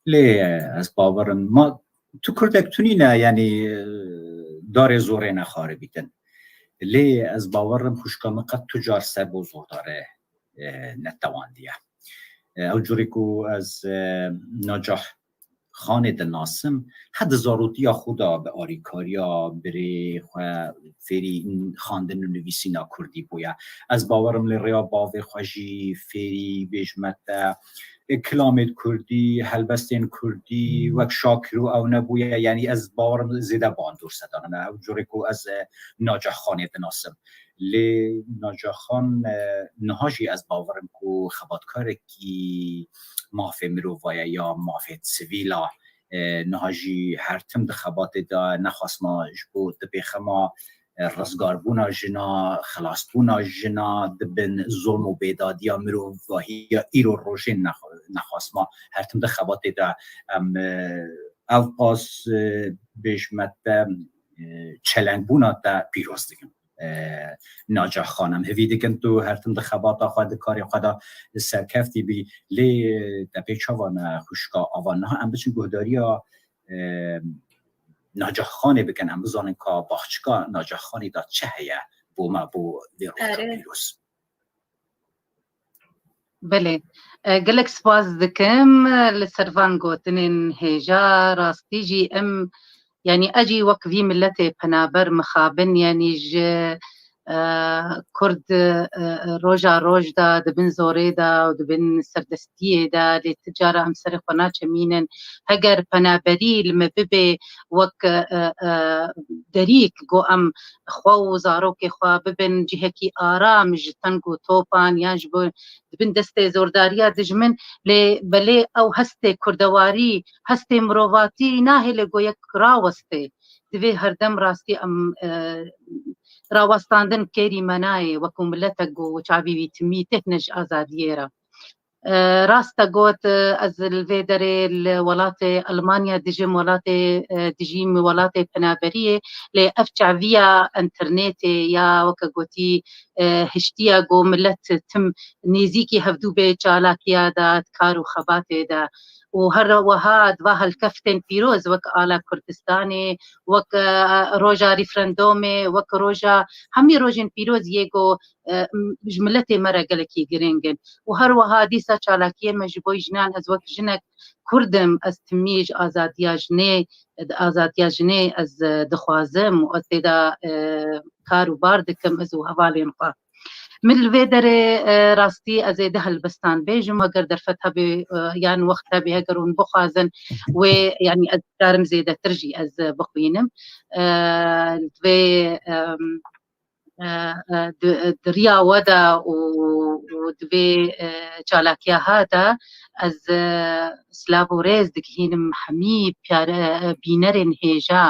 Lê, eh, ez bawer im, ma tu Kurdek tunîne, yanî, eh, darê zorê nexaribîtin. Lê ez bawer im xwişka min qet tu car ser bo zordare, eh, netewandiye. Eh, ew curê ku ez, eh, Nacah Xanê dinasim, he di zarotiya xwe de bi alîkariya birê xwe fêrî xwendin û nivîsîna kurdî bûye. Ez bawer im lê rêya bavê xwe jî fêrî bêjme te, e, kilamên kurdî, helbestên kurdî, wek Şakiro ew nebûye. Yanî ez bawer im zêde bandor sedanine. Ew curê ku ez, e, Nacah Xanê dinasim. Lê Nacah Xan, e, niha jî ez bawer im ku xebatkarekî mafê mirova ye ya mafê sivîl a. E, niha jî her tim di xebatê de nexwasma ji bo dibê xema, e, rizgarbûna jina, xilasbûna jina di bin zolm û bêdadiya mirovahiya îro rojên nex-, nexwasma her tim di xebatê de em, e, ev pas, e, bêjme te, e, çelengbûna te pîroz dikim. E, Nacah Xan, em hêvî dikin tu her tim di xebata xwe, di karê xwe de serkeftî bî. Lê te pê çawa ne xwişka Avan? Niha em biçin guhdariya, e, Nacah Xanê bikin, em bizanin ka baxçika Nacah Xanê de çi heye bo me, bo vê roja Erê. pîroz. Belê. E, gelek spas dikim, e, li ser van gotinên hêja, rastî jî em, yanî ez jî wek vî miletê penaber mixabin, yanî ji, e, Kurd, e, roja roj de, di bin zorê de û di bin serdestiyê de, lê ti cara em serê xwe naçemînin. Heger penaberî li me bibe wek, e, e, derîk, ku em xwe û zarokê xwe bibin cihekî aram ji teng û topan yan ji bo di bin destê zordariya dijmin, lê belê ew hestê kurdewarî, hestê mirovatî nahêle go yek rawestê. Divê herdem rastî em, e, rawestandin kêrî me nayê, wekû miletek go çavî wî timî têhne ji azadiyê re. E, rast te got, e, ez li vê derê li welatê Elmanya dijim, welatê, e, dijîm, welatê penaberiyê, lê ev çaviya înternetê ya weke gotî, e, hiştiya ku milet tim nêzîkî hevdû bê çalakiya de, di kar û xebatê de. Û her wiha di va helkeftên pîroz wek ala Kurdistanê, wek, e, roja referendomê, wek roja hemî rojên pîroz yê ku, e, m-, ji miletê me re gelekî girîng in. Û her wiha dîsa çalakiyê me ji bo jinan, ez wek jinek Kurd im, ez timî ji azadiya jinê, di azadiya jinê ez, e, dixwazim û ez tê de, e, kar û bar dikim, ez û hevalên xwe. Min li vê derê, e, rastî ez ê di helbestan bêjim, heger derfet hebe, e, yan wext hebe, heger hûn bixwazin, wê, yanî ez karim zêdetir jî ez, e, bixwînim. E, li vê, em, e, e, di, di riya we de û û di vê, e, çalakiya ha de ez, e, silav û rêz digihînim hemî piyare, e, bînerên hêja,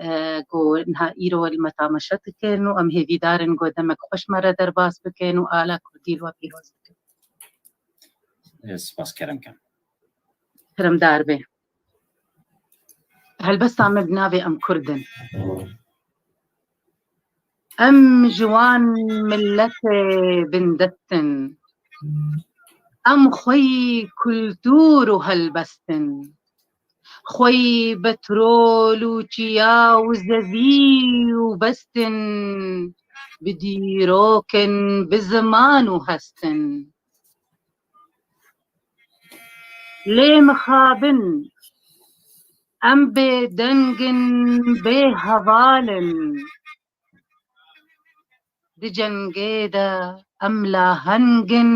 e, ku niha îro li me tamaşe dikin û em hêvîdar in ku demek xweş me re derbas bikin û ala Kurdî li we pîroz bikin. E, spas kerem kem. Keremdar be. Helbesta me bi navê Em Kurd in. Em ji wan miletê bindest in. Em xweyî kultûr û helbest in. Xweyî betrol û çiya û zevî û best in. Bi dîrok in, bi ziman û hest in. Lê mixabin, em bêdeng in, bêheval in. Di cengê de em laheng in,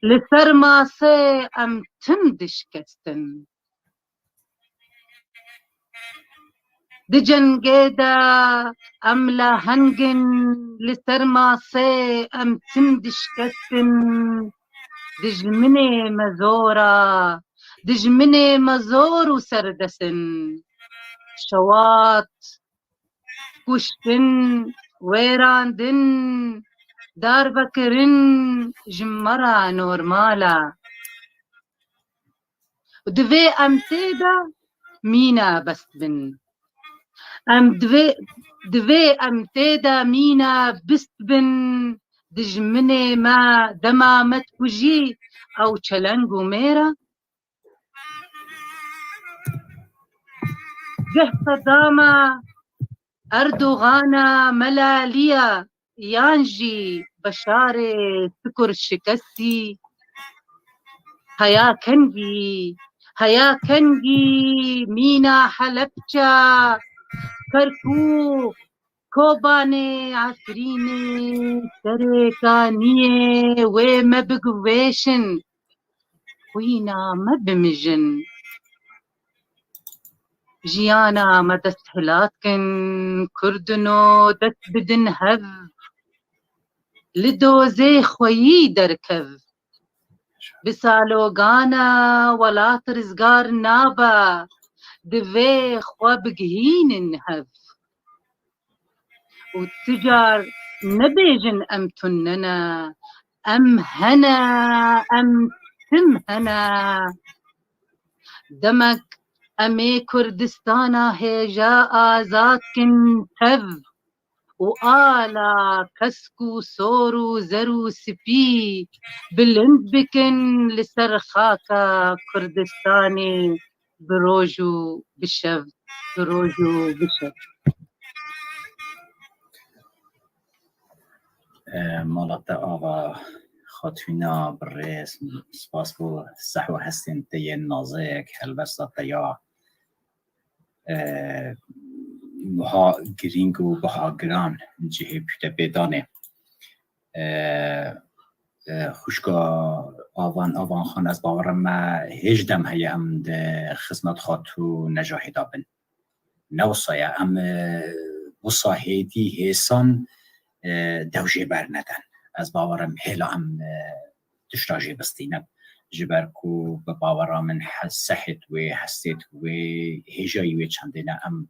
li ser masê em tim dişkestin. Di cengê de em laheng in, li ser masê em tim dişkestin. Dijminê me zor a, dijminê me zor û serdest in. Şewat, kuştin, wêrandin, darvekirin ji me re normal e. Û divê em tê de mîna best bin. Em divê, divê em tê de mîna bist bin, dijminê me dema me dikujî ew çeleng û mêr e. Geh Sedama, Erdogana, Melaliya, yan jî Beşarê sikur şikestî. Heya kengî, heya kengî mîna Helepçe, Kerkûk, Kobanê, Efrînê, Serê Kaniyê wê me biguvêşin. Xwîna me bimijin. Jiyana me dest hilat kin, Kurdino dest bidin hev. Li dozê xweyî derkev. Bi salogana welat rizgar nabe, divê xwe bigihînin hev. Û tu car nebêjin em tune ne, em hene, em tim hene. Demek em ê Kurdistana hêja azad kin tev û ala kesk û sor û zer û spî bilind bikin li ser xaka Kurdistanê bi roj û bi şev, bi roj û bi şev. E, mala te ava xatûna bi rêz, spas bo sehwa hestên te yên nazek, helbesta te ya, e, buha girîng û buha giran cihê pûte pê danê. E, e, xwişka Avan, Avan Xan, ez bawerim me hêj dem heye em di xizmet xatû Necahê de bin. Ne wisa ye, em, e, wisa hêdî hêsan, e, dew jê berneden. Ez bawerim hêla em, e, tişta jê bistînin. Ji ber ku bi bawera min he-, sehêt wê, hestêt wê, hêjayî wê çendê ne, em,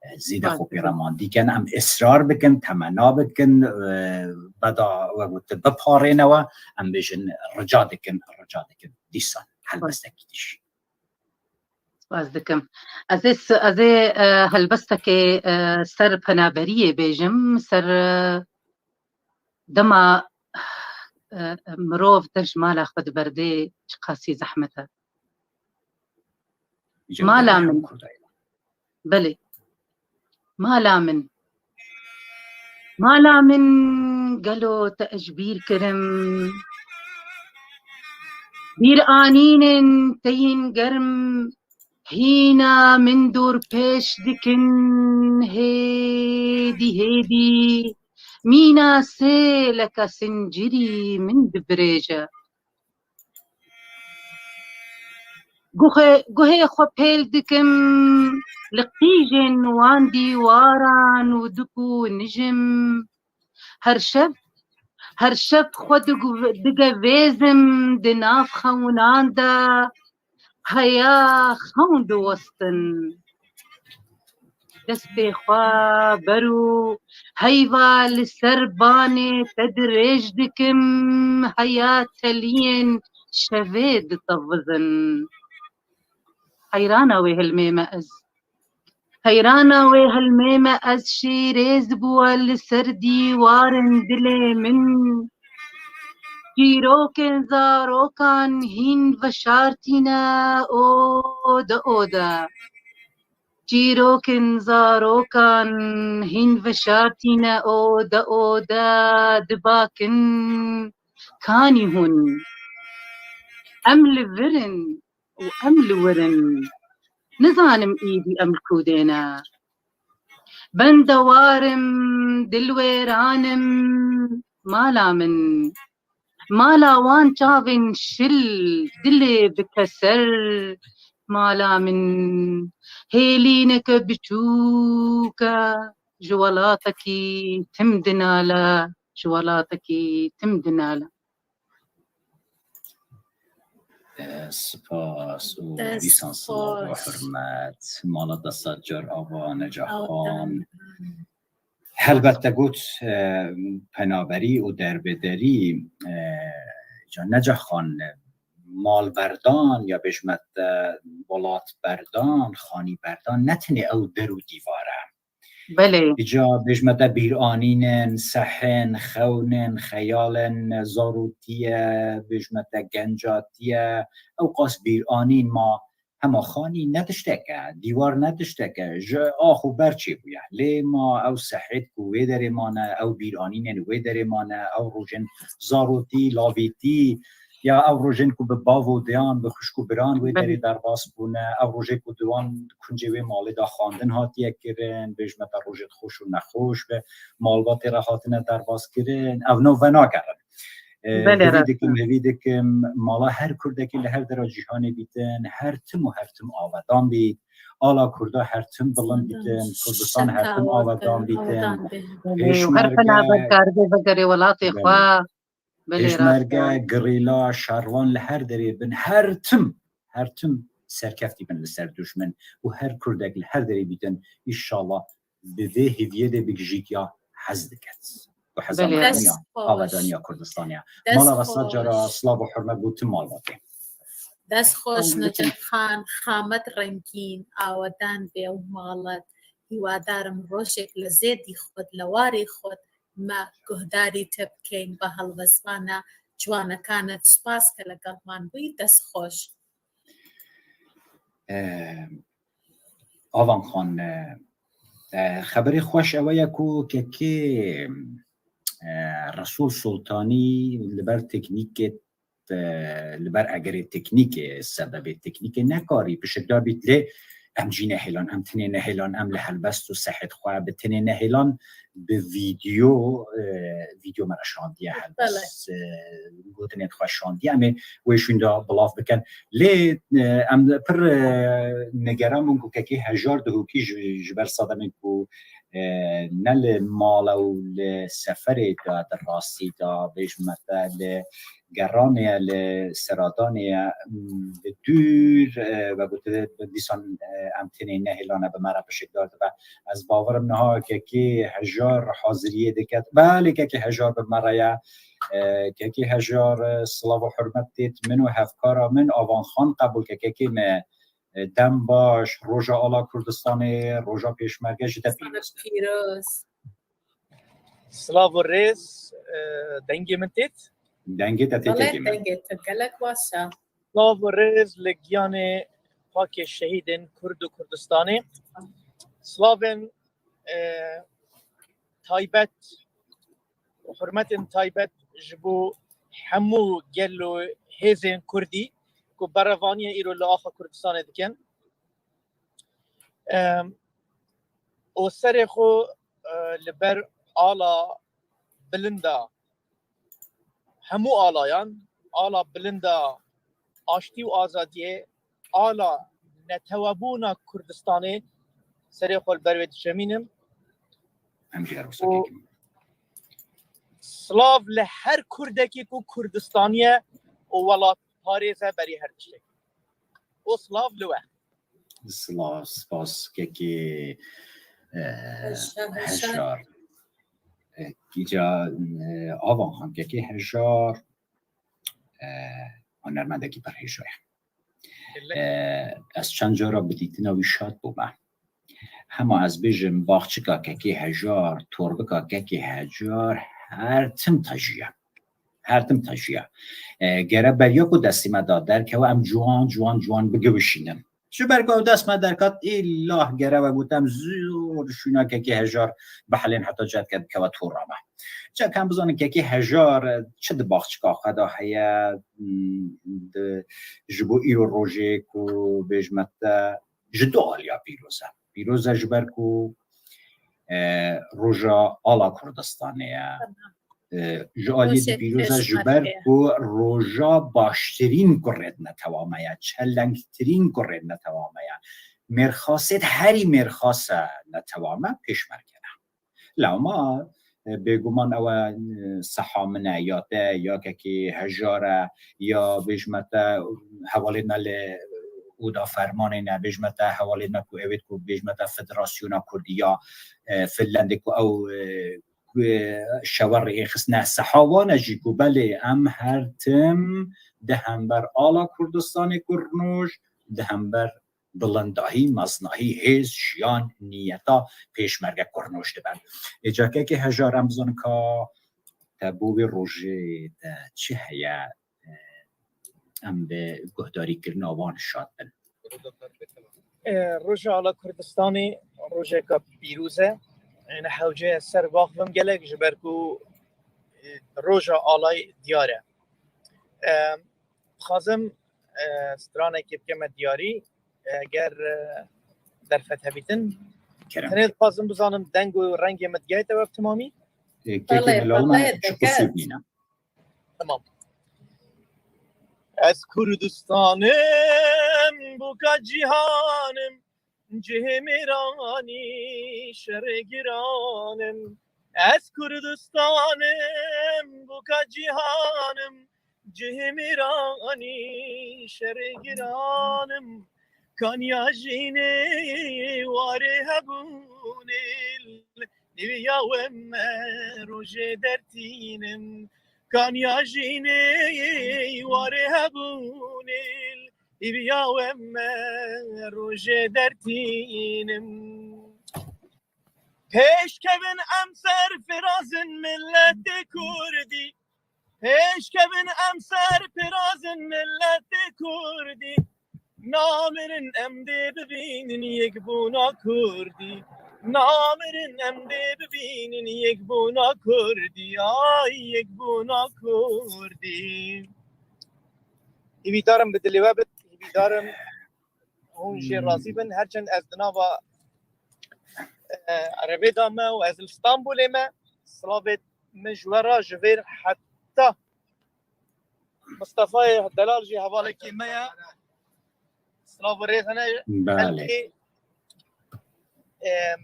e, zêde xwe pê re mandî kin, em israr bikin, temena bikin, e, beda we gotin biparênewe, em bêjin rica dikin, rica dikin. Dîsan helbestekî dî jî. Spas dikim. Ez ê s-, ez ê, e, helbestekê, e, ser penaberiyê bêjim, ser, e, dema, e, mirov te ji mala xwe diberdê çiqasî zehmet e. Mala min. Belê. Mala min. Mala min, gelo te ez ji bîr kirim? Bîr anînin teyên germ, hîna min dor pêş dikin, hêdî hêdî mîna sêleka sincirî min dibirêje. Guhê, guhê xwe pêl dikim li qîjên wan dîwaran û dikunijim. Her şev, Her şev xwe digu- digevêzim di nav xewnan de, heya xewn diwestin. Destê xwe ber û heyva li ser banê te dirêj dikim, heya teliyên şevê ditevizin. Heyrana wê hilmê me ez. Heyrana wê hilmê me ez şîrêz bûwe li ser dîwarên dilê min. Çîrokên zarokan hîn veşartîne ode ode. Çîrokên zarokan hîn veşartîne ode ode dibakin kanî hûn. Em li vir in û em li wir in. Nizanim îdî em li ku dê ne. Bendewar im, dilwêran im, mala min. Mala wan çavên şil, dilê bi keser, mala min. Hêlîneke biçûk e, ji welatekî tim dinale, ji welatekî tim dinale. Spas û dîsan silav û hurmet. Mala te sed car ava Necaxan. Helbet te got, e, penaberî û derbederî, e, ca Necaxan, malberdan ya bêjme te welatberdan, xanîberdan ne tenê ew der û dîvar e. Belê. Îca bêjme te bîranîn in, sehên, xewn in, xeyal in, zarokî ye, bêjme te gencatî ye. Ew qas bîranîn ma hema xanî ne tiştek e, dîwar ne tiştek e, ji ax û ber çêbûye. Lê ma ew sehêt ku wê derê mane, ew bîranînên wê derê mane, ew rojên zarokî, lavîtî, ya ev rojên ku bi bav û diyan, bi xwişk û biran wê derê derbas bûne, ev rojê ku di wan kuncê wê malê de xwendin hatiye kirin, bêjme te rojên xweş û nexweş bi malbatê re hatine derbas kirin, ev nav venagerin. E, hêvî dikim, hêvî dikim mala her kurdekî li her dera cîhanê bîtin, her tim û her tim awedan bît. Ala Kurda her tim bilind bîtin, Kurdistan her tim awedan bîtin. Her penaber karibê vegerê welatê xwe. Pêşmerge, gerîla, şervan li her derê bin, her tim, her tim serkeftî bin li ser duşmin û her kurdek li her derê bîtin, înşallah bi vê hêviyê de bigijît ya hez diket. Û heza me daniya, awe daniya Kurdistanê ya. Mala ve sed cara silav û hurmet bo tim malbatê. Dest xweş Necat Xan, xamet rengîn, awedan bê ew malet. Hîwadarim rojek li zêdî xwe, li warê xwe me guhdarî te bikeyn bi helwestana ciwanekane. Spas ke legelman bûyî, dest xweş. Avan Xan, xeberê xweş ewe ye ku kekê Resûl Sultanî li ber teknîkê, li ber egerê teknîkê, sebebê teknîkê nekarî pişikdar bît, lê em jî nehêlan, em tenê nehêlan, em li helbest û sehêt xwe bi tenê nehêlan, bi vîdyo, vîdyo me re şandiye, helbest gotinên xwe şandiye, em ê wê şûnda bilav bikin. Lê em pir nigeran bûn ku kekê Hejar Duhokî ji ber sedemên ku ne li mala û li seferê de, di rastî de bêjme te li geranê ye, li seradanê ye, bi dûr, e, vegotiye dîsan, e, em tenê nehêlane bi me re pişikdar dibe. Ez bawerim niha kekê Hejar haziriyê diket. Belê kekê Hejar bi me re ye. E, kekê Hejar, e, silav û hurmet têt min û hevkara min Avan Xan qebûl ke kekê me, e, dem baş, roja ala Kurdistanê, roja pêşmerge ji te pîroz. Pîroz. Silav û rêz, e, dengê min têt? Dengê te tê kekê min. Dengê te gelek baş e. Silav û rêz li giyanê pakê şehîdên Kurd û Kurdistanê. Silavên, e, taybet û hurmetên taybet ji bo hemû gel û hêzên Kurdî ku berevaniya îro li axa Kurdistanê dikin. Em, û serê xwe, e, li ber ala bilinda hemû alayan, ala bilinda aştî û azadiyê, ala netewebûna Kurdistanê serê xwe li ber wê dişemînim. Em jî her wisa kekim. Silav li her Kurdekî ku Kurdistanî ye û welatparêz e berî her tiştekî. Û silav li we. Silav, spas kekê e, Hejar. E, Îca e, Avan Xan kekê Hejar e, hunermendekî pir hêja ye. E, ez çend cara bi dîtina wî şad bûme. Hema ez bêjim baxçika kekê Hejar, torbika kekê Hejar her tim tajiye. Her tim tajiye. E, gere beriya ku destî me da derkewe em ciwan, ciwan, ciwan bigiwişînin. Ji ber ku ew dest me derkat, îlah gere we gotem zor şûna kekê Hejar bihelên heta cihd ke bikeve tora me. Çek em bizanin kekê Hejar çi di baxçika xwe de heye, di, ji bo îro rojê ku bêjme te ji du aliya pîroz e. Pîroz e ji ber ku e, roja ala Kurdistanê ye. E, ji aliyê di pîroz e ji ber ku roja baştirîn kurê di netewa me ye, çelengtirîn kurê di netewa me ye. Mêrxasê di herî mêrxas e netewa me pêşmerge ne. Lewma e, bêguman ew e, seha min e, ya te, ya kekê Hejar e, ya bêjme te hevalên me li oda fermanê ne, bêjme te hevalên me ku ewêt ku bêjme te Federasyona Kurdî ya e, Finlandê ku ew e, ku, e, şewe rêxistine seha wan e jî ku belê em her tim di hember ala Kurdistanê ku roj, di hember bilindahî, meznahî, hêz, jiyan, niyeta pêşmerge kurnoş dibin. Ê cakekê Hejar em bizanin ka te bo wê rojê de çi heye, e, em bi guhdarîkirina wan şad bin. E, Roja Ala Kurdistanê rojeka pîroz e. Êne hewce ser baxvim gelek ji ber ku e, roja alayî diyar e. E, Dixwazim e, stranekê bikeme diyarî, eger e, derfet hebîtin. Kerem. Tenê dixwazim bizanim deng û rengê min digehîte we bi timamî? Kekê Belê, me lawime belê, çi deket. Qusûr nîne. Tamam. Ez Kurdistanim, bûka cîhanim, cihê mêranî şerê giranim. Ez Kurdistanim, bûka cîhanim, cihê mêranî şerê giranim. Kaniya jînê warê hebûnê, nîviya we me rojê dertînim. Kaniya jînê warê hebûnê, nîviya we me rojê dertînim. Pêşkevin em serfirazin milletê Kurdî. Pêşkevin em serfirazin milletê Kurdî. Namirin em dê bibînin yekbûna Kurdî. Namirin em dê bibînin yekbûna Kurdî. Ay yekbûna Kurdî. Hîvîdarim bi dilê we bit. Hîvîdarim hûn jê razî bin. Herçend ez di nava e, erebê de me û ez li Stenbolê me. Silavê min ji we re ji vêr heta Mistefayê Delal jî hevalekî me ye. Silav û rêz hene. Belê. Xelkê, em,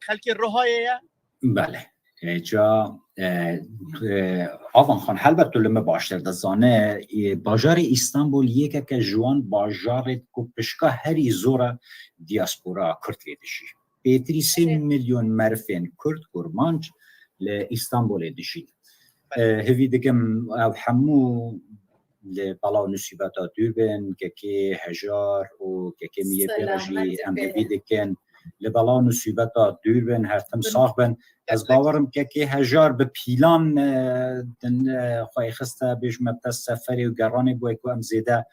xelkê Rohayê ye. Belê. Êca e, e, Avan Xan, helbet tu li min baştir dizane, e, bajarê Îstanbul yekeke ji wan bajarê ku pişka herî zor e diaspora Kurd lê dijî. Pêtirî sê milyon merivên Kurd, Kurmanc li Îstanbulê dijîn. E, hêvî dikim ew hemû li bela û nisîbeta dûr bin, kekê Hejar û kekê Miyê Pêra jî em hêvî dikin. Li bela û nisîbeta dûr bin, her tim sax bin. Ez bawerim kekê Hejar bi pîlan e, din e, xwe xiste bêjme te seferê û geranê bo ku em zêde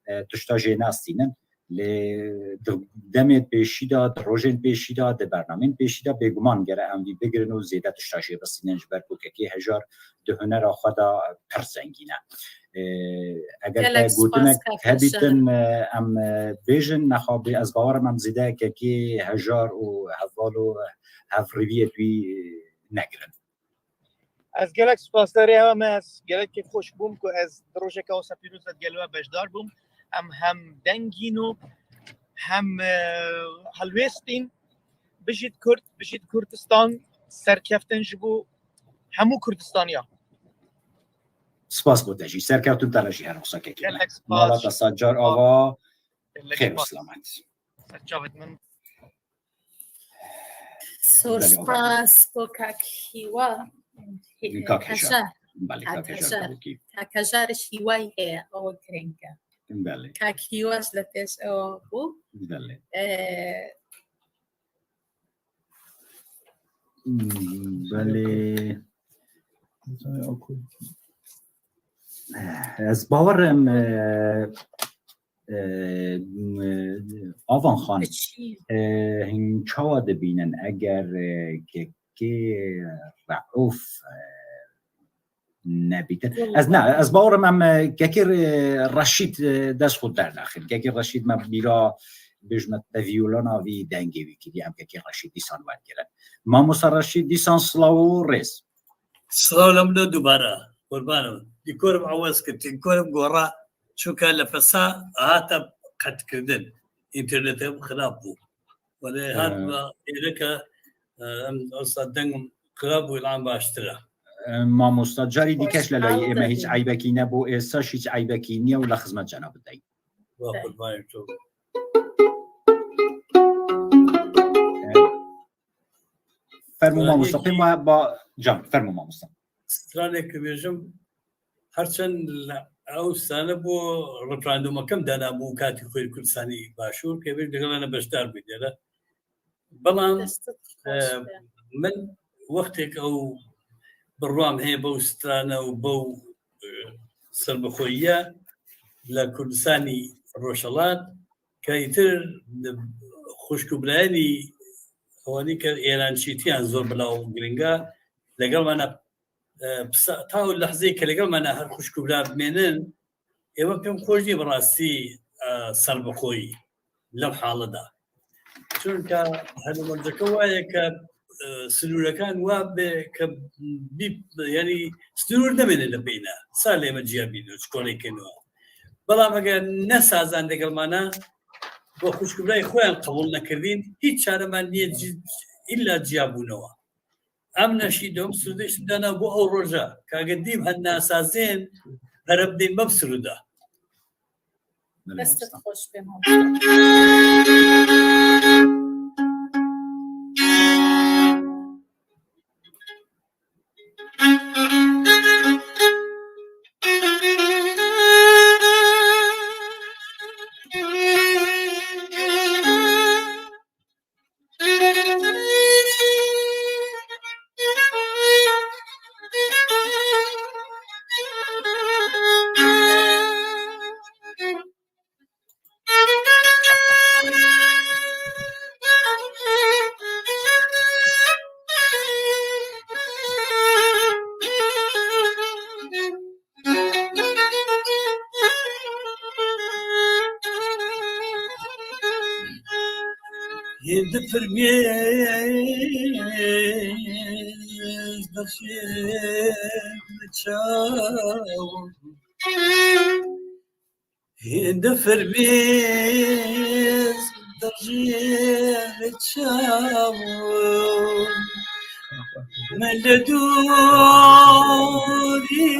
e, tişta jê nestînin. Lê di demê pêşî de, di rojên pêşî de, di bernamên pêşî de bêguman gere em vî bigirin û zêde tişta jê bistînin ji ber ku kekê Hejar di hunera xwe de pir zengîn e. Ee, eger te gotinek hebîtin, e, em e, bêjin, nexabê ez bawerim em zêde kekê Hejar û heval û hevriviyê wî negirin. Ez gelek spasdarê hewe me, ez gelek kêfxweş bûm ku ez di rojeke wisa pîroz de gel we beşdar bûm. Em hem dengîn û hem e, helwêstîn. Bijît Kurd, bijît Kurdistan, serkeftin ji bo hemû Kurdistaniya. Spas bo te jî. Serkewtin te re jî her wisa kekê me. Gelek spas. Mala te sacar ava. Gelek spas. Xêr û selamet. Ser çavêt min. Sor spas bo kak Hîwa. Kak Hejar. Belê, kak Hejar. Kak Hejar ji Hîwayê heye, ew girîng e. Belê. Kak Hîwa ji li pêş ew bû. Belê. Belê. Ez bawer im, e, e, Avan Xan, e, hûn çawa dibînin eger, e, kekê Reûf, e, nebîtin? Ez ne, ez bawer im em, e, kekê, e, Reşîd, e, dest xwe dernaxin. Kekê Reşîd me bîra bêjme te vîolona vî dengê wî kiriye, em kekê Reşîd dîsan wergirin. Mamosta Reşîd, dîsan silav û rêz. Silav lê min dubare. Qurban im. Dîkorim ewez kir, dîkorim gora, çunka li Fesa hate qetkirdin. Înternetê xirab bû. Welê Ee. Hatime êreke, e, em ewsa dengim xirab bû, îlan baştir e. Ee, mamosta, carî dîkeş li layî ême hîç eybekî nebû, êsaş hîç eybekî niye û li xizmet cena bideyî. Wa qurbanê to. Fermo mamosta, pê ma ba, can, fermo mamosta. Stranek bêjim, herçend ew sane bû referandûmeke em danabû katî xwe li Kurdistanê Başûr, kê bêj digel me beşdar bû dere. Belam, e, min wextêk ew birwam heye bew strane û bew, e, serbixweyiye li Kurdistanê Rojhelat, ke îtir xwişk û birayênî ewanî ke êrançîtiyan zor bila û giringa legel me ne, e, pisa-, ta û lehzeyê ke legel me ne her xwişk û bira bimênin, ême pêm xweş nî bi rastî, e, serbixweyî lem hali de. Çunka helûmerceke wa ye ke, e, sinûrekan wa be ke bî, yanî sinûr nemêne li beyne. Salê me ciya bîne, çikolekê nû. Belam eger ne sazan degelmana, bo xwişk û birayê xwe yan qebûl nekirîn, hîç çare me nîye cî-, îlla ciya bûnewa. Em neşîdom, sûdê şidana bû ew roja. Kage dîv hen nasazên, pere bidên me bi sûda. Destê xweş be, mamoste. Hên di firmiyê dixşê çaw. Hên di firmiyê dixşê çaw. Min li dûrî,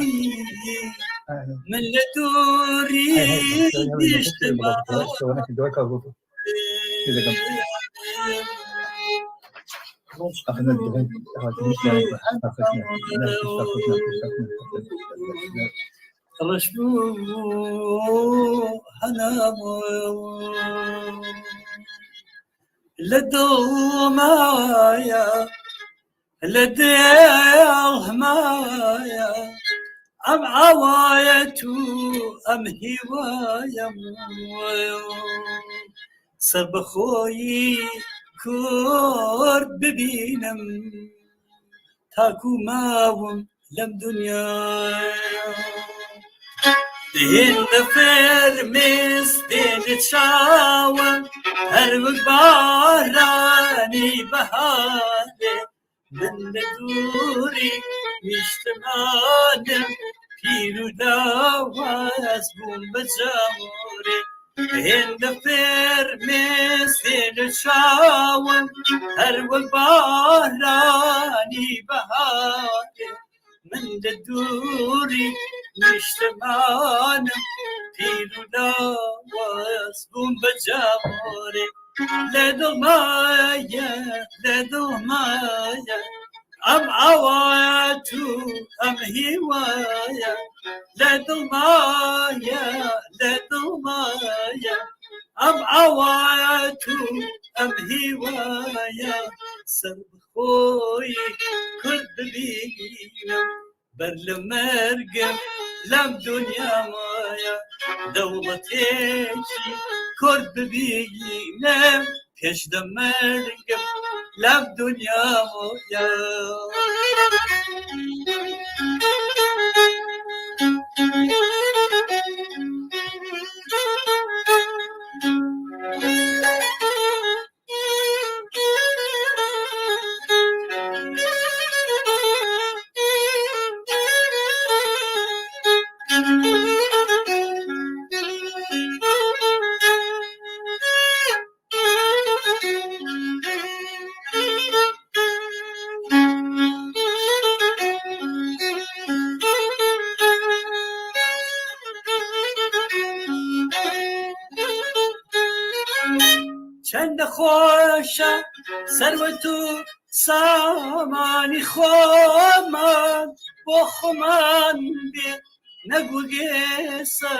min li dûrî dîştima. Reşbû hena li dil maya, li dil maya, em awayet û em hîwayem. Serbixweyî Kurd bibînim, ta ku mawim lem dinya. Hên di fermêstê li çawa, her wek baranî biharê. Min li dûrî nîştimanim, pîr û lawaz bûn bi camûrê. Hên di fermêstê li çawa, her wek baranî biharê. من لە دووری نیشتمانم، پیر و لاواز بووم بە جاوەرێ. لە دڵمایە، لە دڵمایە، ئەم ئاوایەت و ئەم هیوایە. لە دڵمایە، لە دڵمایە، ئەم ئاوایەت و ئەم هیوایە. سەر بە خۆی کورد ببینم، بەر لە مەرگم لەم دونیا مایە. دەوڵەتێکی کورد ببینم، پێش لە مەرگم لەم دونیا مایە. چەندە خۆشە سەروەت و سامانی خۆمان بۆ خۆمان بێ، نەگوگێسە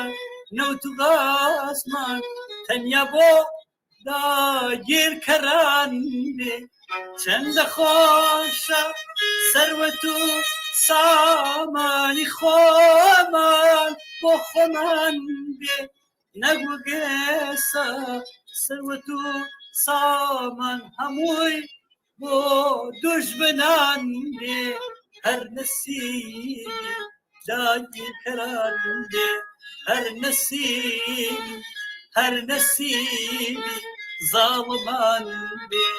نەوت و گازمان تەنیا بۆ داگیرکەران بێ. چەندە خۆشە سەروەت و سامانی خۆمان بۆ خۆمان بێ، نەگوگێسە سەروەت و سامان هەمووی بۆ دوژمنان بێ. هەر نەسیبی داگیرکەران بێ، هەر نەسیبی، هەر نەسیبی زاڵمان بێ.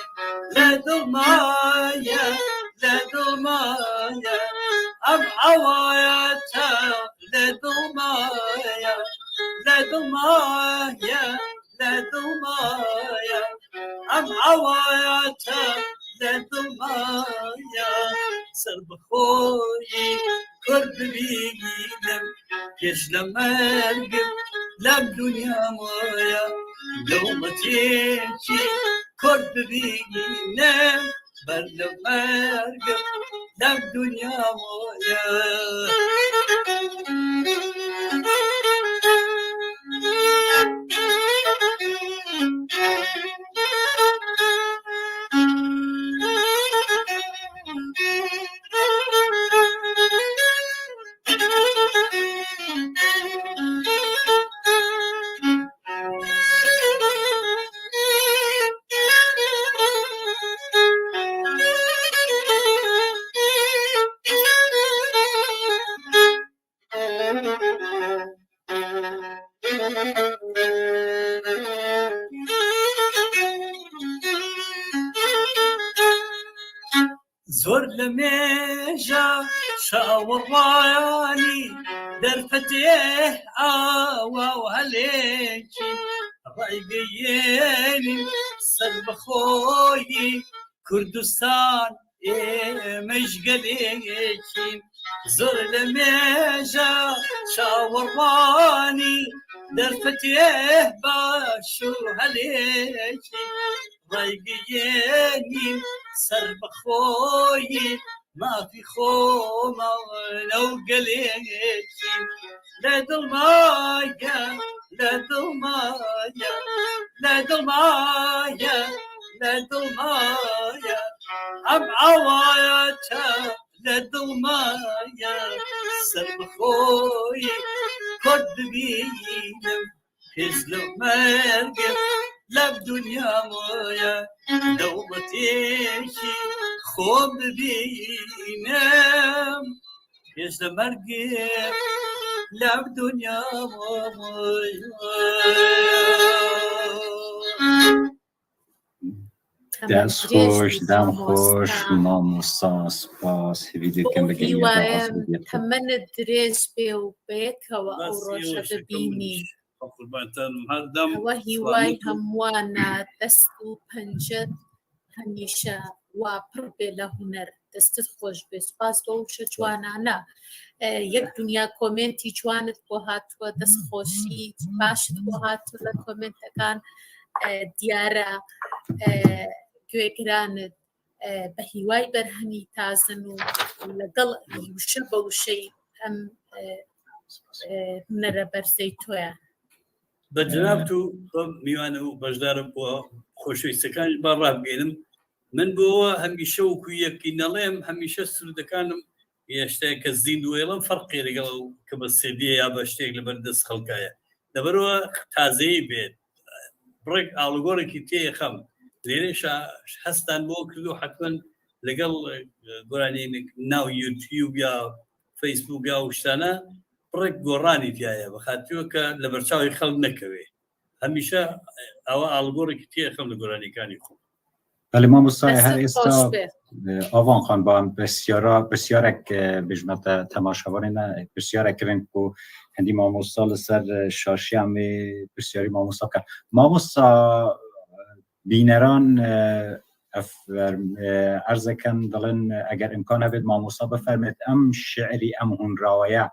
لە دڵمایە، لە دڵمایە، ئەم ئاوایەتە لە دڵمایە، لە دڵمایە، لە دڵمایە، ئەم ئاوایەتە لە دڵمایە. سەر بە خۆی کورد ببینم، پێش لە مەرگم لەم دونیا مایە. دەوڵەتێکی کورد ببینم، بەر لە مەرگم لەم دونیا مایە. زۆر لە مێژە چاوەڕوانی دەرفەتێ ئاوا و هەلێکی ڕایگەیێنی سەربەخۆیی کوردستان. ئێمەش گەلێکین زۆر لە مێژە چاوەڕوانی دەرفەتێ باش و هەلێکی ڕایگەیێنین سەربەخۆیی مافی خۆمانە و گەلێکین. لە دڵمایە، لە دڵمایە، لە دڵمایە، لە دڵمایە، ئەم ئاوایەتە لە دڵمایە. سەربەخۆی کورد ببینم، پێش لە مەرگم لەم دونیا مایە. دەوڵەتێکی خۆم ببینم، پێش لە مەرگم لەم دونیا مایە. دەست خۆش، دەم خۆش، مامۆستا، سپاس. هیوی دەکەم بە گەیاندە ئازادی. تەمەنت درێژ بێ و بەیەکەوە ئەو ڕۆژە ببینین. ئەوە هیوای هەمووانە، دەست و پەنجەت هەمیشە وا پڕ بێ لە هونەر. دەستت خۆش بێ. سوپاس بۆ وشە جوانانە. ئە، یەک دنیا کۆمێنتی جوانت بۆ هاتووە، دەست خۆشی باشت بۆ هاتووە لە کۆمێنتەکان. ئە، دیارە، ئە، گوێگرانت، ئە، بە هیوای بەرهەمی تازن و لەگەڵ وشە بە وشەی ئەم، ئە، ئە، هونەرە بەرزەی تۆیان. بە جناب تو بە میوانە و بەشدارە بۆ خۆشەویستەکان با ڕابگەێنم. من بۆەوە هەمیشە وەکو یەکی نەڵێم، هەمیشە سرودەکانم یەشتەیە کە زیند وێڵم فەرقی لەگەڵ کە بە سێدیە یا بە شتێک لەبەر دەست خەڵکایە. لەبەرەوە تازەیی بێت، بڕێک ئاڵوگۆڕێکی تێ خەم. لێرێ هەستان بۆ کردو حتمما لەگەڵ گۆرانینێک ناو یوتیوب یا فەیسبوک یا وشتانە بڕێک گۆڕانی تایە بەخاتیوە کە لە بەرچاوی خەڵک نەکەوێ. هەمیشە ئەوە ئاڵگۆڕێکی تێ خەم لە گۆرانیەکانی خۆم. بەڵێ مامۆستای هەر ئێستا ئاوان خان با پرسیارا پرسیارێک بژمەتە تەماشەوانێنە پرسیارێک کرێن کو هەندی مامۆستا لەسەر شاشیان مێ پرسیاری مامۆستا بکە مامۆستا بینەران ئەرزەکەن دەڵێن ئەگەر ئیمکان هەبێت مامۆستا بفەرمێت ئەم شعری ئەم هونراوەیە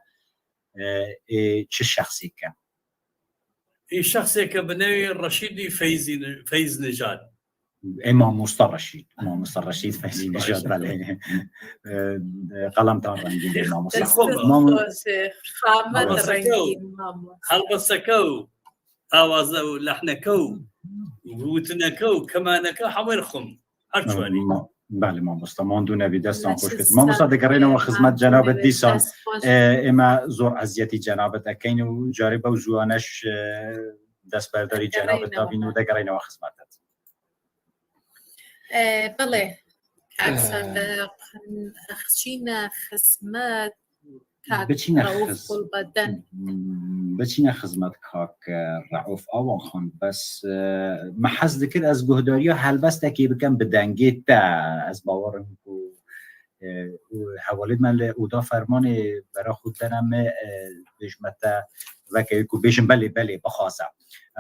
ئێ چ شەخسێکە؟ ئێ شەخسێکە بە ناوی ڕەشیدی فەیز نژاد. ئێ مامۆستا ڕەشید، مامۆستا ڕەشید فەیز نژاد، بەڵێ. قەڵەمتان ڕەنگین بێ مامۆستا. هەڵبەستەکە و ئاوازە و لەحنەکە و وتنەکە و کەمانەکە هەمووی خۆم. هەر چواری. بەڵێ مامۆستا، ماندوو نەبی، دەستان خۆش بێت. مامۆستا دەگەڕێنەوە خزمەت جەنابەت دیسان. ئێمە زۆر ئەزیەتی جەنابەت ئەکەین و جارێ بەو زوانەش دەستبەرداری جەنابەت دابین و دەگەڕێنەوە خزمەتت. بەڵێ کاک سادق، ئەخچینە خزمەت. بچینە خزمەت کاک ڕەوف ئاوان خان. بەس من حەز دکرد ئەز گوهداریە هەلبەستەکی بکەم بدەنگێت تە ئەز باوەڕم و هەواڵێت من لە ئودا فەرمانێ بەرا خود دەنە me bêjme te veke ku bêjim belê belê bixwaze.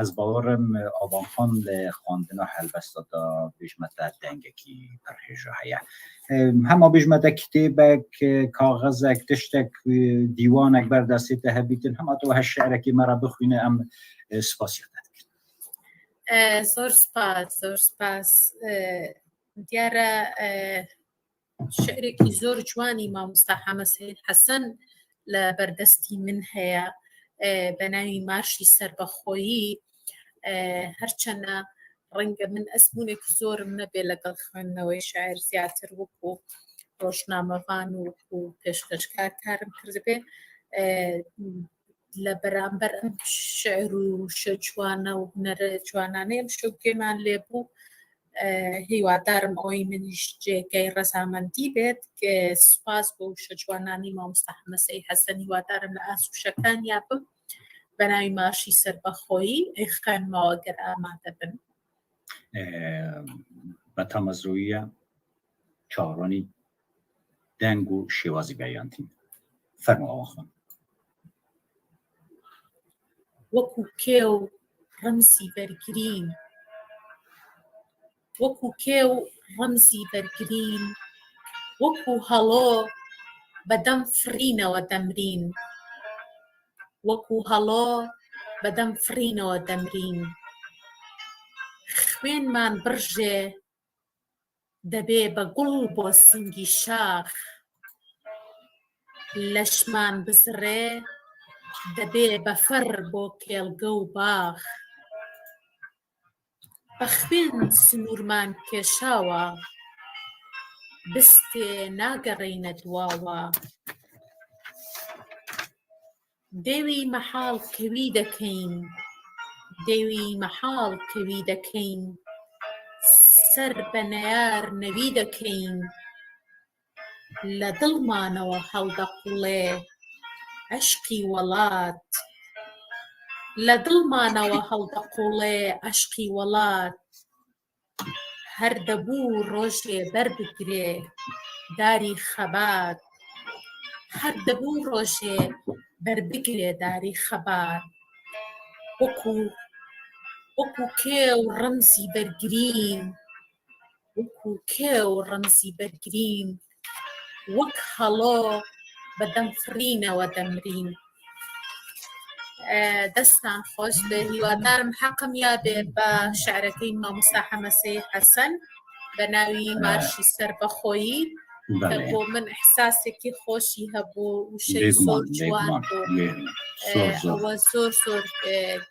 Ez bawerim Avanxan li xwendina helbesta de bêjme te dengekî pir hêja heye. Hema bêjme te kitêbek, kaxezek, tiştek, dîwanek ber destê te hebîtin, hema tu her şi'rekî me re bixwîne, em spasiya te dikin. Zor spas, zor spas. Diyar e şi'rekî zor ciwanî mamosta Heme Seyîd Hesen li berdestî min heye, bi navî Marşî Serbexweyî. Her çend renge min ezmûnekî zor min nebe legel xwendinewê şair, ziyartir wekû rojnamevan û wekû pêşkêşkar karim kirdibe. Li beramber em şiir û wişe ciwana û hunere ciwananê em şewqê me lê bû. Hîwadar im oyê min jî cêkey rezamendî bêt. Spas bo wişe ciwananî mamosta Heme Seyîd Hesen, hîwadar im li asî wişekan ya bim. Bi navî Marşî Serbexweyî êxqen me eger amade bin. Be tamezroyiye çaronî deng û şêwazî beyantîn. Fermo Awanxan. Wekû kêw remzî bergirîn. Wekû kêw remzî bergirîn. Wekû helo bedem firînewe demrîn. Wekû helo bedem firînewe demrîn. Xwên man birjê debê be gul bo singî şax. Leşman bizirê debê befer bo kêlge û bax. Bexwên sinûrman kêşawa, bistê nagereyne duwawa. Dêwî mehal kewî dekeyn, dêwî mehal kewî dekeyn, ser be neyar newî dekeyn. Le dil manewe hewde qûlê eşqî welat. Le dil manewe hewde qûlê eşqî welat. Her debû rojê ber bigirê darî xebat. Her debû rojê ber bigirê darî xebat. Wekû, wekû kêw remzî bergirîn. Wekû kêw remzî bergirîn. وەک هەڵۆ بە دەم فڕینەوە دەمرین. ئە، دەستان خۆش بێ، هیوادارم حەقم یا بێ بە شعرەکەی مامۆستا حەمەسەی حەسەن بە ناوی مارشی سەربەخۆیی، کە بۆ من ئحساسێکی خۆشی هەبوو، وشەی زۆر جوان بوو. ئەوە زۆر زۆر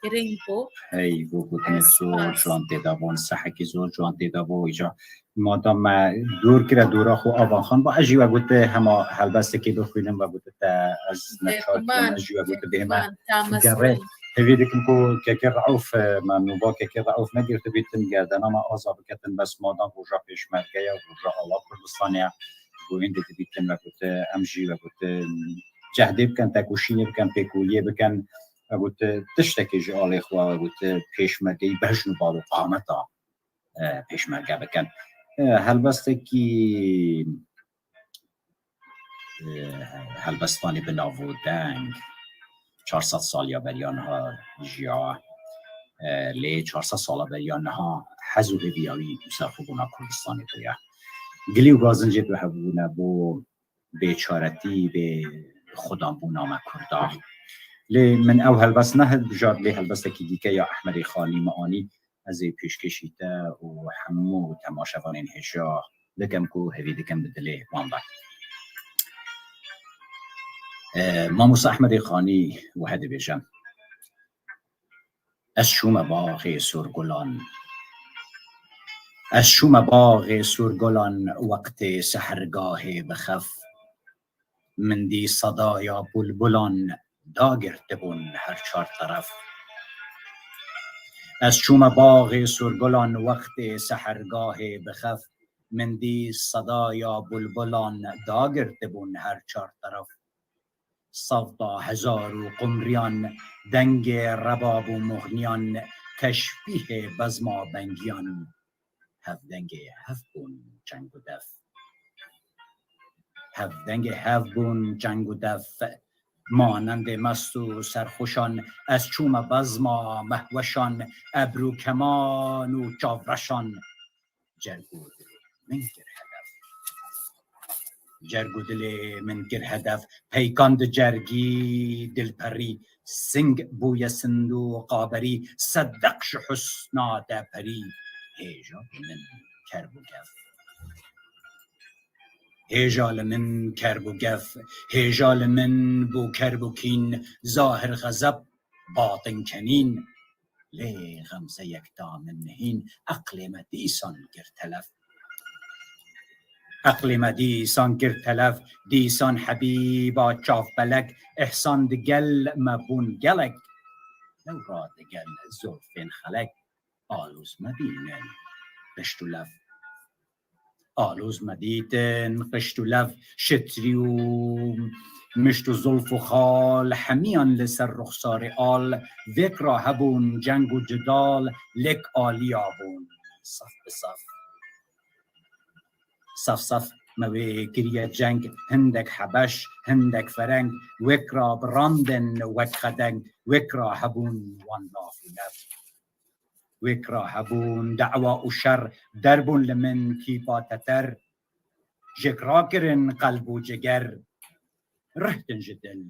گرنگ بوو. هەی بۆ گوتنی زۆر جوان تێدا بوون، سەحەکی زۆر جوان تێدا بوو. ئیجا مادام me dor kire dora xwe Avanxan, ba ez jî we gote hema helbestekê bixwînim, we gote te ez neçar kirim, ez jî we gote bême gerê. Hêvî dikim ku Kekê Reûf, me nûva Kekê Reûf negirtibîtin, gerdena me aza biketin, bes madam roja pêşmerge ye, roja ala Kurdistanê ye. Ji bo hîn didibîtin, we gote em jî we gote cehdê bikin, tekoşînê bikin, pêkoliyê bikin. We gote tiştekê ji alê xwe, we gote pêşmergeyî bejn û bal û qameta e, pêşmerge bikin. E, helbestekî, e, helbestvanê bi nav û deng çar sed saliya beriya niha jiya. E, lê çar sed sala beriya niha hez û hêviya wî û serxwebûna Kurdistanê bûye. Gilî û gazincê bi hebûne bo bêçaretî, bê xudanbûna me Kurda. Lê min ew helbest nehilbijart, lê helbestekî dîke ya Ehmedê Xanî me anî, ez ê pêşkêşî te û hemû temaşevanên hêja bikim ku hêvî dikim bi dilê wan be. E, Mamosta Ehmedê Xanî wiha dibêje: Ez çûme baxê sorgulan. Ez çûme baxê sorgulan, wextê sehergahê bi xef. Min dî sedaya bulbulan dagirtibûn her çar teref. Ez çûme baxê sorgulan, wextê sehergahê bi xef. Min dî sedaya bulbulan dagirtibûn her çar teref. Sewta hezar û qumriyan, dengê rebab û muxniyan, teşbîhê bezma bengiyan. Hevdengê hev bûn çeng û def. Hevdengê hev bûn çeng û def. Manendê mest û serxweşan, ez çûme bezma mehweşan, ebr û keman û çavreşan. Cerg û dilê min kir hedef. Cerg û dilê min kir hedef, peykand cergî dilperî, sing bûye sindoqa berî, sedeq ji husna te perî, hêja li min kerb û gef. Hêja li min kerb û gef, hêja li min bû kerb û kîn, zahir xezeb, batin kenîn. Lê xemzeyek da min nihîn, eqlê me dîsan kir telef. Eqlê me dîsan kir telef, dîsan Hebîba çavbelek, îhsan digel me bûn gelek. Lewra digel zolfên xelek, aloz me dînin qişt û lev. Aloz me dîtin qişt û lev, şitrî û mişt û zulf û xal, hemiyan li ser ruxsarê al, vêk ra hebûn ceng û cidal, lêk aliya bûn sef bi sef. Sef sef me wê kiriye ceng, hindek hebeş, hindek fereng, wêk ra birandin wek xedeng, wêk ra hebûn wan nav û nev. Wêk ra hebûn dewa û şer, derbûn li min tîpa teter. Jêk rakirin qelb û ciger, rihtin ji dil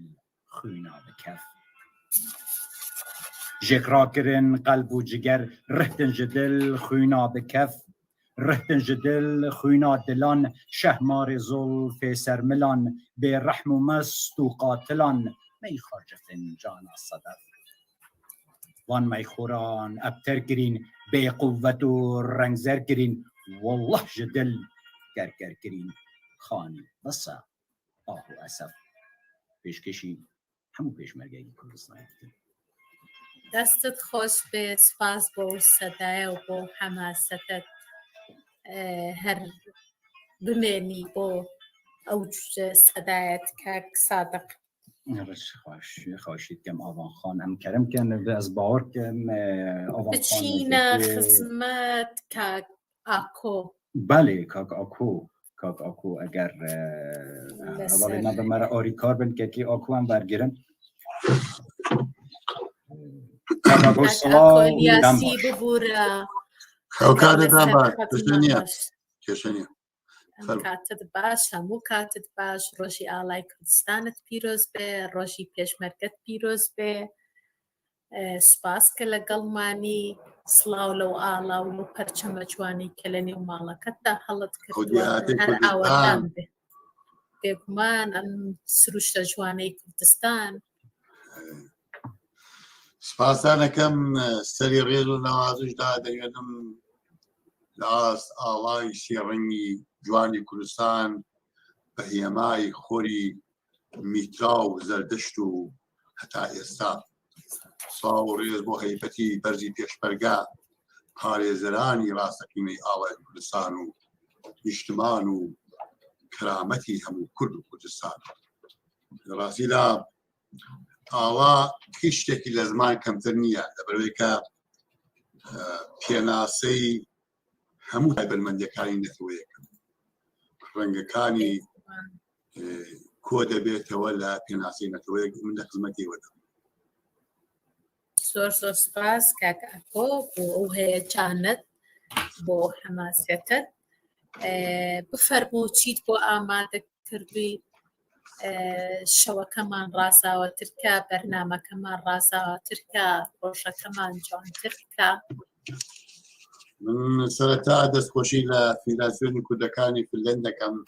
xwîna bi kef. Jêk rakirin qelb û ciger, rihtin ji dil xwîna bi kef. Rihtin ji dil xwîna dilan, şehmarê zolfê sermilan, bêrehm û mest û qatilan, meyxwar ji fincana sedef. Van meyxoran ebter kirîn, bêquwet û rengzer kirîn, wallah ji dil kerker kirîn. Xanî bes e, ah û esef. Pêşkêşî hemû pêşmergeyên Kurdistanê dikin. Destit xweş be, spas bo sedaya û bo hemasetet. E, her bimênî bo ew cûre sedayet kek Sadiq. Reş xweş, xweşî dikim Avan Xan. Em kerem kin, ez bawer kim, e, Avan Xan Biçîne xizmet kak Ako. Belê, kak Ako. Kak Ako, eger, e, hevalê me bi me re arîkar bin, kekê Ako em wergirin. Kak Ako, silav, dem baş. Hewkarê, dem baş. Kêşe niye. Kêşe niye. Em Fer- katid baş, hemû katid baş, rojî alay Kurdistanit pîroz be, rojî pêşmerget pîroz be. E, spas ke legal manî, silaw lew ala û lew perçema ciwanî ke lenê û maleket de helit kir, Xwedî hatê her Kurdistan. Awetan be. Bêguman em sirûşta ciwanê Kurdistan. Spasane kem, serî rêz û newaziş da dengedin li ast alay şêrengî ciwanî Kurdistan bi hêmayî xorî Mîtra û Zerdeşt û heta êsta. Silav û rêz bo heybetî berzî pêşmerge, parêzeranî rasteqînê alay Kurdistan û nîştiman û kerametî hemû Kurd û Kurdistan. Rastî de ala tiştekî li ziman kemtir niye. Li ber wê ke, e, pênaseyî hemû taybetmendiyekani neteweyek in. Rengekani, e, ku de bêtewe li pênaseyî neteweyek, min de xizmetê we de. Zor zor spas kak Ako bo ew heyecanit, bo hemasetit. E, bifermû çît bo amade kirdî. E, şewekeman razawatir ke, bernamekeman razawatir ke, rojekeman ciwantir ke. Min sereta destxweşî li Federasyonê Kurdekanê Finlendek em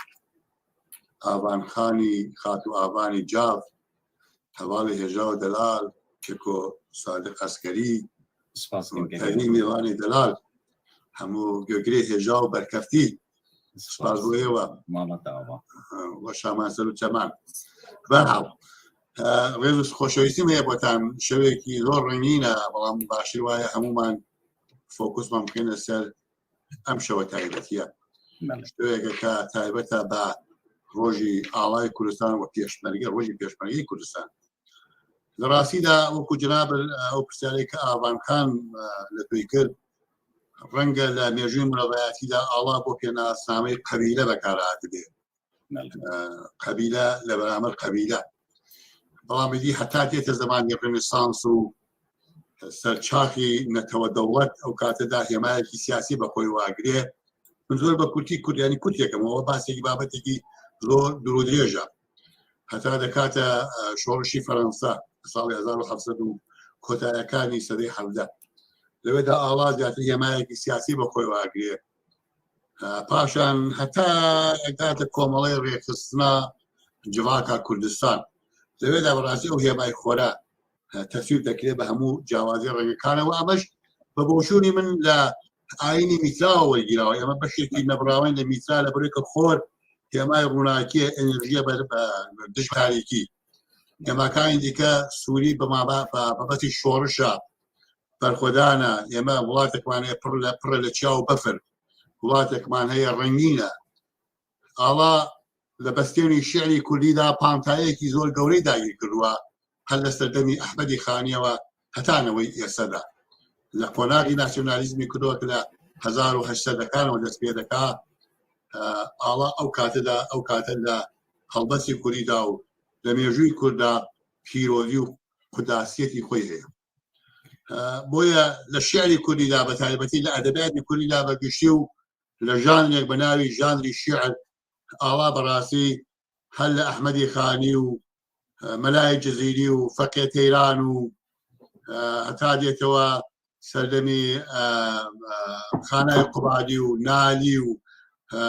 Avan Xanî, Xatû Avanî Cav, hevalê hêja û delal, keko Sadiq Eskerî, Spas û Kevî Mêvanê delal, hemû gogirê hêja û berkeftî. Spas bo êwa. Mala te ava. Ha, weşaman ser û çeman. Berhaw. E, rêz û xweşewîstî me ye botan. Şevekî zor rengîn e, belam baştir waye hemûman fokusman bixîne ser em şewe taybetiye. Belê. Şeveke ke taybet e be rojî alay Kurdistan û pêşmerge, rojî pêşmergeyê Kurdistan. Li rastî de wekû cenab, e, ew pirsiyarê ke Avan Xan, e, li pê kir, renge li mêjûyê mirovayetî de ala bo pênasnameyê qebîle bekar hatibe. Belê. E, qebîle li beraber qebîle. Belam êdî heta dête zemanê Rönesans û serçaxî netewe dewlet ew kate de hêmayekî siyasî be xwe wagirê. Min zor be kurtî kurt, yanî kurt yekem, ew basekî babetekî zor dûr û dirêj e. Heta dekate, e, şorişî Ferensa, salê hezar û heft sed û kotayekanî sedê hevdeh. Li wê de ala ziyadtir hêmayekî siyasî be xwe wagirê. E, paşan heta dekate komeleyê rêxistina civaka Kurdistan. Li wê de bi rastî ew hêmayî xwe re, e, teswîr dekirê bi hemû cawazî rengekan e. Û emeş bi boşûnî min li ayînî Mîtra wergîrawe. Eme beşekî me birawên li Mîtra li birêke xor hêmayî rûnakiyê, enerjiyê be, be, dij tarîkî. Hêmakanên dîke sûrî bi ma-, be, be, babetî şorişa berxwedana, ême welatekman heye pir li, pir li çiya û befir. Welatekman heye rengîn e. Ala li bestênî şi'rî kurdî de pantayekî zor gewreyî dagîr kiriwa. Her li serdemî Ehmedî Xaniyewa heta newey êse de. Li qonaxî nasyonalîzmî kurdo ke li hezar û heşt sedekan we dest pê dika, e, ala ew kate de, ew kate li helbestî kurdî de û li mêjûyî kurda pîrozî û qudasiyetî xwe heye. E, boye li şi'rî kurdî de bi taybetî, li edebiyatê kurdî de bi giştî û li janrek bi navî janrî şi'r, ala bi rastî her li Ehmedî Xanî û, e, Melayê Cizîrî û Feqê Teyran û, e, heta dêtewe serdemî, e, e, Xanayê Qubadî û Nalî û, e,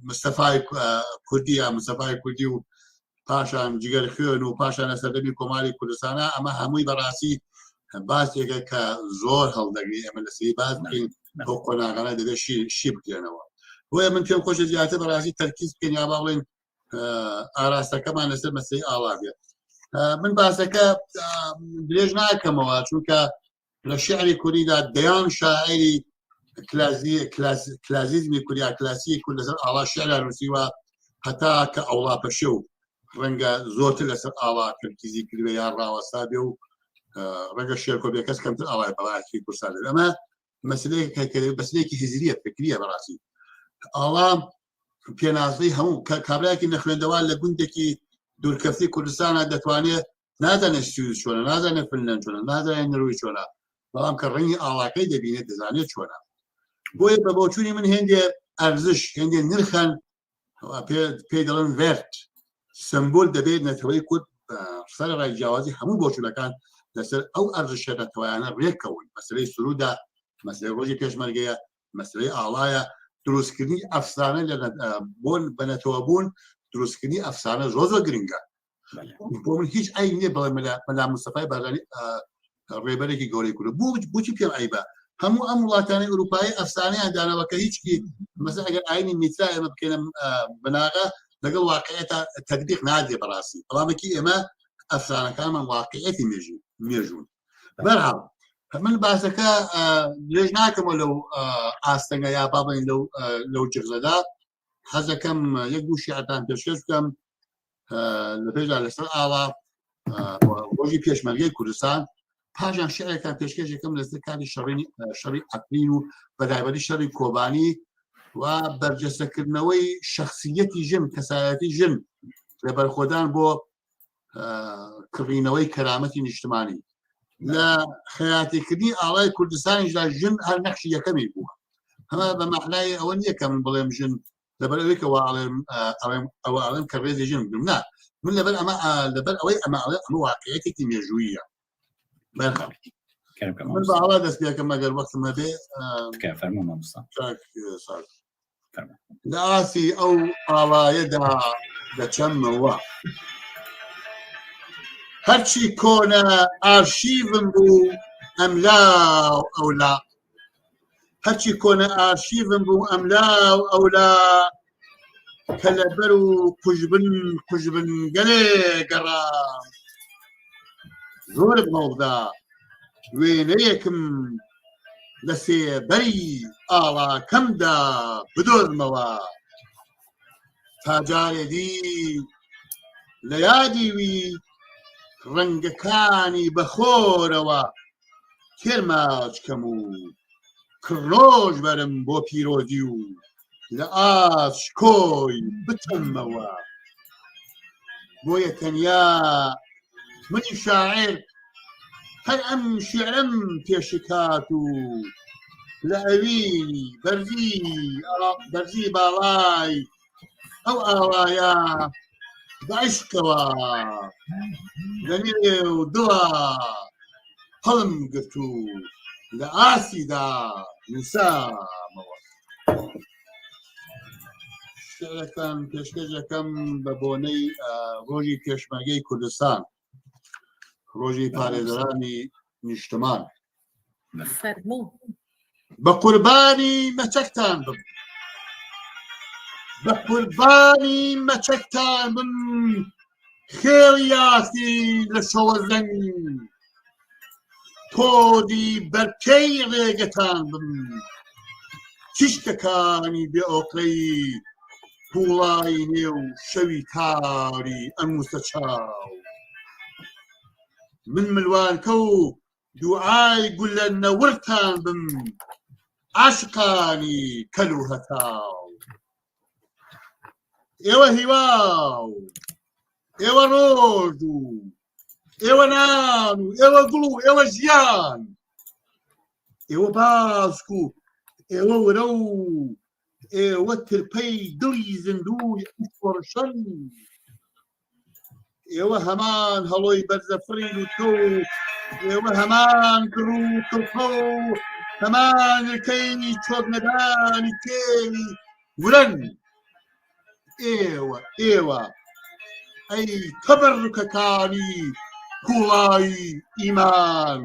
Mistefayê Ku-, e, Kurdî ya, Mistefayê Kurdî û paşan Cigerxwên û paşan li serdemî Komarê Kurdistana, eme hemûyî bi rastî baseke ke zor hildigirin, eme li serî bas bikin, ne, ne, ew qonaxane divê şî, şî bikirineve. Boye min pê xweş e ziyadtir bi rastî terkîz bikin ya ba bڵên, e, arastekeman li ser meseleyê alazê. E, min baseke, e, dirêj nakemewa, çunke li şi'rê kurdî de deyan şairî klazî-, klaz-, klazîzmê kurd ya klasîk kurd li ser ala şi'ra nûsî we, heta ke Ewla Peşew renge zortir li ser ala tirkîzî kiribe ya rawesta bê û, e, renge Şêrko Bêkes kemtir alay belayekî kursa dide. Eme meseleyeke, meseleyekî hiziriye, fikriye berasî. Ala pênaseyî hemû ka-, kabrayekî nexwendewar li gundekî dûrkeftî Kurdistana detwane, nazane Swîs çona, nazane Finland çona, nazane Norwêc çona. Belam ke rengî alakeyê dibîne, dizane çona. Boye bi boçûnî min hêndê erziş, hêndê nirxan پێ پێی دەڵێن ڤێرت. سمبول دەبێت نەتەوەی کورد، ئە، سەرەڕای جیاوازی هەموو بۆچوونەکان، لەسەر ئەو ئەرزشە نەتەوەیانە ڕێکەون. مەسەلەی سروودە، مەسەلەی ڕۆژی پێشمەرگەیە، مەسەلەی ئاڵایە. دروستکردنی ئەفسانە لە نەت-، ئە، بۆن بە نەتەوە بوون، دروستکردنی ئەفسانە زۆر زۆر گرنگە. بەڵێ. بۆ من هیچ عیب نییە بڵێ مەلا، مەلا مستەفای بارزانی، ئە، ڕێبەرێکی گەورەی کورد. بۆ، بۆچی پێم عیبە؟ هەموو ئەم وڵاتانی ئەوروپایی ئەفسانەیان داناوە کە هیچکی، مەسەلەن ئەگەر ئاینی میترا ئێمە بکەینە، ئە، بناغە، لەگەڵ واقعیەتا تەطبیق نادرێ بەڕاستی. بەڵامەکی ئێمە ئەفسانەکانمان واقعیەتی مێژوو-، مێژوون. بەرحاڵ، من باسەکە، ئە، درێژ ناکەمەوە لەو، ئە، ئاستەنگە یا بابەین لەو، ئە، لەو جغزەدا. حەزەکەم یەک دوو شیعرتان پێشکەش بکەم، ئە، لە پێشدا لەسەر ئاوا، ئە، ڕۆژی پێشمەرگەی کوردستان. پاشان شیعرێکتان پێشکەش دەکەم لەسەر کاتی شەڕی، ئە، شەڕی عەفرین و بەتایبەتی شەڕی کۆبانی و بەرجەستەکردنەوەی شەخسیەتی ژن، کەسایەتی ژن لە بەرخۆدان بۆ، ئە، کڕینەوەی کەرامەتی نیشتمانی. لە خەیاتیکردنی ئاڵای کوردستانیشدا ژن هەر نەخشی یەکەمی بووە. ئەمە بە مەعنای ئەوە نییە کە من بڵێم ژن لەبەر ئەوەی کە وا ئەڵێم، ئە، ئەڵێم، ئەوە ئەڵێم کە ڕێزی ژن بگرم. نا، من لەبەر ئەمە، ئە، لەبەر ئەوەی ئەمە ئەڵێم، ئەمە واقعیەتێکی مێژووییە. بەرحاڵ. کەرم کە من مامۆستا. بە ئاڵا دەست پێ ئەکەم، ئەگەر وەختم هەبێ، ئە، تکایە فەرموو مامۆستا. چاک، ئە، ساز. فەرموو. لە ئاسی ئەو ئاڵایەدا دەچەمەوە. هەرچی کۆنە ئارشیڤم بوو، ئەملا و ئەولا. هەرچی کۆنە ئارشیڤم بوو، ئەملا و ئەولا. کە لە بەر و قوژبن، قوژبن گەلێ گەڕام. زۆرم هەوڵدا وێنەیەکم لە سێبەری ئاڵاکەمدا بدۆزمەوە. تا جارێ دی لە یادی وی ڕەنگەکانی بەخۆرەوە کێرماچ کەم و کڕۆژ بەرم بۆ پیرۆزی و لە ئاش کۆی بچەمەوە. بۆیە تەنیا منی شاعر هەر ئەم شیعرەم پێشکات و لە ئەوینی بەرزی، بەرزی باڵای ئەو ئاوایە بە عیشقەوە لە نێو دڵا هەڵم گرت و لە ئاسیدا نووسامەوە. شعرەکان پێشکەش دەکەم بە بۆنەی، ئە، ڕۆژی پێشمەرگەی کوردستان، ڕۆژی پارێزەرانی نیشتمان. فەرموو. بە قوربانی مەچەکتان بم. بە قوربانی مەچەکتان بم. خێڵی یاخی لە شەوەزەنگ. تۆدی بەرکەی ڕێگەتان بم. چشتەکانی بێ ئۆقرەی کوڵای نێو شەوی تاری ئەنووسە چاو. من ملوانکە و دوعای گولە نەورتان بم، عاشقانی کەل و هەتاو. ئێوە هیوا و ئێوە ڕۆژ و ئێوە نان و ئێوە گوڵ و ئێوە ژیان. ئێوە باسک و ئێوە ورە و ئێوە ترپەی دڵی زیندووی ئەم شۆڕشەن. ئێوە هەمان هەڵۆی بەرزەفڕی لووتکە و ئێوە هەمان گڕ و کڵپە و هەمان لکەی چۆک نەدانی کێوی ورەن. ئێوە، ئێوە، ئەی تەبەڕکەکانی کوڵایی ئیمان.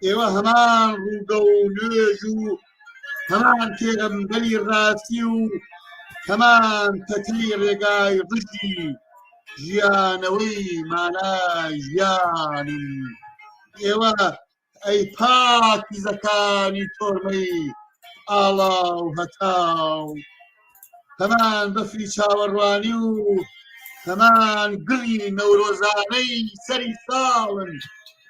ئێوە هەمان ڕووگە و نوێژ و هەمان پێغەمبەری ڕاستی و هەمان تەتەی ڕێگای ڕژی ژیانەوەی مانای ژیانن. ئێوە ئەی پاکیزەکانی تۆرمەی ئاڵا و هەتاو، هەمان بەفری چاوەڕوانی و هەمان گڕی نەورۆزانەی سەری ساڵن،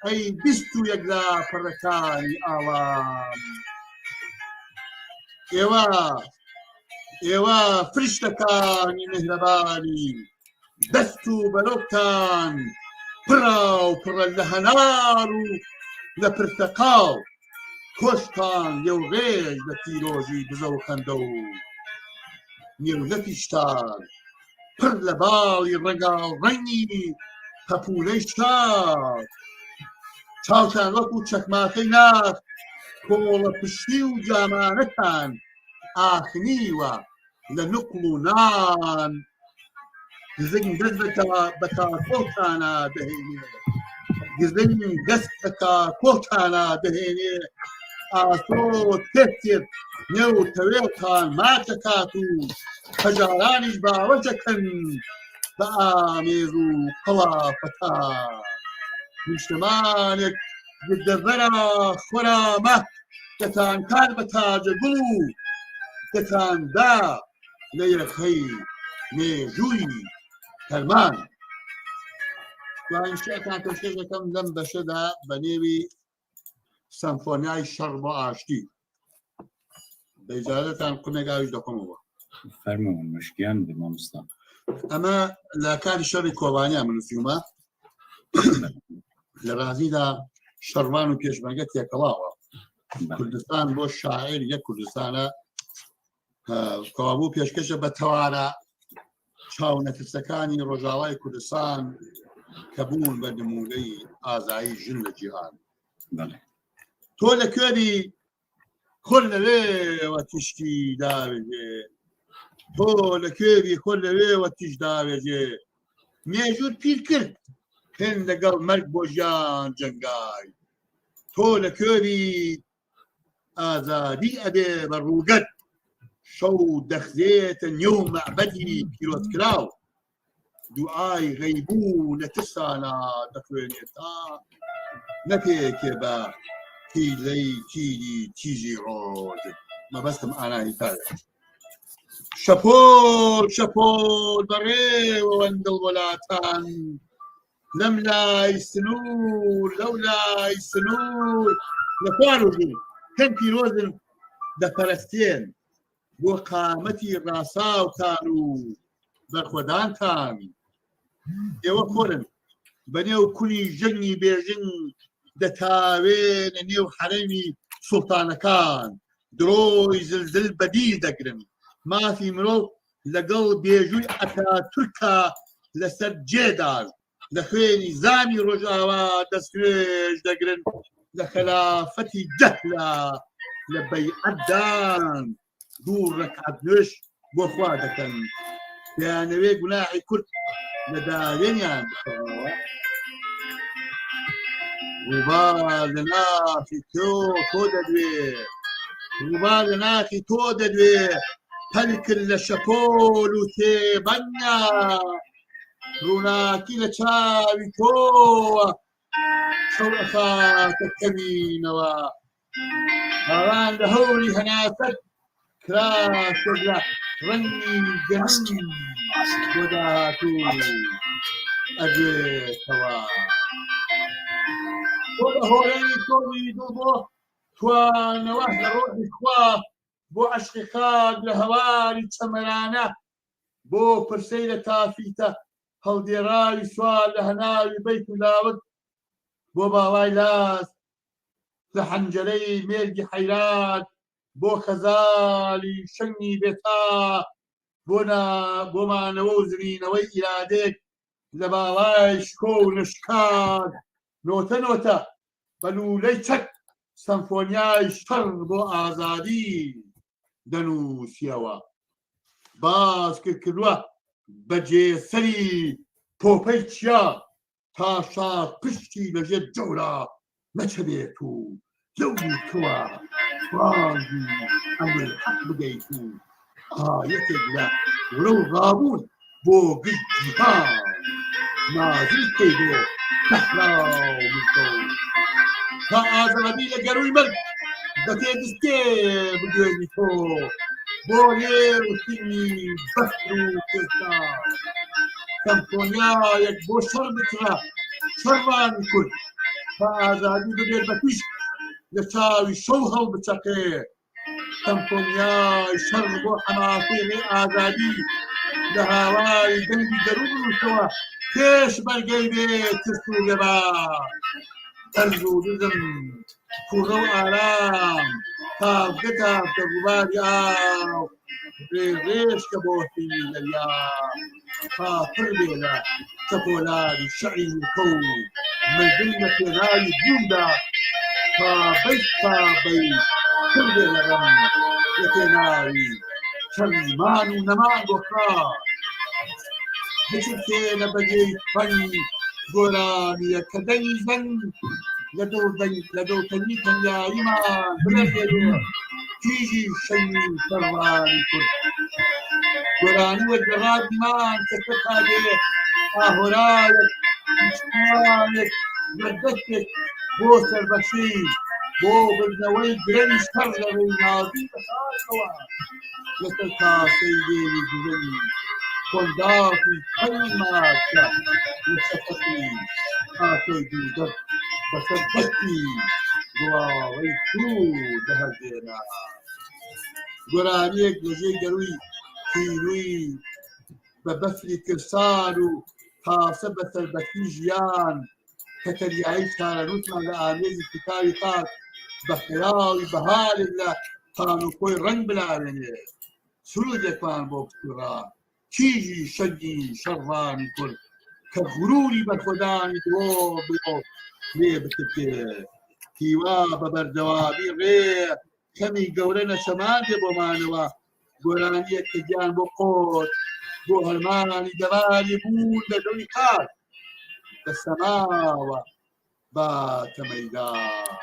ئەی بیست و یەک لاپەڕەکانی ئاڵام. ئێوە، ئێوە فرشتەکانی میهرەبانی، دەست و بەرۆکتان پڕا و پڕە لە هەنار و لە پرتەقاڵ، کۆشتان لێو ڕێژ لە پیرۆزی دزە و خەندە و نێونەتی شتار، پڕ لە باڵی ڕەنگاوڕەنگی پەپوولەی شار. چاوتان وەکوو چەکماکەی ناخ، کۆڵە پشتی و جامانەتان ئاخنیوە لە نوقڵ و نان. گزنگ دەست بە تا-، بە تاکۆڵتانا دەهێنێ. گزنگ دەست بە تاکۆڵتانا دەهێنێ. ئاسۆ تێک تێک نێو تەوێڵتان ماچ دەکات و هەژارانیش باوەش دەکەن بە ئامێز و قەڵافەتان. نیشتمانێک دەڤەرە خۆرامە، دەتان کار بە تاجە گوڵ و دەتان دا لە یەخەی مێژووی تەرمان. دوایین شعرتان پێشکەش دەکەم لەم بەشەدا بە نێوی سەمفۆنیای شەڕ بۆ ئاشتی. بە ئیجازەتان قومێک ئاویش دەخۆمەوە. فەرموون، مشکیان بێ مامۆستا. ئەمە لە کاتی شەڕی کۆبانیا من نووسیومە. لە ڕازیدا شەڕڤان و پێشمەرگە تێکەڵاوە. بەڵێ. کوردستان بۆ شاعیر یەک کوردستانە، ها، کەوابوو پێشکەشە بە تەوارە چاونەترسەکانی ڕۆژاوای کوردستان کە بوون بە نموونەی ئازایی ژن لە جیهان. بەڵێ. تۆ لە کوێری خۆر لەوێوە تیشکی داوێژێ، تۆ لە کوێری خۆر لەوێوە تیش داوێژێ. مێژوور پیر کرد هێن لەگەڵ مەرگ بۆ ژیان جەنگای. تۆ لە کوێری ئازادی ئەبێ بە ڕووگەت، شەو دەخزێتە نێو مەعبەدی پیرۆزکراو. دوعای غەیبوو لە ترسانا دەخوێنێ تا نەپێکێ بە تیلەی تیری تیژی ڕۆژ. مەبەستم ئاناهیتایە. شەپۆل شەپۆل بەڕێوەوەن دڵ وەلاتان، لەم لای سنوور لەو لای سنوور، لە خوار و ژوور هەن پیرۆزن دەپەرستێن بۆ قامەتی ڕاساوتان و بەرخۆدانتان. ئێوە خۆرن بە نێو کونی ژەنگی بێژنگ دەتاوێنە نێو حەرەمی سوڵتانەکان، درۆی زلزل بەدی دەگرن. مافی مرۆڤ لەگەڵ بێژووی ئەتاتورکا لەسەر جێدان، لە خوێنی زامی ڕۆژاوا دەستێش دەگرن، لە خەلافەتی جەهلا لە بەیعەتدان دوو ڕەکعەت نوێژ بۆ خوا دەکەن، دەیانەوێ گوناحی کورد لە داوێنیان بکەنەوە. ڕووبار لە ناخی تۆ، تۆ دەدوێ، ڕووبار لە ناخی تۆ دەدوێ، پەل کرد لە شەپۆل و تێبەنگا، ڕووناکی لە چاوی تۆوە، شەو ئەخاتە کەمینەوە. باوان لە هەوری هەناسەت کراسێک لە ڕەنگی گەنم بۆ داهاتوو ئەگوێتەوە. بۆ بە هۆرەی تۆوی دڵ بۆ توانەوە لە ڕۆژی خوا، بۆ عەشقی خاک لە هەواری چەمەرانە، بۆ پرسەی لە تافیتە هەڵدێراوی سوار لە هەناوی بەیت و لاوت، بۆ باوای لاس لە حەنجەرەی مێرگی حەیران، بۆ خەزالی شەنگی بێتا، بۆ نا-، بۆ مانەوە و زرینەوەی ئیرادێک لە باوای شکۆ و نشکان. نۆتە نۆتە بە لوولەی چەک سەمفۆنیای شەڕ بۆ ئازادی دەنووسیەوە. باز کرد کردووە بە جێسەری پۆپەی چیا، تا شاخ پشتی لە ژێر جەولا نەچەبێت و لەو دیکەوە بانگی ئەمر حەق بدەیت و ئاەتێک لە ورە و ڕابوون بۆ گشت جیهان نازل کەی بۆ سەحرا و مزگەوت. تا ئازادی لە گەرووی مەرگ بە تێدستێ بدوێنی تۆ بۆ لێ و سینی بەفر و پێستا. سەمفۆنیایەک بۆ شەڕ بچڕە، شەڕوانی کورد، تا ئازادی ببێت بە تیشک لە چاوی شەو هەڵبچەقێ. سەمفۆنیای شەڕ بۆ حەماسەی ڕێ ئازادی، لە هاواری دەنگی دەروون بنووسەوە، پێش بەرگەی بێ ترس و بێبا. تەرز و دزم، کوڕە و ئارام، Tavge tavge guvarî av, rê rêş ke bosî derya. Ta pir bê le çekolarî şe'rî û kew, mildin ne pênayî bûn de. Ta bey ta bey pir bê le rem ne pênayî. Çerman û neman goxa. Biçim têne begê xwend, goranî ye kedeyî zeng. Ledo deng, ledo tenî tenyayî man bilerê. Tîjî şengî servanî kurd. Goranî wek gerabî man sefeka dê. Ahorayek, piştmanêk, zerdestek bo serbestî, bo birdewey girewî ser lewey nazî ve sar kewa. Li ser taseyê dêrî güvenî, kondatî tenî mate, li şefetî taseyê dû dest beser destî, guwawey tû dihezêne. Goraniyek li jê gerûyî tîrûyî be befrî kirsar û tase be serbestî jiyan, keteriyayî çarenûsan li amêzî kitabî qat be xeyalî beharê bile tanûkoy reng bilavêne. Surûdek wan bo piştura, tîjî şegî şervanî kurd, ke xurûrî berxwedanî diwo biwo lê bitike. Hîwa be berdewamî rê kemî gewre neşemandê bo manewa. Goraniyek ke giyan bo qot, bo hermanî devarî bûn de dewî qat. Be semawa ba te meydan.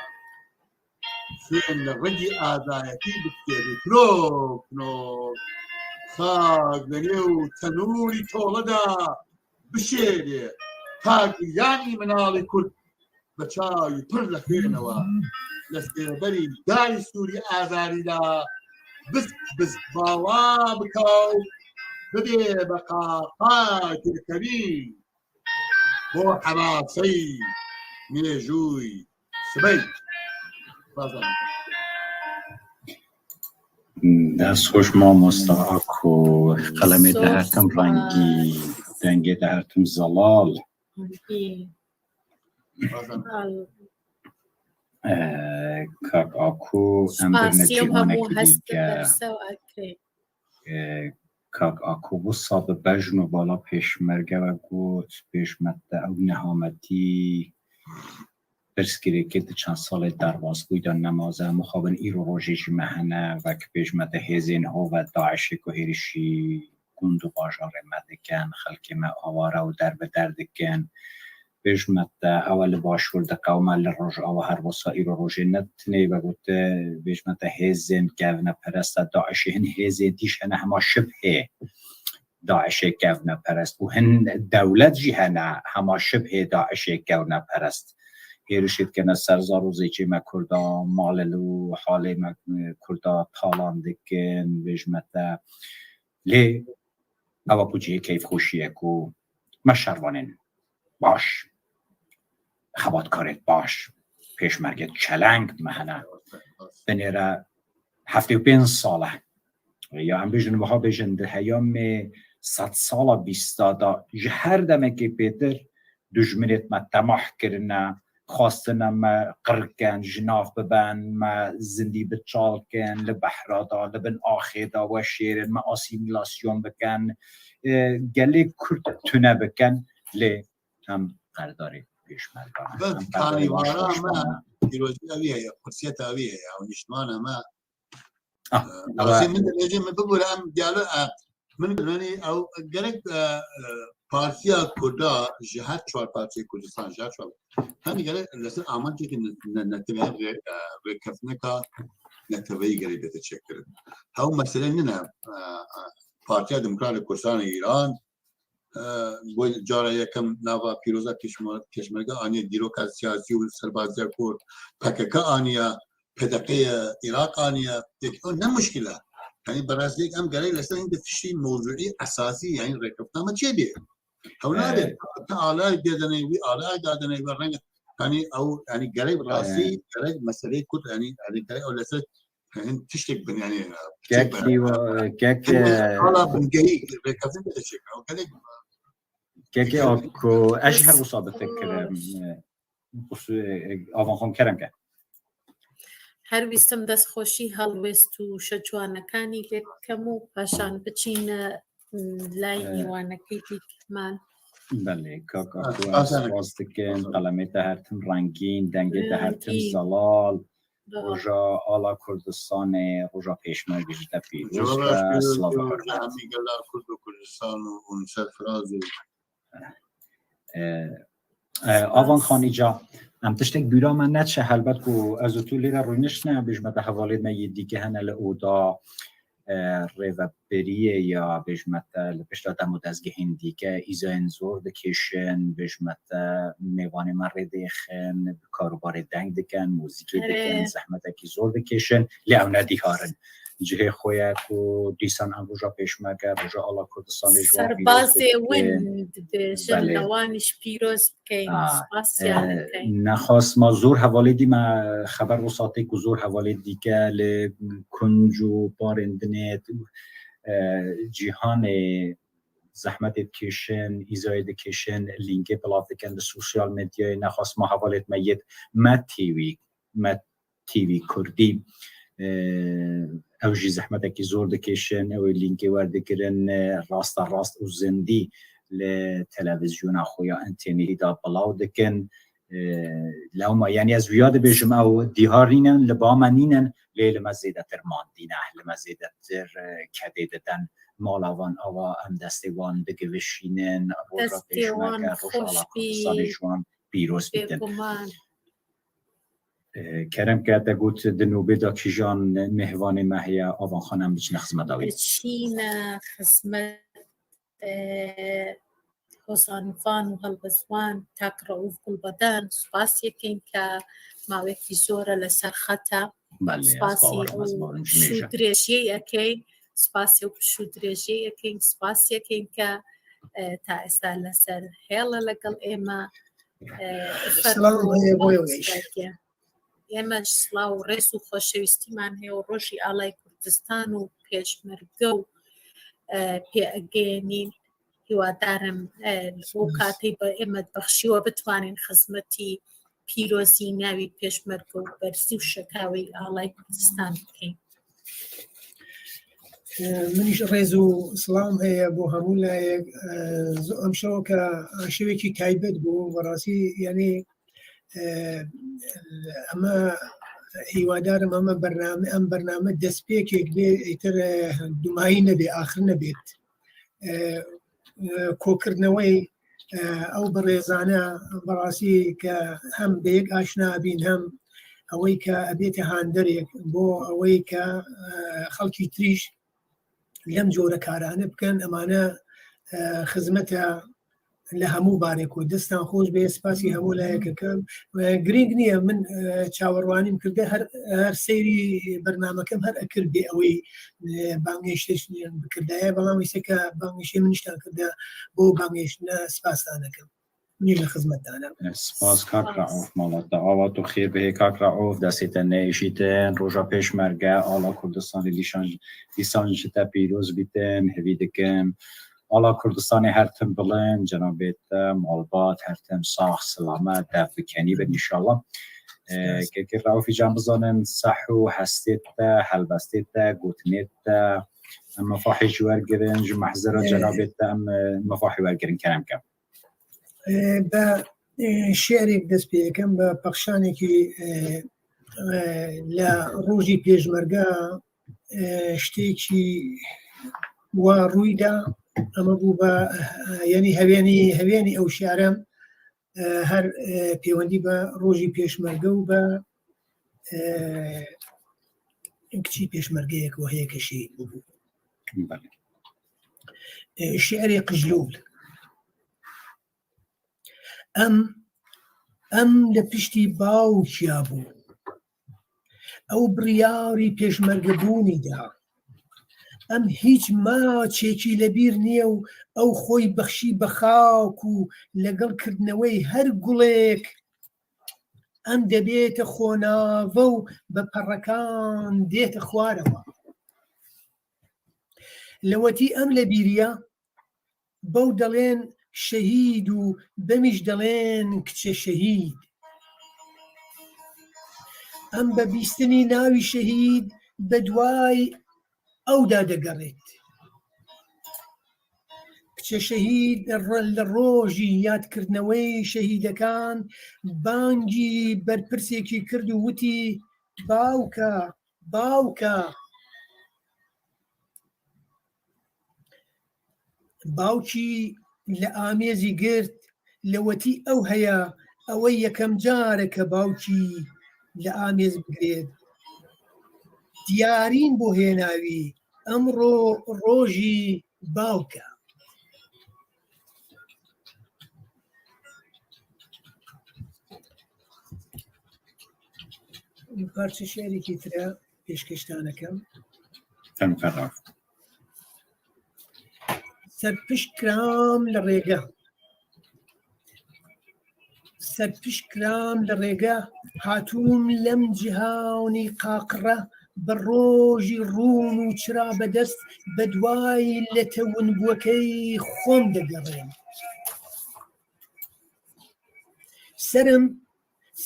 Xwên li rengî azayetî bikêrê. Krok, krok. Xak li nêw tenûrî çole de bişêrê. Xak yanî minalê kurd bi çawî pir li xwênewa. Li sêberî darî sûrî azarî de bisk bisk bawa bikaw bibê be qaqayê kevî. Bo hevaseyî mêjûyî sibey. Bazen. Dest xweş mamosta Ako, qelemê te her tim rengî, dengê te her tim zelal. Bazen. Eh, Kak Ako, em birine Spasiyê hemû cîhanekî hest dîke. Berse û Ekrê. Eh, Kak Ako, wisa bi bejn û bala pêşmerge ve got, pêşmete ew nehametî pirsgirêkê di çend salê derbasbûyî de nemaze, mixabin îro rojê jî me hene, wek pêşmete hêzên ho ve DAIŞê ku hêrişî gund û bajarê me dikin, xelkê me aware û derbider dikin. Pêşmete ew li başûr diqewime, li rojava her wisa îro rojê ne tinê vegote, pêşmete hêzên kevneperest e DAIŞê, hin hêzên dîş hene hema şibhê DAIŞê kevneperest û hin dewlet jî hene hema şibhê DAIŞê kevneperest. Hêrişê dikene ser zar û zêçê me Kurda, malê û halê me Kurda talan dikin, bêjmete. Lê ewa ku cihê keyfxweşî ye ku me şervanên baş, xebatkarên baş, pêşmergên çeleng me hene. Binêre heftê û pênc sal e. Ya em bêjin wiha bêjin di heyamê sedsala bîsta de ji her demekê pêtir dijminêt me temah kirine, xwestine me qir ken, ji nav biben, me zindî biçal ken, li behra de, li bin axê de weşêrin, me asîmîlasyon biken, e, gelê Kurd tune bikin, lê em qerdarê pêşmergan. Bes karîvara me, pîroziya wî heye, xursiyeta wî heye, ew niştmana me. Ah, Rastî min dibêje min bibûre em diyalog, e, min yani ew gerek, e, e, partiya Kurda ji her çar parçeyê Kurdistan, ji her çar. Hani gerek li ser amancekî ne-, ne-, neteweyî rê-, e, rêkeftineka neteweyî gerek bête çêkirin. Hew mesele nine, e, e, Partiya Demokrat li Kurdistanê Îran, e, bo cara yekem nava pîroza pêşme-, pêşmerge aniye, dîroka siyasî û serbaziya Kurd, P K K aniye, P D K ye, Iraq aniye, yek ew ne muşkil e. Yani bi rastî em gerek li ser hindê tiştî mewzûî esasî, yani rêkeftina me çêbê. Hew nabe, Evet. Te alay dêdenê wî, alay dadenê wî reng. Yani ew, yani gerek rastî, Evet. gerek meseleyê Kurd, yani, yani gerek ew li ser hin tiştek bin, yani, Kek tiştek hîwa, kek, Hin e, ala bingehî rêkeftin bête çêkirin. Ew gerek kekê Dikkat- Ako, ez jî her Bes- wisa bifikirim. E, qusû-, e, avan xwe kerem ke. هەر ویستم دەستخۆشی هەڵوێست و شەجوانەکانی لێ بکەم و پاشان بچینە لای میوانەکەی دیکەمان. بەڵێ کاک ئاکو، سپاس دکن. قەلەمێتە هەرتم ڕەنگین، دەنگێتە هەرتم زەڵاڵ. ڕۆژا ئاڵا کوردستانê، ڕۆژا پێشمەرگە ji te pîroz be. Silav û hurmet. Hemî gela Kurd û Kurdistan û hûn serfiraz û Avan Xan, îca em tiştek bîra me neçe, helbet ku ez û tu lêre rûniştine, bêjme te hevalê me yê dîke hene li oda rêveberiyê ya, bêjme te li pişta dem û dezgehên dîke îzayên zor dikêşin, bêjme te mêvanê me rê dêxin, karobarê deng dikin, muzîkê dikin, zehmetekî zor dikêşin, lê ew nedîhar in. Cihê xwe ye ku dîsan em roja pêşmerge, roja ala Kurdistanê ji wan pîroz bikin. Serbazê win dibêjin, li wan jî pîroz bikeyn, spasiyan dikeyn. Nexwasma zor hevalê dî me xeber wisa tê ku zor hevalê dîke li kunc û parên dinê cîhanê zehmetê dikêşin, îzayê dikêşin, lînkê bilav dikin li sosyal medyayê. Nexwasma hevalêt me yêt me têwî, me T V Kurdî. Ew jî zehmetekî zor dikêşin, ew ê lînkê werdigirin, rasta rast û zindî li televîzyona xwe ya înternetî de bilaw dikin. Lewma, yanî ez wiya dibêjim, ew dîhar nînin, li ba me nînin, lê li me zêdetir mandî ne, li me zêdetir kedê didin. Mala van ava em destê wan bigivişînin, roja pêşmerge, roja ala Kurdistanê ji wan pîroz bikin. Kerem ke te got di nobê de kîjan mêhvanê me heye, Avan Xan, em biçine xizmeta wî. Biçîne xizmet Hozanvan û Helbestvan, Kak Rauf Gulbadan, spas yekên ke mawekî zor e li ser xet e. Spasî û şûdirêjiyê yekên, spasî û şûdirêjiyê yekên, spas yekên ke ta êsta li ser hêl e legel ême. Silav heye bo Ême ji silav û rêz û xoşewîstîman heye û rojî alay Kurdistan û pêşmerge û pê egênîn. Hîwadarim li bo katê be ême dibexşî we bitwanên xizmetî pîrozî navî pêşmerge û berzî û şekawê alay Kurdistan bikeyn. Min jî rêz û silam heye bo hemû layek. Em şewoke şewekî taybet bû, bi rastî, yanî, eme hîwadarim eme bername, em bername destpêkek bê, êtir dumayî nebê, axir nebêt. Kokirnewey ew bi rêzane, bi rastî ke hem bi yek aşina bîn, hem ewey ke ebête handerek bo ewey ke xelkî tirîş lem cûre karane bikin, emane xizmete li hemû barê ku destan xweş bê, spasî hemû layek dikim. Girîng niye min çawerwanîm kirde, her her seyrî bernamekim her ekir bê ewî bangêştiş bikirdaye, belam wîseke bangêştê min niştan kirde bo bangêştine spas dane kim. Min jî li xizmet dane. Spas kak Rauf, mala te ava tu xêr bihê kak Rauf, destê te neêşîtin, roja pêşmerge, ala Kurdistanê dîsan dîsan ji te pîroz bîtin, hevî dikim. Ala Kurdistanê her tim bilind, cenabê te malbat her tim sax, silamet, dev bi kenî bin înşallah. Kekê Raufî can bizanin seh û hestê te, helbestê te, gotinê te, em mefahî ji wer girin, ji mehzira cenabê te em mefahî wer girin, kerem ke. Be şi'rêk dest pê dikim, be pexşanekî li rojî pêşmerge. Ştêkî wa rûyda, eme bû be, yanî hevênî, hevênî ew şi're her pêwendî be rojî pêşmerge û be kiçî pêşmergeyek wehiyeke şehîd bûbû. Şi'rê Qijlûl. Em, em li piştî bawikiya bû. Ew biryarî pêşmergebûnî da. Em hîç maçekî li bîr niye û ew xwey bexşî bi xak û legel kirdnewey her gulek em debête xonave û bi perekan dête xwarewa. Lewetî em li bîriya Bew delên şehîd û bemîş delên kiçe şehîd. ئەم بە بیستنی ناوی شەهید بە دوای ئەودا دەگەڕێت. کچە شەهید لە ڕۆژی یادکردنەوەی شەهیدەکان بانگی بەرپرسێکی کرد و وتی، باوکە، باوکە. باوکی لە ئامێزی گرت، لەوەتی ئەو هەیە، ئەوە یەکەم جارە کە باوکی لە ئامێز بگرێت. دیارین بۆ هێناوی، ئەمڕۆ ڕۆژی باوکە. پارچە شعرێکی ترە پێشکەشتانەکەم. تەنقەرا. سەرپشت کرام لە ڕێگە. سەرپشت کرام لە ڕێگە، هاتووم لەم جیهانی قاقڕە، بە ڕۆژی ڕوون و چرا بەدەست، بە دوای لە تەونبووەکەی خۆم دەگەڕێم. سرم،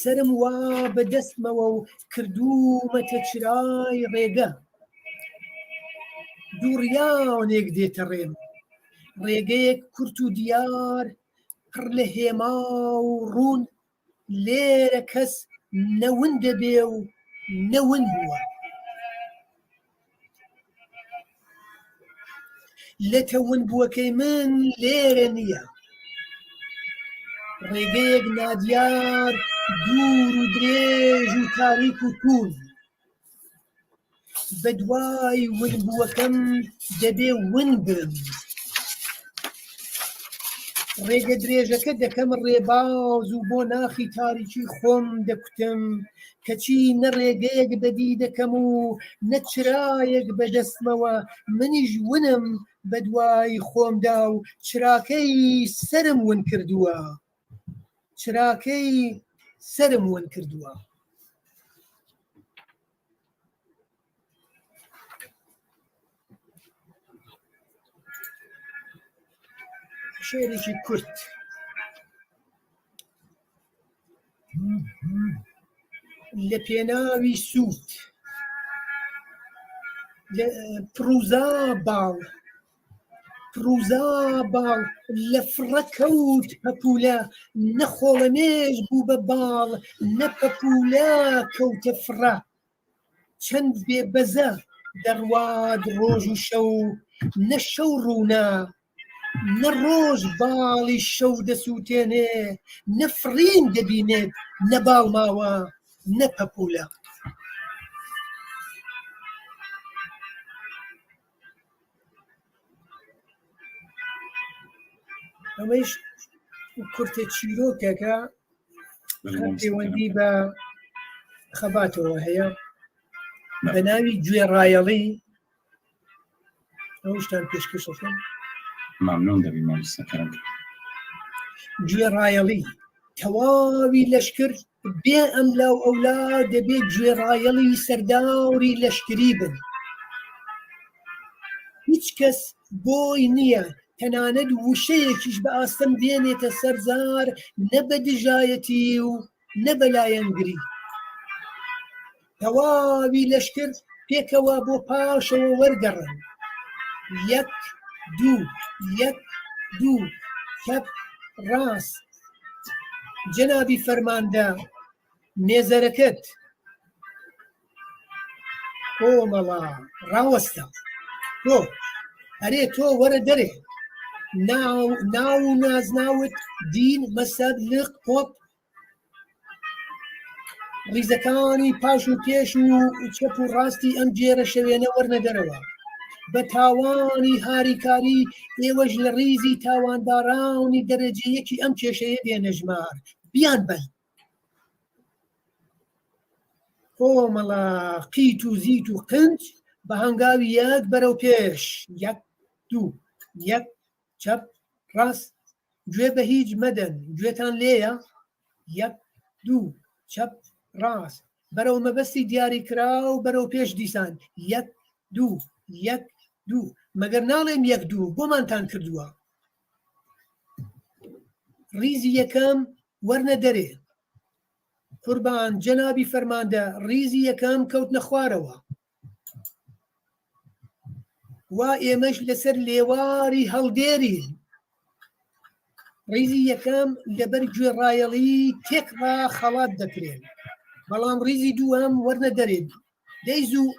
سرم وا بە دەستمەوە و کردوومەتە چرای ڕێگە. دووڕیانێک دێتە ڕێم، ڕێگەیەک کورت و دیار، پڕ لە هێما و ڕوون. لێرە کەس نە ون دەبێ و نە ون بووە. لە تەونبووەکەی من لێرە نییە. ڕێگەیەک نادیار، دوور و درێژ و تاریک و توون. بە دوای ونبووەکەم دەبێ ون بم. ڕێگە درێژەکە دەکەم ڕێباز و بۆ ناخی تاریکی خۆم دەکوتم، کەچی نە ڕێگەیەک بەدی دەکەم و نە چرایەک بەدەستمەوە. منیش ونم بە دوای خۆمدا و چراکەی سەرم ون کردووە. چراکەی سەرم ون کردووە. شعرێکی کورت. لە پێناوی سوود. لە پڕووزا باڵ، پڕووزا باڵ، لە فڕە کەوت پەپوولە، نە خۆڵەمێش بوو بە باڵ، نە پەپوولە کەوتە فڕە. چەند بێبەزە دەڕوات ڕۆژ و شەو، نە شەو ڕوونە، نە ڕۆژ باڵی شەو دەسووتێنێ، نە فڕین دەبینێت، نە باڵ ماوە، نە پەپوولە. ئەمەیش کورتە چیرۆکێکە، هەر پەیوەندی بە خەباتەوە هەیە، بە ناوی گوێڕایەڵی. ئەوشتان پێشکەش دەکەم. مەمنون دەبین مامۆستا کەرەم. گوێڕایەڵی. تەواوی لەشکر بێ ئەملا و ئەولا دەبێ گوێڕایەڵی سەرداوری لەشکری بن. هیچ کەس بۆی نییە، تەنانەت وشەیەکیش بە ئاستەم دێنێتە سەر زار، نە بە دژایەتی و نە بە لایەنگری. تەواوی لەشکر پێکەوە بۆ پاشەوە وەرگەڕن. یەک، دوو، یەک، دوو، چەپ، ڕاست. جەنابی فەرماندە، نێزەرەکەت. کۆمەڵە، ڕاوەستە. تۆ، ئەرێ تۆ وەرە دەرێ. ناو، ناو و نازناوت، دین، مەسەب، لق، پۆپ. ڕیزەکانی پاش و پێش و چەپ و ڕاستی ئەم جێرە شەوێنە وەرنە دەرەوە. بە تاوانی هاریکاری ئێوەش لە ڕیزی تاوانبارانی دەرەجەیەکی ئەم کێشەیە دێنە ژمار. بیان بەن. کۆمەڵە قیت و زیت و قنج بە هەنگاوی یەک بەرەو پێش. یەک، دوو، یەک، چەپ، ڕاست. گوێ بە هیچ مەدەن. گوێتان لێیە؟ یەک، دوو، چەپ، ڕاست. بەرەو مەبەستی دیاری کراو، بەرەو پێش دیسان. یەک، دوو، یەک، دوو. مەگەر ناڵێم یەک، دوو، بۆمانتان کردووە. ڕیزی یەکەم، وەرنە دەرێ. قوربان، جەنابی فەرماندە، ڕیزی یەکەم کەوتنە خوارەوە. وا ئێمەش لەسەر لێواری هەڵدێرین. ڕیزی یەکەم لەبەر گوێڕایەڵی تێکڕا خەڵات دەکرێن، بەڵام ڕیزی دووەم وەرنە دەرێن. دەیزوو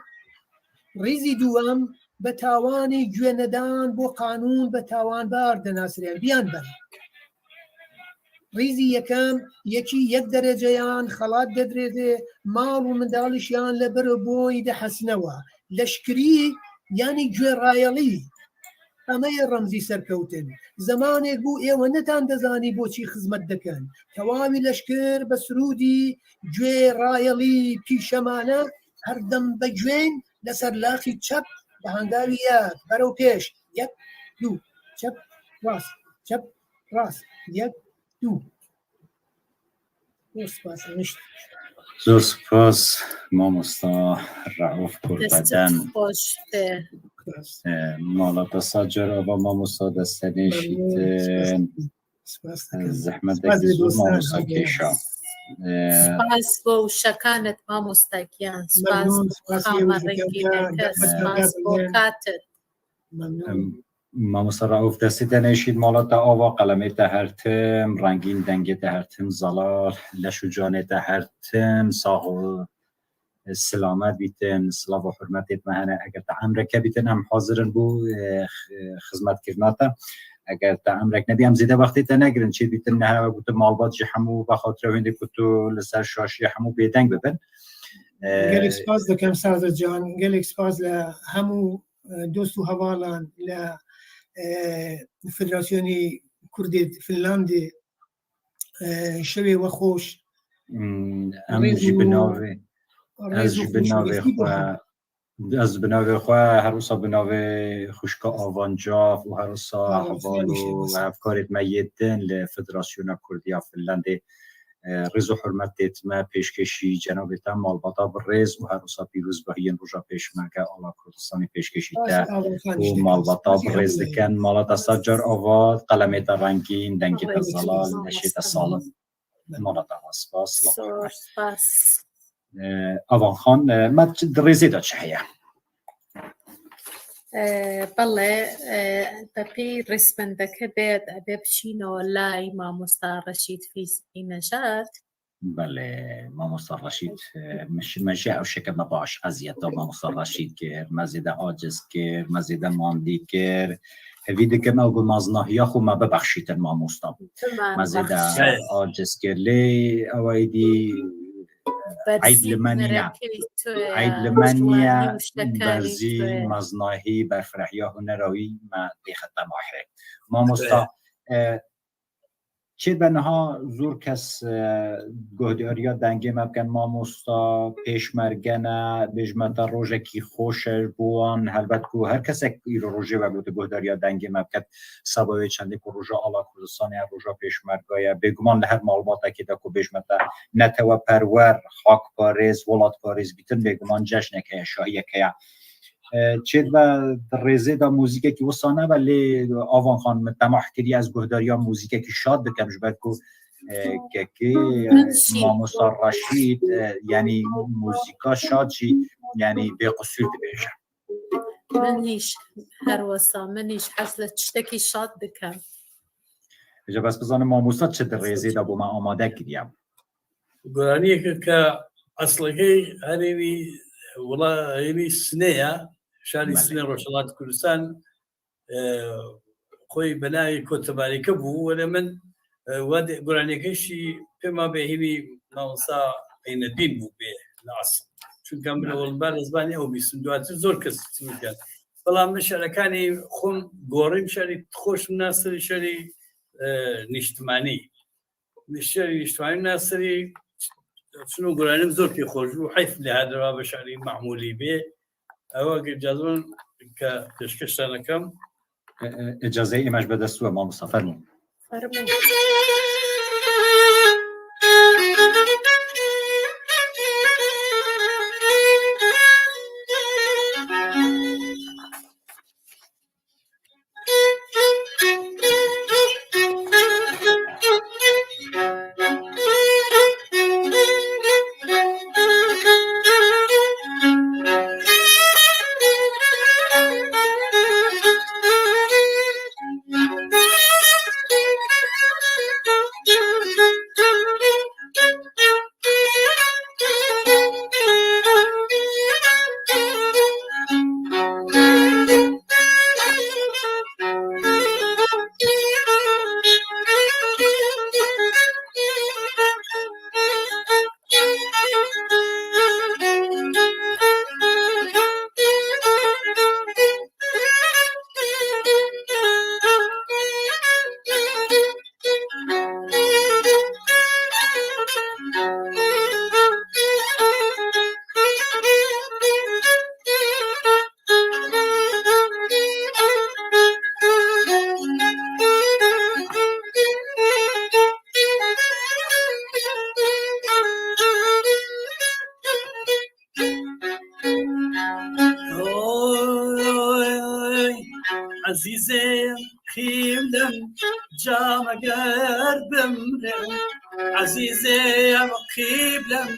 ڕیزی دووەم بە تاوانی گوێنەدان بۆ قانون بە تاوانبار دەناسرێن. بیان بەن. ڕیزی یەکەم یەکی یەک دەرەجەیان خەڵات دەدرێتێ، ماڵ و منداڵیشیان لە بەر بۆی دەحەسنەوە. لەشکری یانی گوێڕایەڵی. ئەمەیە ڕەمزی سەرکەوتن. زەمانێک بوو ئێوە نەتان دەزانی بۆچی خزمەت دەکەن. تەواوی لەشکر بە سرودی گوێڕایەڵی پیشەمانە، هەردەم بە گوێن لەسەر لاقی چەپ بە هەنگاوی یەک بەرەو پێش، یەک، دوو، چەپ، ڕاست، چەپ، ڕاست، یەک، دوو. زۆر سپاس، ڕەمیش. زۆر سپاس، مامۆستا ڕەئوف دەستت قوربەدەن. خۆش بێ. ئێ، ماڵە دەسا جار ئاوا مامۆستا دەستە نێشیت. مەمنون، سپاس دەکەم. زەحمەتێکی سپاس زۆر دۆستان مامۆستا ئاگران. کێشا. ئێ، سپاس بۆ وشەکانت مامۆستا گیان. سپاس مەمنون، بۆ سپاس خامە لێ وشەکانتان. ڕەنگینەکە. دەستتان سپاس بۆ بگرن. کاتت. مەمنون. ئەم، مامۆستا ڕەئوف دەستی دەنێشیت ماڵەتە ئاوا قەلەمێتە هەرتم، ڕەنگین دەنگێتە هەرتم، زەڵال لەش و جانێتە هەرتم، ساغ و سلامەت بیتن، سڵاو و حورمەتێت me hene. Eger te emreke bitin em hazir in bo, e, x-, xizmetkirina te. Eger te emrek nebî em zêde wextê te negirin. Çê bitin ne hewe gotin malbat jî hemû vexatire hûndê ku tu li ser şaşiyê hemû bêdeng bibin. E, Gelek spas dikim Sazet can, gelek spas li hemû, e, dost û hevalan li, e, Federasyonê Kurdê Finlandê, e, şevê we xweş. Hmm, em Rêz jî û bi navê, rêz ez û jî bi navê xweşwîstî xwe, bixwin. Ez bi navê xwe, her wisa bi navê xwişka Avancav û her wisa Sağ ol, heval û hevkarêt me yê din li Federasyona Kurdiya Finlandê, e, rêz û hurmetêt me pêşkêşî cenabê te malbata bi rêz û her wisa pîrozbahiyên Roja Pêşmerge ala Kurdistanê pêşkêşî te û malbata bi rêz dikin. Mala te sed car ava, qelemê te rengîn, dengê te zelal, leşê te salim. Mala te spas, spas. Ee, Avan Xan, e, me di rêzê de çi heye? Ee, belê, e, te pê rêspendeke bê, te bê biçîno lay mamosta Reşîd Fîzî Nejad. Belê, mamosta Reşîd, e, me şi-, me jî ew şeke me baş eziyeta mamosta Reşîd kir, me zêde aciz kir, me zêde mandî kir. Hevî dikim ew bi maznahiya xwe me bibexşîtin mamosta. Me zêde aciz kir. Lê ew êdî eyb li me nîne. Eyb li me nîne. Berzî, meznahî, berfirehîya hunera wî me dêxe temahê. Mamosta, e, çêbe niha zor kes, e, guhdariya dengê me bikin, mamosta, pêşmerge ne, bêjme te rojekî xweş e ji bo wan. Helbet ku her kesek îro rojê we gote guhdariya dengê me biket, seba wê çendê ku roja ala Kurdistanê ye, roja pêşmerga ye. Bêguman li her malbatekê de ku bêjme te neteweperwer, xakparêz, welatparêz bîtin, bêguman ceşnek heye, şahiyek heye. E, çêdibe di rêzê de muzîkekî wisa nebe, lê Avan Xan, min temah kiriye ez guhdariya muzîkekî şad bikim, ji ber ku, e, kekê, e, mamosta Reşîd, e, yanî muzîka şad jî, yanî bêqisûr dibêje. Min hîş her wisa, min hîş hez li tiştekî şad dikim. Ji bes bizanim mamosta çi di rêzê de bo me amade kiriye. Goraniyeke ke eslekê herê wî wila herê wî Sinê ye, şarî Belê. Sinê Rojhilat Kurdistan, e, xwî bi navê Kotebareke bû, were min, e, we de goraniyeke jî pê ma bê hîvî mamosta Eynedîn bû bê li asl. Çunke min Belê. Ewil ber ez banî ew bîstim, duatî zor kes çi bikin. Bela min şerekanî xwin gorîm şerî xweş nasirî şerî, e, niştimanî. Nişerî Niştimanî Nasirî, çino guranim zor kê xweş bû, heyf lê her deva be şerî Mahmûlî bê. Ewa ki cazibin ke pêşkeş te nekem. E, e, icazeyê ême ji be dest we, mamosta, fermû. Fermû. قیبلم، جام گر بمرم، عزیزم قیبلم،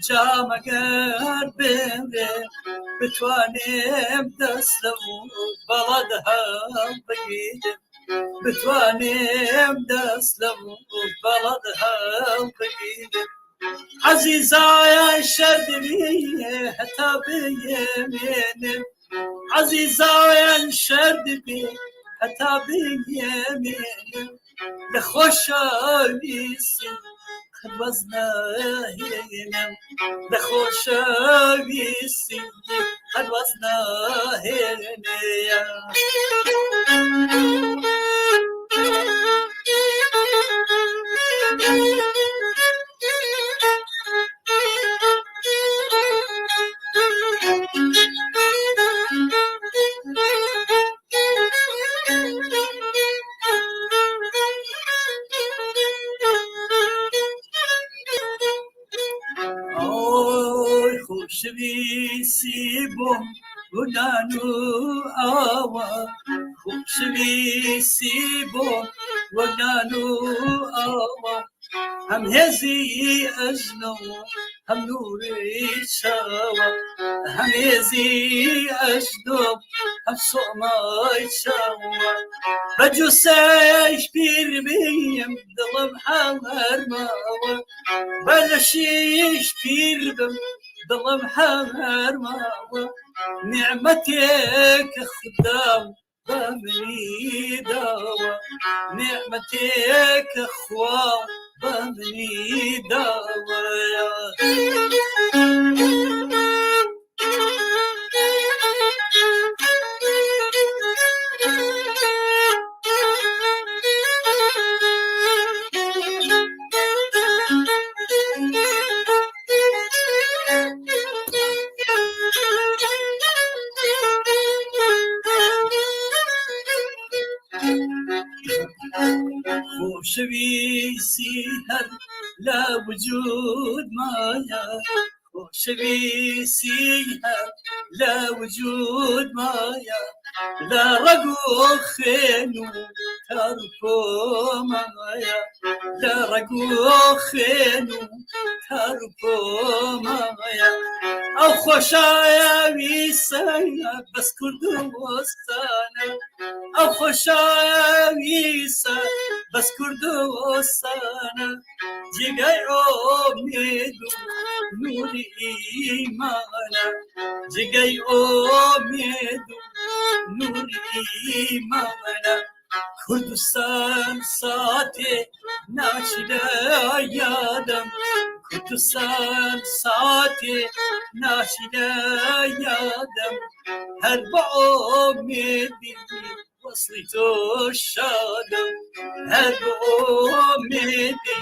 جام گر بمرم، بتوانم دست لو بلد هل بگیرم، بتوانم دست لو بلد هل بگیرم. عزیزایان شەر دبی هەتا بمێنم، عزیزایان شەر دبی هەتا بمێنم، لە خۆشەویستی قەت وەز ناهێنم، لە خۆشەویستی قەت وەز ناهێنم. ئۆی خۆشەویستی بۆم وەک نان و ئاوا، خۆشەویستی بۆم وەک نان و ئاوا، هەم هێزی ئەژنۆ، هەم نووری چاوا، هەم هێزی ئەژنۆ، هەم سۆمای چاوا. بە جوسەش پیر بیم، دڵم هەر ماوە، بە لەشیش پیر بم، دڵم هەر ماوە. نیعمەتێک خودام بە منی داوە، نیعمەتێک خوا بە منی داوە. خۆشەویستی هەر لە وجود مایە، خۆشەویستی هەر لە وجود مایە، لە ڕەگ و خوێن و تار و پۆمایە، لە ڕەگ و خوێن و تار و پۆمایە. ئەو خۆشایە ویسایە بەس کورد و وەستانە، ئەو خۆشایە ویسە بەس کورد و وەستانە. جێگای ئۆمێد و نووری ئیمانە، جێگای ئۆمێد و نووری ئیمانە. کوردستان ساتێ ناچی لە یادم، کوردستان ساتێ ناچی لە یادم. هەر بە ئۆمێدی وەسڵی تۆ شادم، هەر بە ئۆمێدی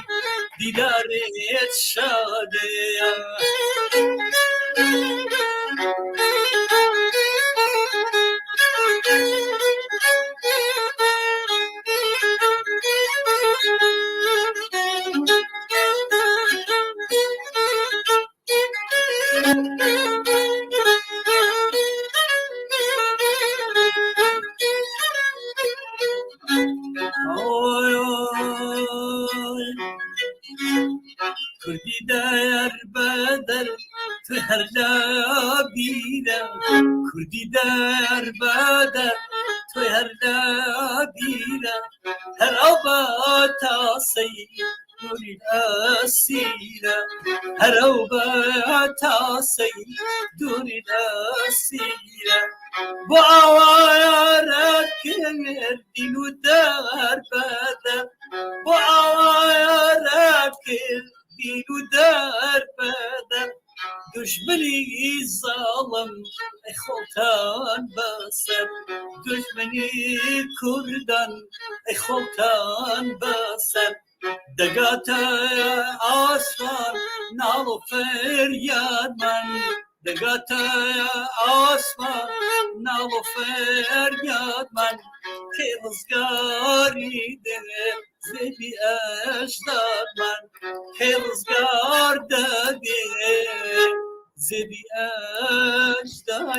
دیدارێت شادم. کوردی دەر بە دەر توی هەر لە بیرە، کوردی دەر بە دەر توی هەر لە بیرە. هەر ئەو بە تاسەی دووری ئەسیرە، هەر ئەو بە تاسەی دووری ئەسیرە. بۆ ئاوایە ڕەت کرد دین و دەر بەدە، بۆ ئاوایە ڕەت کرد دین و دەر بەدە. دوژمنی زاڵم ئەی خۆتان بەسەر، دوژمنی کوردان ئەی خۆتان بەسەر. دەگاتە ئاسمان ناڵ و فەریادمان، دەگاتە ئاسمان ناڵ و فەریادمان. کەی ڕزگاری دێ زێدی ئەژدادمان، کەی ڕزگار دەبێ زێدی ئەژدادمان.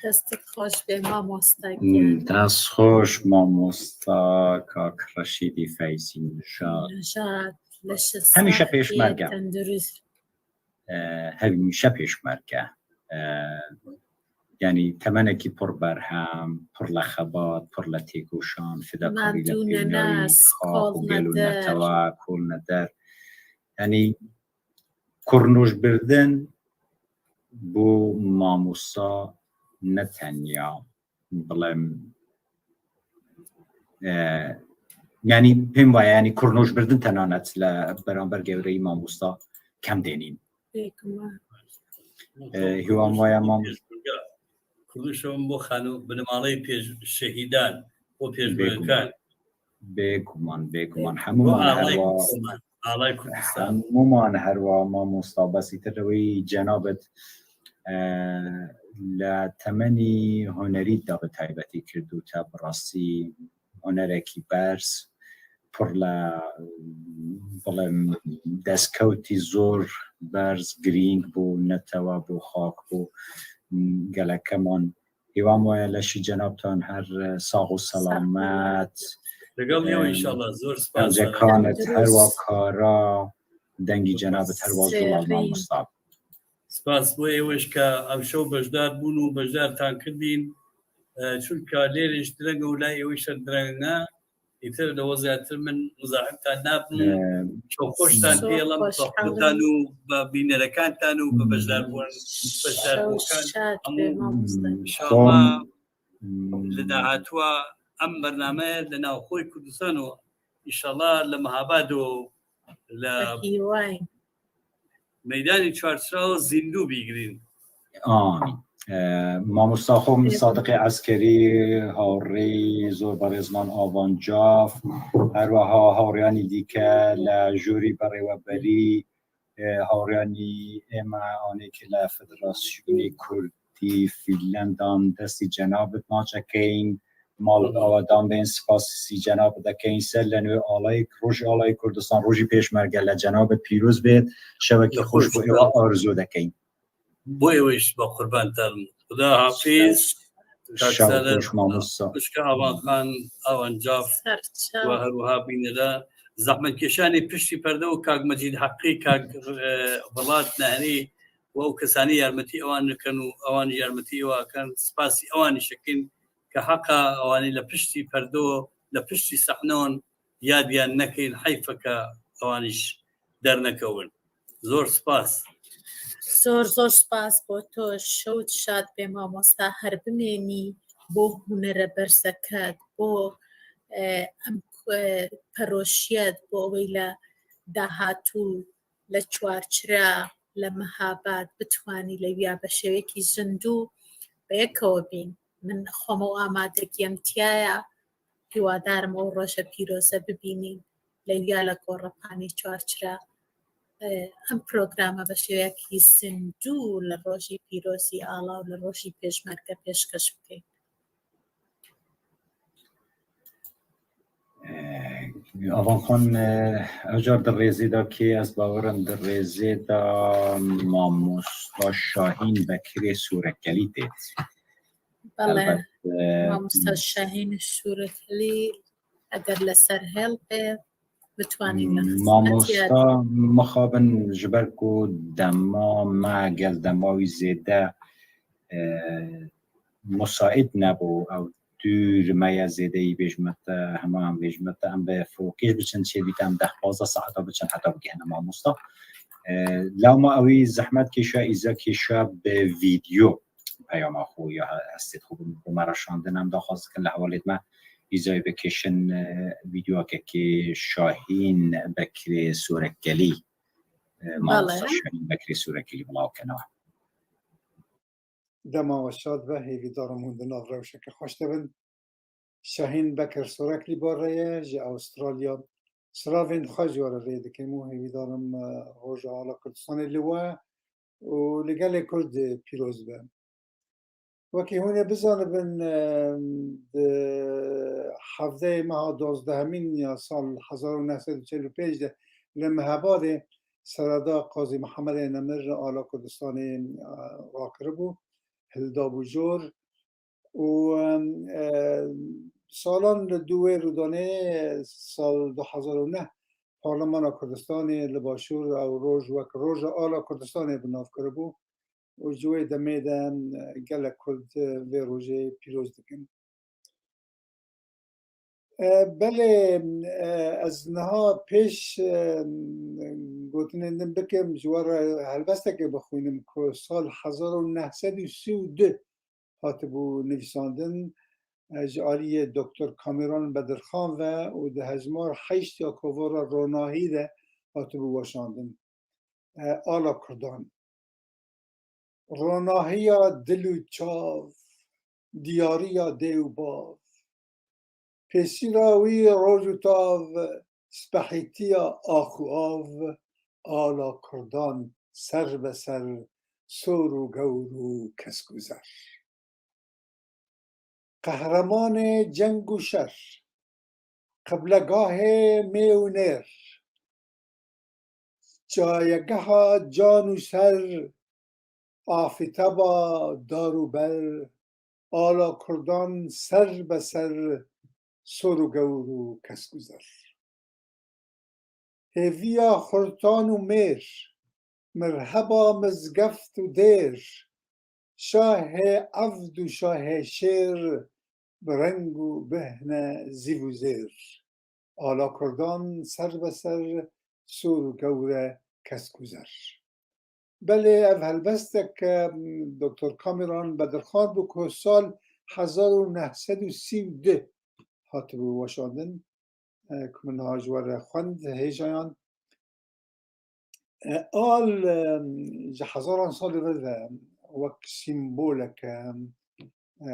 Destê xweş be mamosta giyan. Dest xweş mamosta kak Reşîdî Feyzî Nijad. Nijad, leşe Hemîşe saxî, pêşmerge. Tendurist. E, hemîşe pêşmerge. E, yanî temenekî pir berhem, pir le xebat, pir le têkoşan, fidekarî le pênayî, xak û gel û netewa, kol neder. Yanî kurnûşbirdin bo mamosta ne tenya, bile, e, yanî pêm waya, yanî kurnûşbirdin tenanet le beramber gewreyî mamosta kem dênîn. Bêguman. E, hiwan waya mamosta. Kurdiş bo xanû binimaleyi pêş şehîdan û pêşmergan. Bêguman, bêguman. Hemûman herwa. Alay Kurdistan. Hemûman herwa mamosta, bes îtir wî cenabit, e, li temenî hunerî de bi taybetî kir û te bi rastî hunerekî berz, pir le, bile, destkewtî zor berz, girîng bû, netewa bû, xak bû, gelekeman. Hîwan waya leşî cenabtan her, e, sax û selamet. Legal niyo, e, inşallah. Zor spas. Pencekanit her wa kara, dengî cenabit her wa zû lal mamosta. Spas bo êwêş ke ev şew beşdar bûn û beşdartan kirdîn. E, çunka lêrê ji direng û lay êwêş direng e. Îtir li we zêdetir min muzahimtan nabim. Ee, Çok hoştan Çok diyelim hoş, sohbetan û bi bînerekantan û bi beşdarbûn, beşdarbûkan. Şad be mamosta. İnşallah li dahatwa em bername li navxoy Kurdistan û inşallah li Mehabad û li Meydanê Çarçirawa zindû bîgirîn. Amîn. E, mamosta xwe min Sadiqê Eskerî, hawrê zor berêzman Avan Caf, her wiha hawriyanî dîke li jûrî berêweberî, e, hawriyanî ême anêkî li Federasyonê Kurdî Fînlendan destî cenabit naçekeyin. Mal awedan bên spasî cenab dekeyin ser lenê alayê, rojî alayê Kurdistan, rojî pêşmerge le cenab pîroz bêt. Şevekî xweş bo êwa arzu dekeyin. Bo êwêş ba qurban terim. Xuda hafiz. Şev xweş mamosta. Xwişka Avan Xan, Avan Caf. Serçe. Ve her wiha bîne de zehmetkeşanê piştî perde û kak Mecîd Heqî, kak, e, Welat Nehrî ve ew kesanî yarmetî ewan dikin û ewan jî yarmetî ewa kin. Spasî ewanî şekin. Ke heqa ewanî li piştî perdo, li piştî sehnon yadiyan nekin, heyf e ke ewanî ji dernekewin. Zor spas. Zor, zor spas bo to. Şewt şad be mamosta, her bimênî bo hunere berzeket, bo, e, em, e, peroşiyet, bo wê le dahatû li Çarçira, li Mehabad bitwanî li wiya bi şêwekî zindû bi yekewe bîn. Min xwe me amadegiyê em tiya ye. Hîwadarim ew roje pîroze bibînîn. Li wiya li Gorepanî Çarçira, e, em programa bi şêwekî zindû li rojî pîrozî ala û li rojî pêşmerge pêşkeş bikin. Ee, Avan Xan, e, ew car di rêzê de kê, ez bawer im di rêzê de mamosta Şahîn Bekirê Sûrekelî têt. Bele, helbet, e, mamosta Şahîn Sûrekelî eger li ser hêl be, bitwanî li xizmetî ye. Mamosta mixabin ji ber ku dema me gel dema wî zêde, e, musaîd nebû, ew dûr me ye zêdeyî bêjme te, hema em bêjme te, em bi fokêş biçin çêbî te, em deh pazdeh saeta biçin heta bigihine mamosta. E, lewma ewî zehmet kêşa, îza kêşa bi vîdyo peyama xwe ya hestê xwe bi me re şandin, em daxwaz dikin li hevalêt me îzayê bikêşin, e, vîdyoyekekê Şahîn Bekirê Sûrekelî, e, mamosta Şahîn Bekirê Sûrekelî bilaw kene. Dema we şad be, hêvîdarim hûn di nav rewşeke xweş de bin. Şahîn Bekir Soreklî ba re ye ji Awustralya. Silavên xwe ji we re rê dikim û hêvîdarim, e, roja ala Kurdistanê li we û li gelê Kurd pîroz be. Wekî hûn ê bizanibin, e, di hevdeyê meha dozdehemîn ya sal hezar û neh sed û çel û pênc de li Mehabadê sereda Qazî Mihemedê Nemir ala Kurdistanê, e, rakiribû, hildabû jor. Û, em, e, salan li dû wê rûdanê, sal du hezar û neh, Parlemana Kurdistanê li Başûr ew roj wek Roja Ala Kurdistanê bi nav kiribû û ji wê demê de, em, gelek Kurd, e, vê rojê pîroz dikin. E, belê, e, ez niha pêş, e, gotinên din bikim, ji we re helbestekê bixwînim ku sal hezar û neh sed û sî û du hatibû nivîsandin, e, ji aliyê Doktor Kameran Bedirxan ve û di hejmar heşt ya kovara Ronahî de hatibû weşandin. E, Ala Kurdan. Ronahiya dil û çav, diyariya dê û bav. Pêsîra wî roj û tav, spehîtiya ax û av, ala Kurdan ser be ser, sor û gewr û kesgûzer. Qehremanê ceng û şer, qiblegahê mê û nêr, çayegeha can û ser, afîteba dar û ber, ala Kurdan ser be ser, sor û gewr û kesgûzer. Hêviya xurtan û mêr, mirheba mizgeft û dêr, şahê evd û şahê şêr, bi reng û bihne zîv û zêr. Ala Kurdan ser be ser, sor û gewr e, kesgûzer. Belê ev helbestek, em, Doktor Kameran Bedirxan bû ku sal hezar û neh sed û sî û du hatibû weşandin, e, ku min niha ji we re xwend hêjayan. E, al, e, ji hezaran salî ve de wek sîmboleke, e,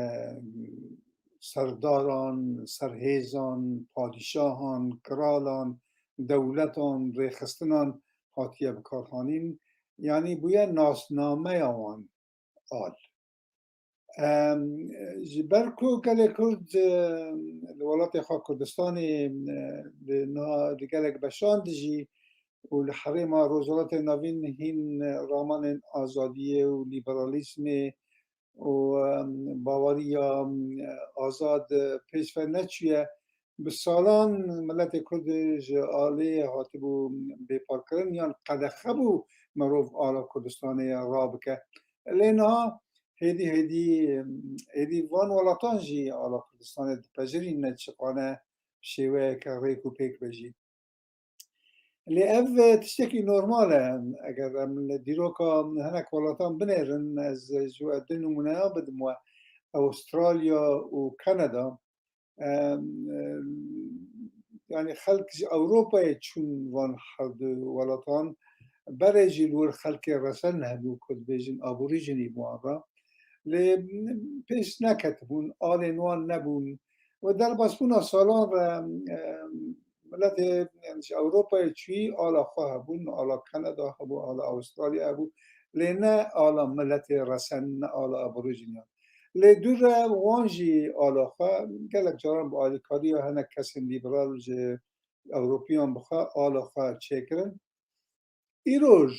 serdaran, serhêzan, padîşahan, kiralan, dewletan, rêxistinan hatiye bikarhanîn. Yanî bûye nasnameya wan al. Em, ji ber ku gelê Kurd, em, li welatê xwe Kurdistanê, em, li niha, li gelek beşan dijî û li herêma Rojhilatê Navîn hîn ramanên azadiyê û lîberalîzmê û, em, baweriya, em, azad pêş ve neçûye, bi salan miletê Kurd ji alê hatibû bêparkirin yan qedexe bû mirov ala Kurdistanê rabike. Lê niha hêdî hêdî, hêdî van welatan jî ala Kurdistanê dipejirîne, çiqane şêweyeke rêk û pêk be jî. Lê ev, e, tiştekî normal e. Eger em li dîroka hinek welatan binêrin, ez ji we du nimûneya bidim we. Avustralya û Kanada. Em, em, yanî xelk ji Ewropayê çûn van herdu welatan. Berê jî li wir xelkê resen hebû ku dibêjin aborîjinî bi wan re. Lê pêş neketibûn, alên wan nebûn. Û derbasbûna salan re, em, miletê, yanî ji Ewropayê çûyî ala xwe hebûn, ala Kanada hebû, ala Avustralya hebû. Lê ne ala miletê resen, ne ala aborîjiniyan. Lê dû re wan jî ala xwe, gelek caran bi alîkariya hinek kesên lîberal ji Ewropiyan bi xwe ala xwe çêkirin. Îroj,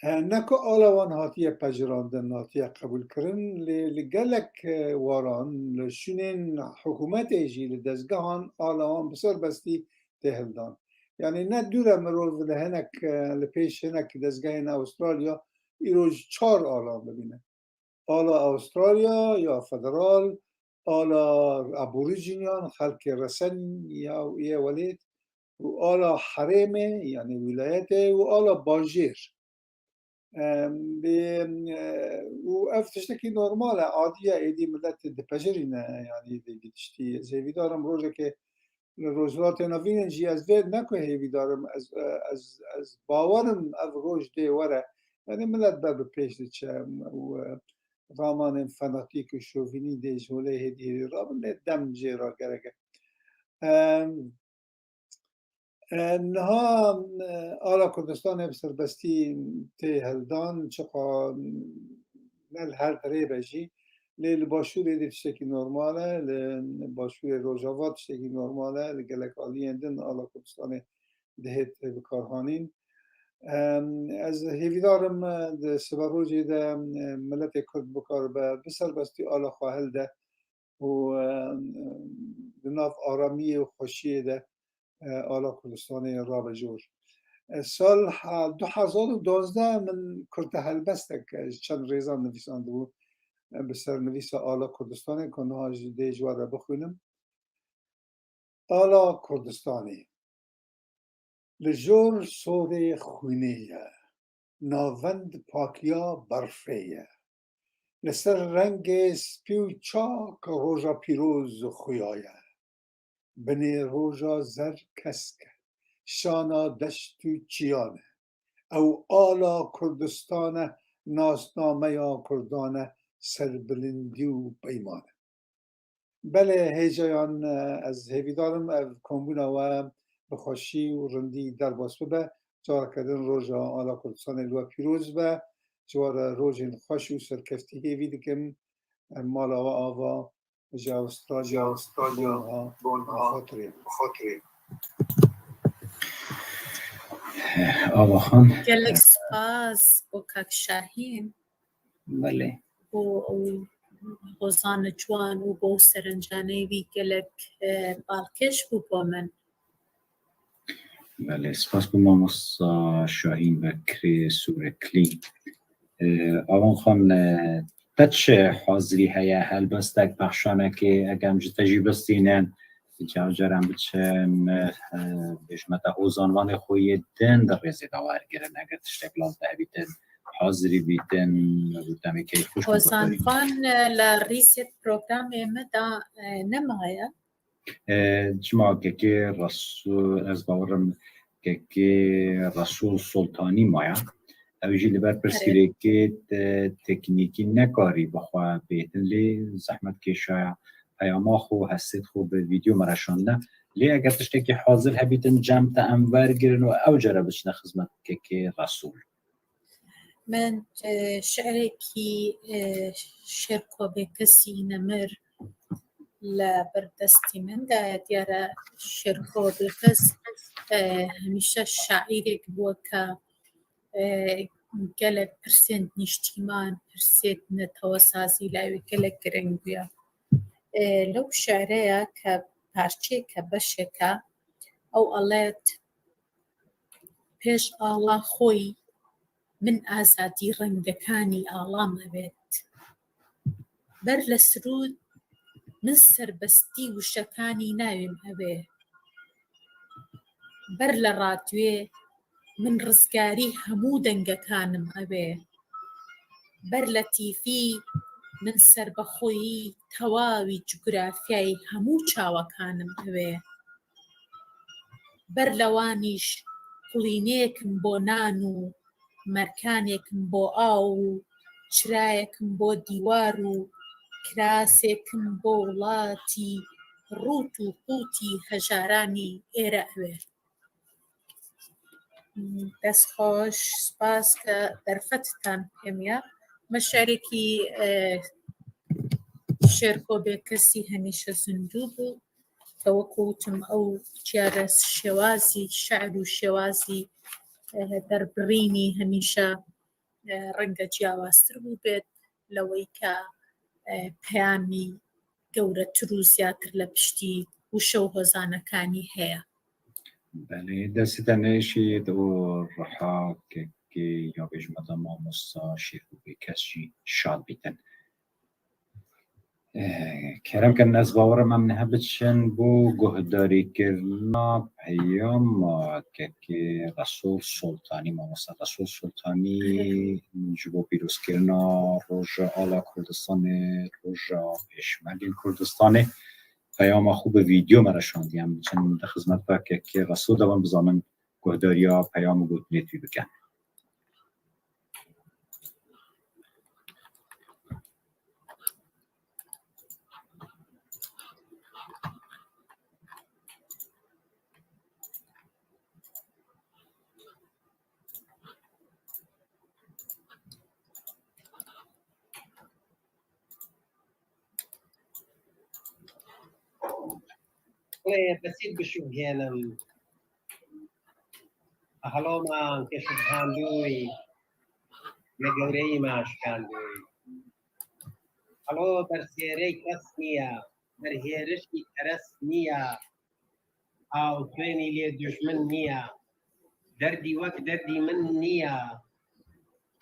e, ne ku ala wan hatiye pejirandin, hatiye qebûlkirin, lê li gelek, e, waran, li şûnên hikûmetê jî, li dezgehan ala wan bi serbestî tê hildan. Yanî ne dûr e mirov li hinek, e, li pêş hinek dezgehên Awistralya îroj çar alan bibîne. Ala Awistralya ya federal, ala aborîjîniyan, xelkê resen ya yê welêt û ala herêmê, yanî wîlayetê û ala bajêr. Em, bê, em, e, û ev tiştekî normal e, adî ye, êdî milet dipejirîne, yanî vê tiştî. Ez hêvîdar im rojekê li Rojhilatê Navîn jî ez vê ne ku hêvîdar im, ez, e, ez, ez bawer im ev roj dê were. Yanî milet ber bi pêş diçe û, e, ramanên fanatîk û şovînî dê ji holê hêdî hêdî rabin, lê dem jê re gerek e. Em, E, niha, e, ala Kurdistanê bi serbestî tê hildan, çiqa ne li her derê be jî, lê li Başûrê de tiştekî normal e, li Başûrê Rojava tiştekî normal e, li gelek aliyên din ala Kurdistanê dihêt bikarhanîn. Em, ez hêvîdar im, e, di siberojê de, e, miletê Kurd bikaribe bi serbestî ala xwe hilde û, e, di nav aramiyê û xweşiyê de, e, ala Kurdistanê rabe jor. E, sal ha-, du hezar û duwazdeh min kurtehelbestek, e, ji çend rêzan nivîsandibû, e, bi ser nivîsa ala Kurdistanê ku niha jî dê ji we re bixwînim. Ala Kurdistanê. Li jor sodê xwînê ye, navend pakiya berfê ye. Li ser rengê spî û çak roja pîroz xuya ye. Binê roja zer kesk e, şana deşt û çiyan e. Ew ala Kurdistan e, nasnameya Kurdan e, serbilindî û peyman e. Belê hêjayan, e, ez hêvîdar im ev kombûna we bi xweşî û rindî derbas bibe. Careke din roja ala Kurdistanê li we pîroz be. Ji we re rojên xweş û serkeftî hêvî dikim. Em mala we ava ji Avustralya, Avustralya, bo niha, bo niha, bi xatirê. Bi xatirê. Ava Xan. Gelek spas bo kak Şahîn. Belê. Bo ew hozana ciwan û bo serencaneyê wî gelek, e, balkêş bû bo min. Belê, spas bo mamosta Şahîn Bekirê Sûreklî. E, Avan Xan, e, te çi hazirî heye, helbestek, pexşanekê, eger em ji te jî bistînin, Cawcaran biçin, eh, bêjme te hozanvanê xwe yê din di rêzê de wergirin. Eger tiştek lazim hebîtin, hazirî bîtin, û demê keyfxweş hozanvan, eh, li rîsê programê me de, eh, nemaye. Eh, çima kekê Resul, ez bawerim kekê Resul Soltanî maye. Ew jî li ber pirsgirêkê te-, teknîkî nekarî bi xwe bêtin, lê zehmet kêşaya peyama xwe, hestêt xwe bi vîdeo me re şandine. Lê eger tiştekî hazir hebîtin cem te em wergirin û ew care biçine xizmet kekê Resûl. Min, e, şi'rekî, e, Şêrko Bêkesî nemir li ber destî min de ye. Diyar e Şêrko Bêkes, e, hemîşe şaîrek bû ke, e, gelek pirsên niştîman, pirsên netewesazî lawê gelek girîng bûye. E, lew şi're ye ke parçeyeke beşeke ew elet, pêş ala xwî min azadî rengekânî alam ebêt. Ber le sirûd min serbestî wişekânî nayêm ebê. Ber le radyoyê min rizgarî hemû dengekân im ebê. Ber le tîfî min serbexweyî tewawî cografyayê hemû çawekan im ebê. Ber le wan îş qulînêk im bo nan û merkanêk im bo aw û çirayêk im bo dîwar û kirasêk im bo welatî rût û qûtî hejaranî êre ebê. Dest xweş, spas ke derfettan pêmiya. Me şerekî, e, Şêrko Bêkesî hemîşe zindû bû. Ke wek gotim, ew çiyare şêwazî, şe'r û şêwazî, e, derbirînî hemîşe, e, renge ciyawaztir bû bêt, lewey ke, e, peyamî gewretir û ziyatir le piştî wişe û hozanekanî heye. Belê, destê te nêşît û riha kekê ya bêjme de mamosta Şêrko Bêkes jî şad bîtin. Eh, kerem kin, ez bawerim em niha biçin bo guhdarîkirina peyama kekê Resûl Soltanî, mamosta Resûl Soltanî ji bo pîrozkirina Roja Ala Kurdistanê, Roja Pêşmergên Kurdistanê, peyama xwe bi vîdeo me re şandiye. Em biçin di xizmeta kekê Resûl de, em bizanin guhdariya peyam û gotinê wî bikin. Lê, besît bişûngênim. هەڵۆمان کە شکاندووی، لە گەورەییمان شکاندووی. هەڵۆ بەرسێرەی کەس نییە، بەرهێرشی کەرەس نییە، ئاو خوێنی لێ دوژمن نییە، دەردی وەک دەردی من نییە،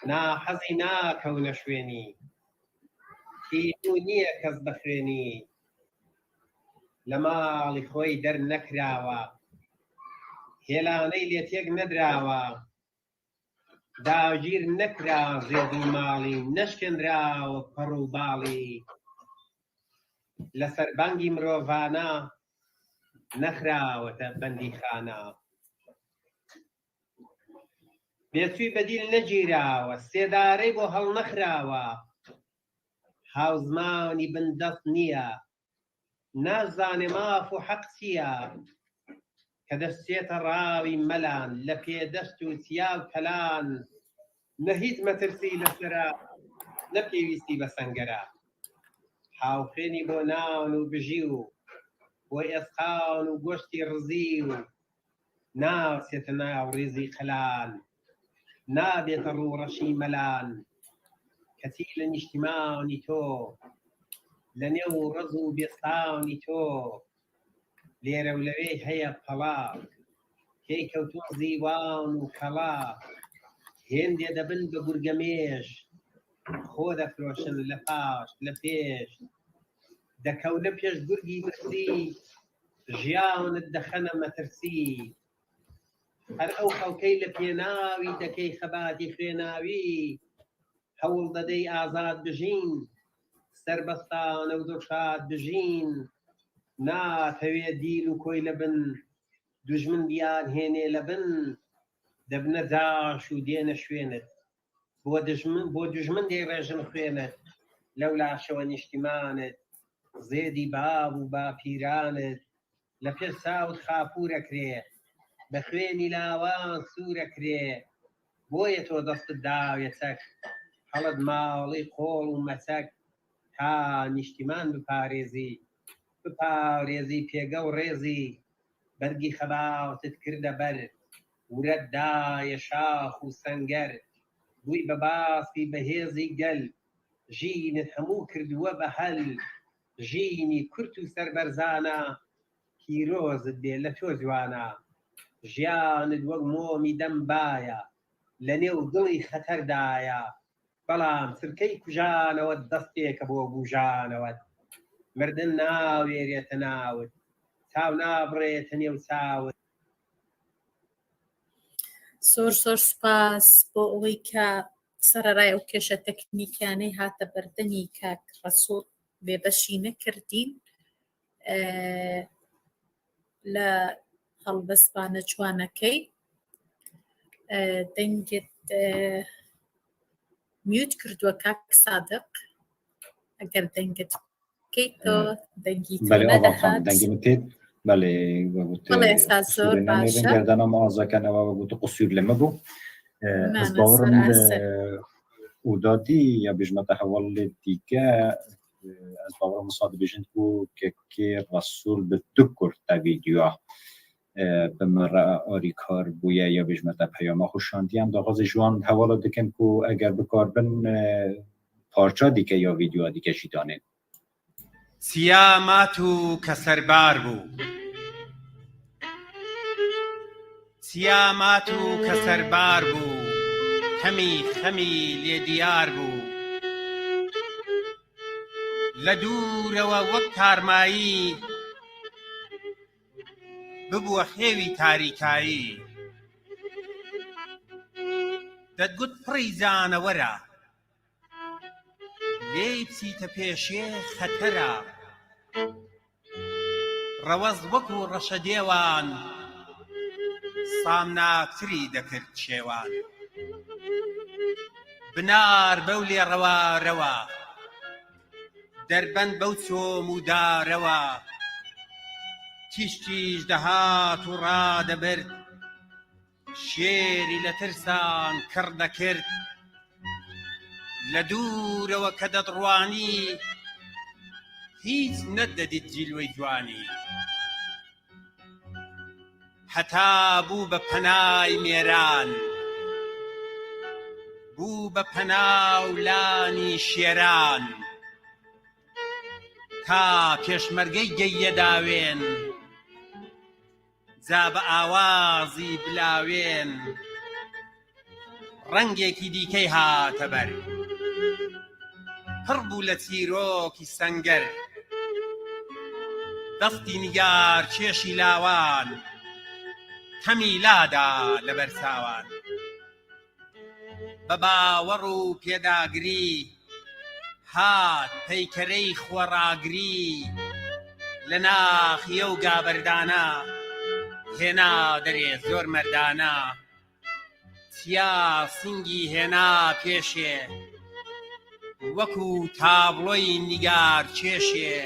ناحەزی ناکەونە شوێنی، تینوو نییە کەس بە خوێنی، لە ماڵی خۆی دەرنەکراوە، هێلانەی لێ تێک نەدراوە، داگیر نەکرا زێدی ماڵی، نەشکێنراوە پەڕ و باڵی، لەسەر بانگی مرۆڤانە نەخراوەتە بەندیخانە. بێچووی بەدیل نەگیراوە، سێدارەی بۆ هەڵنەخراوە، هاوزمانی بندەست نییە، نازانێ ماف و حەق چییە، کە دەستێتە ڕاوی مەلان، لە پێدەست و چیا و کەلان، نە هیچ مەترسی لەسەرە، نە پێویستی بە سەنگەرە. هاوخێنی بۆ نان و بژی و بۆ ئێسقان و گۆشتی ڕزی و ناچێتە ناو ڕێزی قەلان، نابێتە ڕوو ڕەشی مەلان، کەچی لە نیشتیمانی تۆ، لە نێو ڕەز و بێستانی تۆ، لێرە و لەوێ هەیە پەڵا، تێی کەوتووە زیوان و کەڵا، هێندێ دەبن بە گورگەمێش، خۆ دەفرۆشن لە پاش، لە پێش، دەکەونە پێش گورگی برسی، ژیانت دەخەنە مەترسی. هەر ئەو خەڵکەی لە پێناوی دەکەی خەباتی خوێناوی، هەوڵ دەدەی ئازاد بژین، سەربەستانە و دڵشاد بژین، ناتەوێ دیل و کۆی لە بن، دوژمن دیان هێنێ لە بن، دەبنە جاش و دێنە شوێنت. بۆ دژمن، بۆ دژمن دەیڕێژن خوێنت، لەو لاشەوە نیشتیمانت، زێدی باب و باپیرانت، لە پێش چاوت خاپوورە کرێ، بە خوێنی لاوان سوورە کرێ، بۆیە تۆ دەستت داوێ چەک، هەڵت ماڵی قۆڵ و مەچەک، تا نیشتیمان بپارێزی، بپارێزی پێگە و ڕێزی، بەرگی خەباوتت کردە بەر، ورەت دایە شاخ و سەنگەر، بووی بە باسی بەهێزی گەل، ژینت هەموو کردووە بە هەل، ژینی کورت و سەربەرزانە، پیرۆزت بێ لە تۆ جوانە، ژیانت وەک مۆمی دەم بایە، لە نێو دڵی خەتەردایە، بەڵام چرکەی کوژانەوەت دەستێکە بۆ بوژانەوەت، مردن ناوێرێتە ناوت، چاو نابڕێتە نێو چاوت. زۆر زۆر سوپاس بۆ ئەوەی کە سەرەرای ئەو کێشە تەکنیکیانەی هاتە بەردەمی کاک ڕەسوڵ بێبەشی نەکردین لە هەڵبەستوانە جوانەکەی. دەنگت میوت کردووە کاک سادق، ئەگەر دەنگت بکەیتەوە، دەنگی تۆ بەڵێ ئاوا خان نەدەهات. دەنگی من تێت. بەڵێ وەگوت بەڵێ ئێستا زۆر سورێنە باشە. نێرن گەردەنە مازەکەنەوە وەگوت قسوور لە مە بوو. ئە، نا، ئەز نا، باوەڕم سەر لە ئاسە. ئودادی یا بژمەتە هەواڵێ دیکە، ئە، ئەز باوەڕم وسا دەبێژن کو کەکێ ڕەسوول بە دوو کورتە ڤیدیۆ، ئە، بمەڕە ئاریکار بوویە یا بژمەتە پەیامە خوشاندیان داغازی جوان هەواڵە دکن کو ئەگەر بکار بن، ئە، پارچە دیکە یا ڤیدیۆ دیکە شی دانێن. سیامات و کەسەربار بوو. سیامات و کەسەربار بوو، خەمی خەمی لێ دیار بوو. لە دوورەوە وەک تارمایی ببووە خێوی تاریکایی. دەتگوت پڕی جانەوەرە، لێی بچیتە پێشێ خەتەرە. ڕەوەز وەکو ڕەشە دێوان، سامناکتری دەکرد شێوان. بنار بەو لێ ڕەوارەوە، دەربەند بەو چۆم و دارەوە، تیشکیش دەهات و ڕادەبرد. شێری لە ترسان کڕ دەکرد. لە دوورەوە کە دەتڕوانی، هیچ نەتدەدیت جیلوەی جوانی. هەتا بوو بە پەنای مێران، بوو بە پەنا و لانی شێران، تا پێشمەرگەی گەییە داوێن، جا بە ئاوازی بلاوێن، ڕەنگێکی دیکەی هاتە بەر، پڕ بوو لە چیرۆکی سەنگەر، دەستی نیگار کێشی لاوان، تەمی لادا لە بەرچاوان. بە باوەڕ و پێداگری، هات پەیکەرەی خۆڕاگری، لە ناخیە و گابەردانە، هێنا دەرێ زۆر مەردانە، چیا سینگی هێنا پێشێ، وەکو تابڵۆی نیگار کێشێ،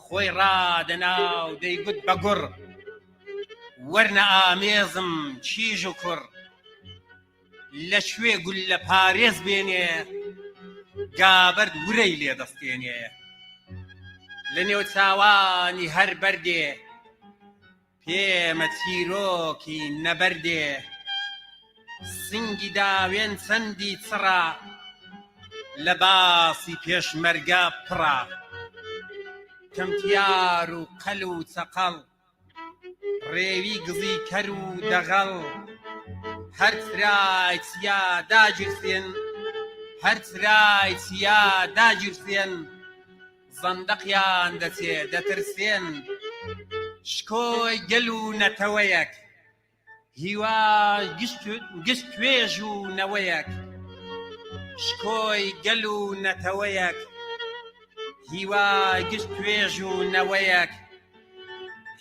خۆی ڕادەنا و دەیگوت بە گوڕ، وەرنە ئامێزم کیژ و کوڕ، لە کوێ گوللە پارێز بێنێ، گابەرد ورەی لێ دەستێنێ، لە نێو چاوانی هەر بەردێ، پێمە چیرۆکی نەبەردێ، سنگی داوێن چەندی چڕە، لە باسی پێشمەرگە پڕە، کەمتیار و قەل و چەقەڵ، ڕێوی گزی کەر و دەغەڵ، هەر چرای چیا داگیرسێن، هەر چرای چیا داگیرسێن، زەندەقیان دەچێ دەترسێن، شکۆی گەل و نەتەوەیەک، هیوا گشت، گشت توێژ و نەوەیەک، شکۆی گەل و نەتەوەیەک، هیوا گشت توێژ و نەوەیەک،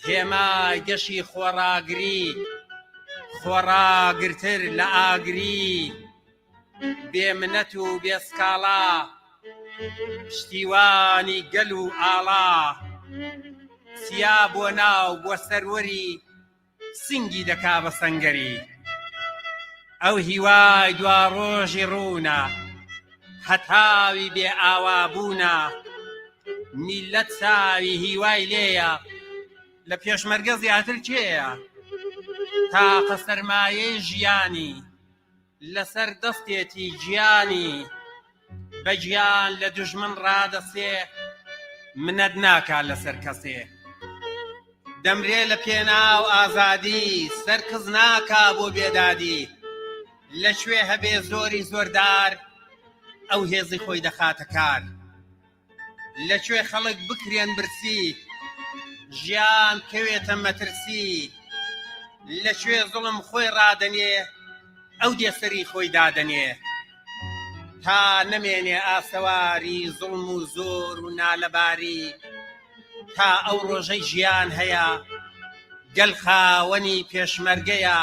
هێما گەشی خۆڕاگری، خۆڕاگرتر لە ئاگری، بێ منەت و بێ سکاڵا، پشتیوانی گەل و ئاڵا، سیا بۆ ناو بۆ سەروەری، سنگی دەکا بە سەنگەری. ئەو هیوای دوا ڕۆژی ڕوونە، هەتاوی بێ ئاوابوونە، میلەت چاوی هیوای لێیە، لە پێشمەرگە زیاتر کێیە؟ تاقە سەرمایەی ژیانی، لەسەر دەستێتی گیانی، بە گیان لە دوژمن ڕادەسێ، منەت ناکا لەسەر کەسێ. دەمرێ لە پێناو ئازادی، سەر کز ناکا بۆ بێدادی، لە کوێ هەبێ زۆری زۆردار، ئەو هێزی خۆی دەخاتە کار. لە کوێ خەڵک بکرێن برسی، ژیان کەوێتە مەترسی، لە کوێ زوڵم خۆی ڕادەنێ، ئەو دێ سەری خۆی دادەنێ. تا نەمێنێ ئاسەواری زوڵم و زۆر و نالەباری، تا ئەو ڕۆژەی ژیان هەیە، گەل خاوەنی پێشمەرگەیە،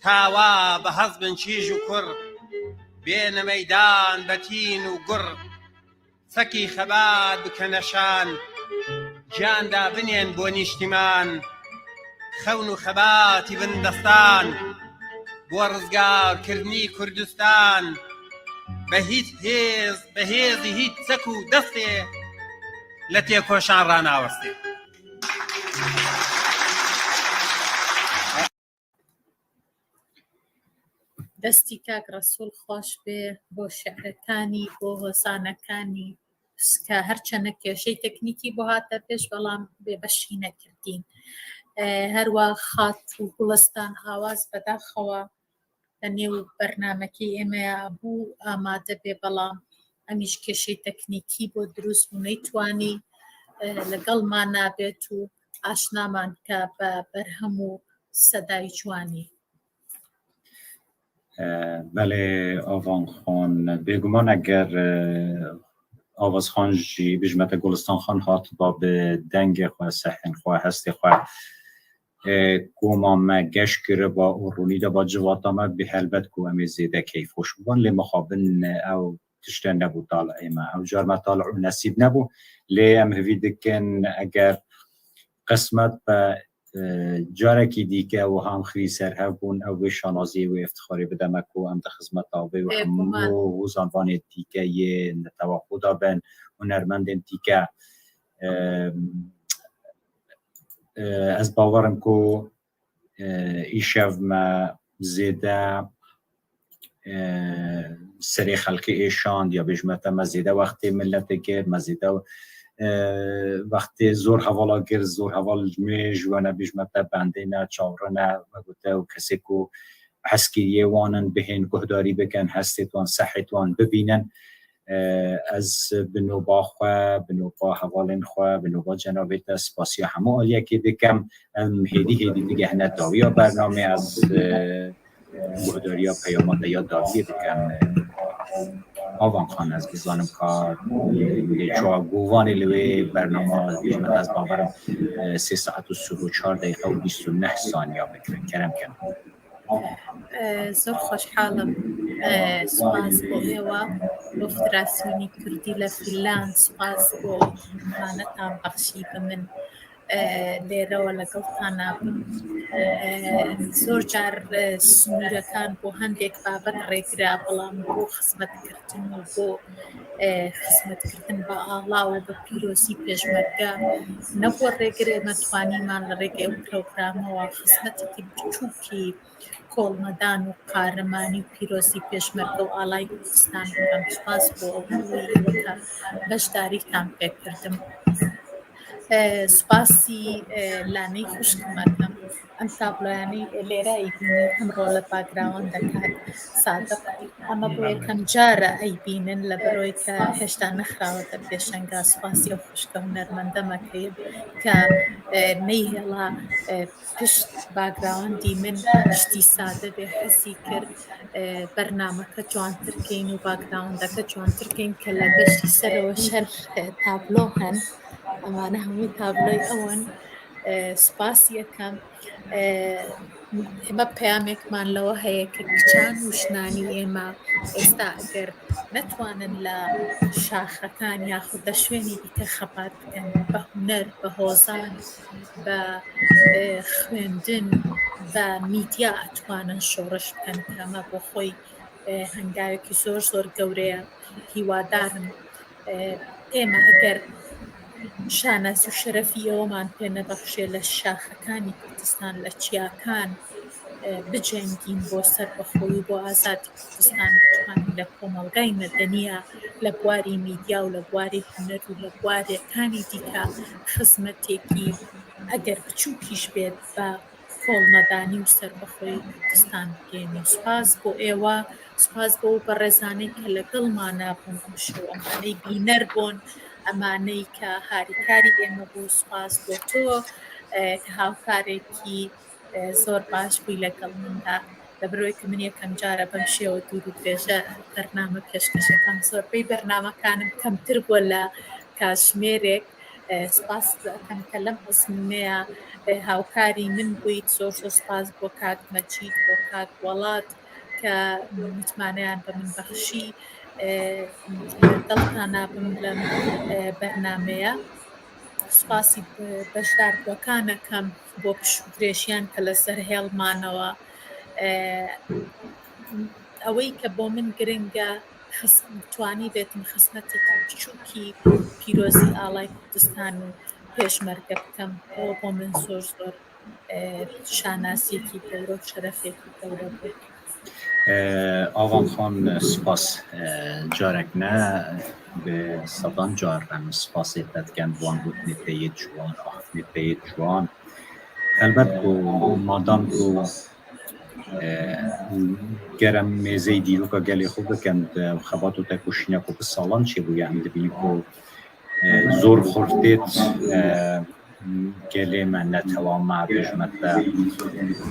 تاوا بە هەز بن چیژ و کوڕ، بێنە مەیدان بە تین و گوڕ، چەکی خەبات بکەنە شان، گیان دابنێن بۆ نیشتیمان، خەون و خەباتی بن دەستان، بۆ ڕزگارکردنی کوردستان، بە هیچ هێز، بە هێزی هیچ چەک و دەستێ، لە تێکۆشان ڕاناوەستێ. دەستی کاک ڕەسوول خۆش بێ بۆ شعرەکانی، بۆ هۆزانەکانی، کە هەرچەنە کێشەی تەکنیکی بۆ هاتە پێش، بەڵام بێبەشی نەکردین. ئێ، هەروە خات و گوڵستان ئاواز بەداخەوە لە نێو بەرنامەکەی ئێمەیە بوو ئامادە بێ، بەڵام ئەمیش کێشەی تەکنیکی بۆ دروست بوو، نەیتوانی، ئێ، لەگەڵمان نابێت و ئاشنامان کە بە بەرهەم و سەدای جوانی. Belê Avan Xan, bêguman eger Avaz Xan jî bijmete Gulistan Xan hatiba bi dengê xwe, sehên xwe, hestê xwe koma me geş kiriba û rûnî deba civata me, bi helbet ku em ê zêde keyfxweş biban, lê mixabin ew tişte nebû talihê me. Ew car me talih û nesîb nebû, lê em hivî dikin eger qismet be carekî dîke wiha em xivî ser hev bûn, ew wê şanaziyê, wê îftixarê bide me ku em di xizmeta wê û hemû hûzanvanê dîke yê netewa xwe de bin, hunermendên dîke. e, ez bawerim ku, e, îşev me zêde, e, serê xelkê êşand ya bêjme te me zêde wextê miletê kir, me zêde, e, wextê zor hevala kir, zor heval ji me ji we ne bêjme te bendê ne, çawre ne, me gote û kesê ku hezkiriyê wan in, bihên guhdarî bikin, hestê wan, sehê wan bibînin. E, ez bi noba xwe, bi noba hevalên xwe, bi noba cenabê te spasiya hemû aliyekê dikim. Em hêdî hêdî digehine dawiya bernamê, ez, e, guhdariya peyama te ya dawiyê dikim. E, Avan Xan, ez bizanim ka, e, lê çawa govanê li wê bernama, ez bêjim, ez bawerim, e, sê saet û sî û çar deqîqe û bîst û neh saniya bikirin. Kerem kin. Zor xweşhal im. Spas bo êwa, bo Federasyonê Kurdî li Fînland, spas bo îmkanetan bexşî bi min. Lêre we legeltan a bim. Zor car sinûrekan bo hendek babet rêgire, belam bo xizmetkirin û bo xizmetkirin bi ala û bi pîrozî pêşmerge nebû rêgirê, me twanîman li rêkê ew programewa xizmetekî biçûkî kolnedan û qarimanî û pîrozî pêşmerge û alay Kurdistan bikim. Spas bo ew weke beşdarîtan pê kirdim. Spasî laney xwişkime dikim. Em tabloyanî lêre ey bînî, em role background de kak Sadiq. Em bo yekem car ey bînin, li beroyê ke hêşta nexrawete pêşenga. Spasiya xwişka hunermende me keyim ke neyhêla pişt backgroundî min tiştî sade bê hezî kir. Bernameke ciwantir keyin û backgroundeke ciwantir keyin ke li beşî serewe şer tablo hen. Emane hemû tabloy ew in. Spas yekem. Ême peyamekman lewe heye ke kiçan û jinanî ême êsta eger netwanin li şaxekan yaxud de şwênî dîke xebat bikin, bi huner, bi hozan, bi xwendin, bi mîdya etwanin şoreş bikin, ke me bo xwe hengavekî zor zor gewre ye. Hîwadar im ême eger şanasî û şerefî êweman pê nebexşe li şaxekanî Kurdistan, li çiyakan bicengîn bo serbixweyî û bo azadî Kurdistan, bituanî li komelgayî medeniya, li bwarî mîdya û li bwarî huner û li bwarekanî dîka xizmetekî eger biçûkî jî bê bi kolnedanî û serbixweyî Kurdistan bigihîne. Spas bo êwa, spas bo berêzanê ke li gel ma nebûn, em şew emaney bîner bûn, emaney ke harîkarî ême bû. Spas bo to ke hawkarekî zor baş bûyî li gel min de. Li beroyê ke min yekem car e bim şêwe dûr û dirêje bername pêşkeşekan, zor bey bernamekan im kemtir bû li kajmêrek. Spas dikim ke lem ezmûneya hawkarî min bûyî. Zor zor spas bo kak Mecîd, bo kak Welat ke mitmaneyan bi min bexşî. Li gel tana bim lem bernameya. Spasî beşdar dokan ekem bo pişûdirêjiyan ke li ser hêl manewe. Ewey ke bo min giring e, twanî bêtim xizmetekî biçûkî pîrozî alay Kurdistan û pêşmerge bikim. Ew bo min zor zor şanasiyekî gewre û şerefekî gewre bû. Avan Xan, spas. Carek ne, bi sedan car em spasê te dikin, bi wan gotinê te yê ciwan, axiftinê te yê ciwan. Helbet ku madam ku, e, ger em mêzeyî dîroka gelê xwe bikin, di xebato te ku şîne ku bi salan çêbûye, em dibînin ku, e, zor xurt têt, e, gelê me, netewa me, bêjme te,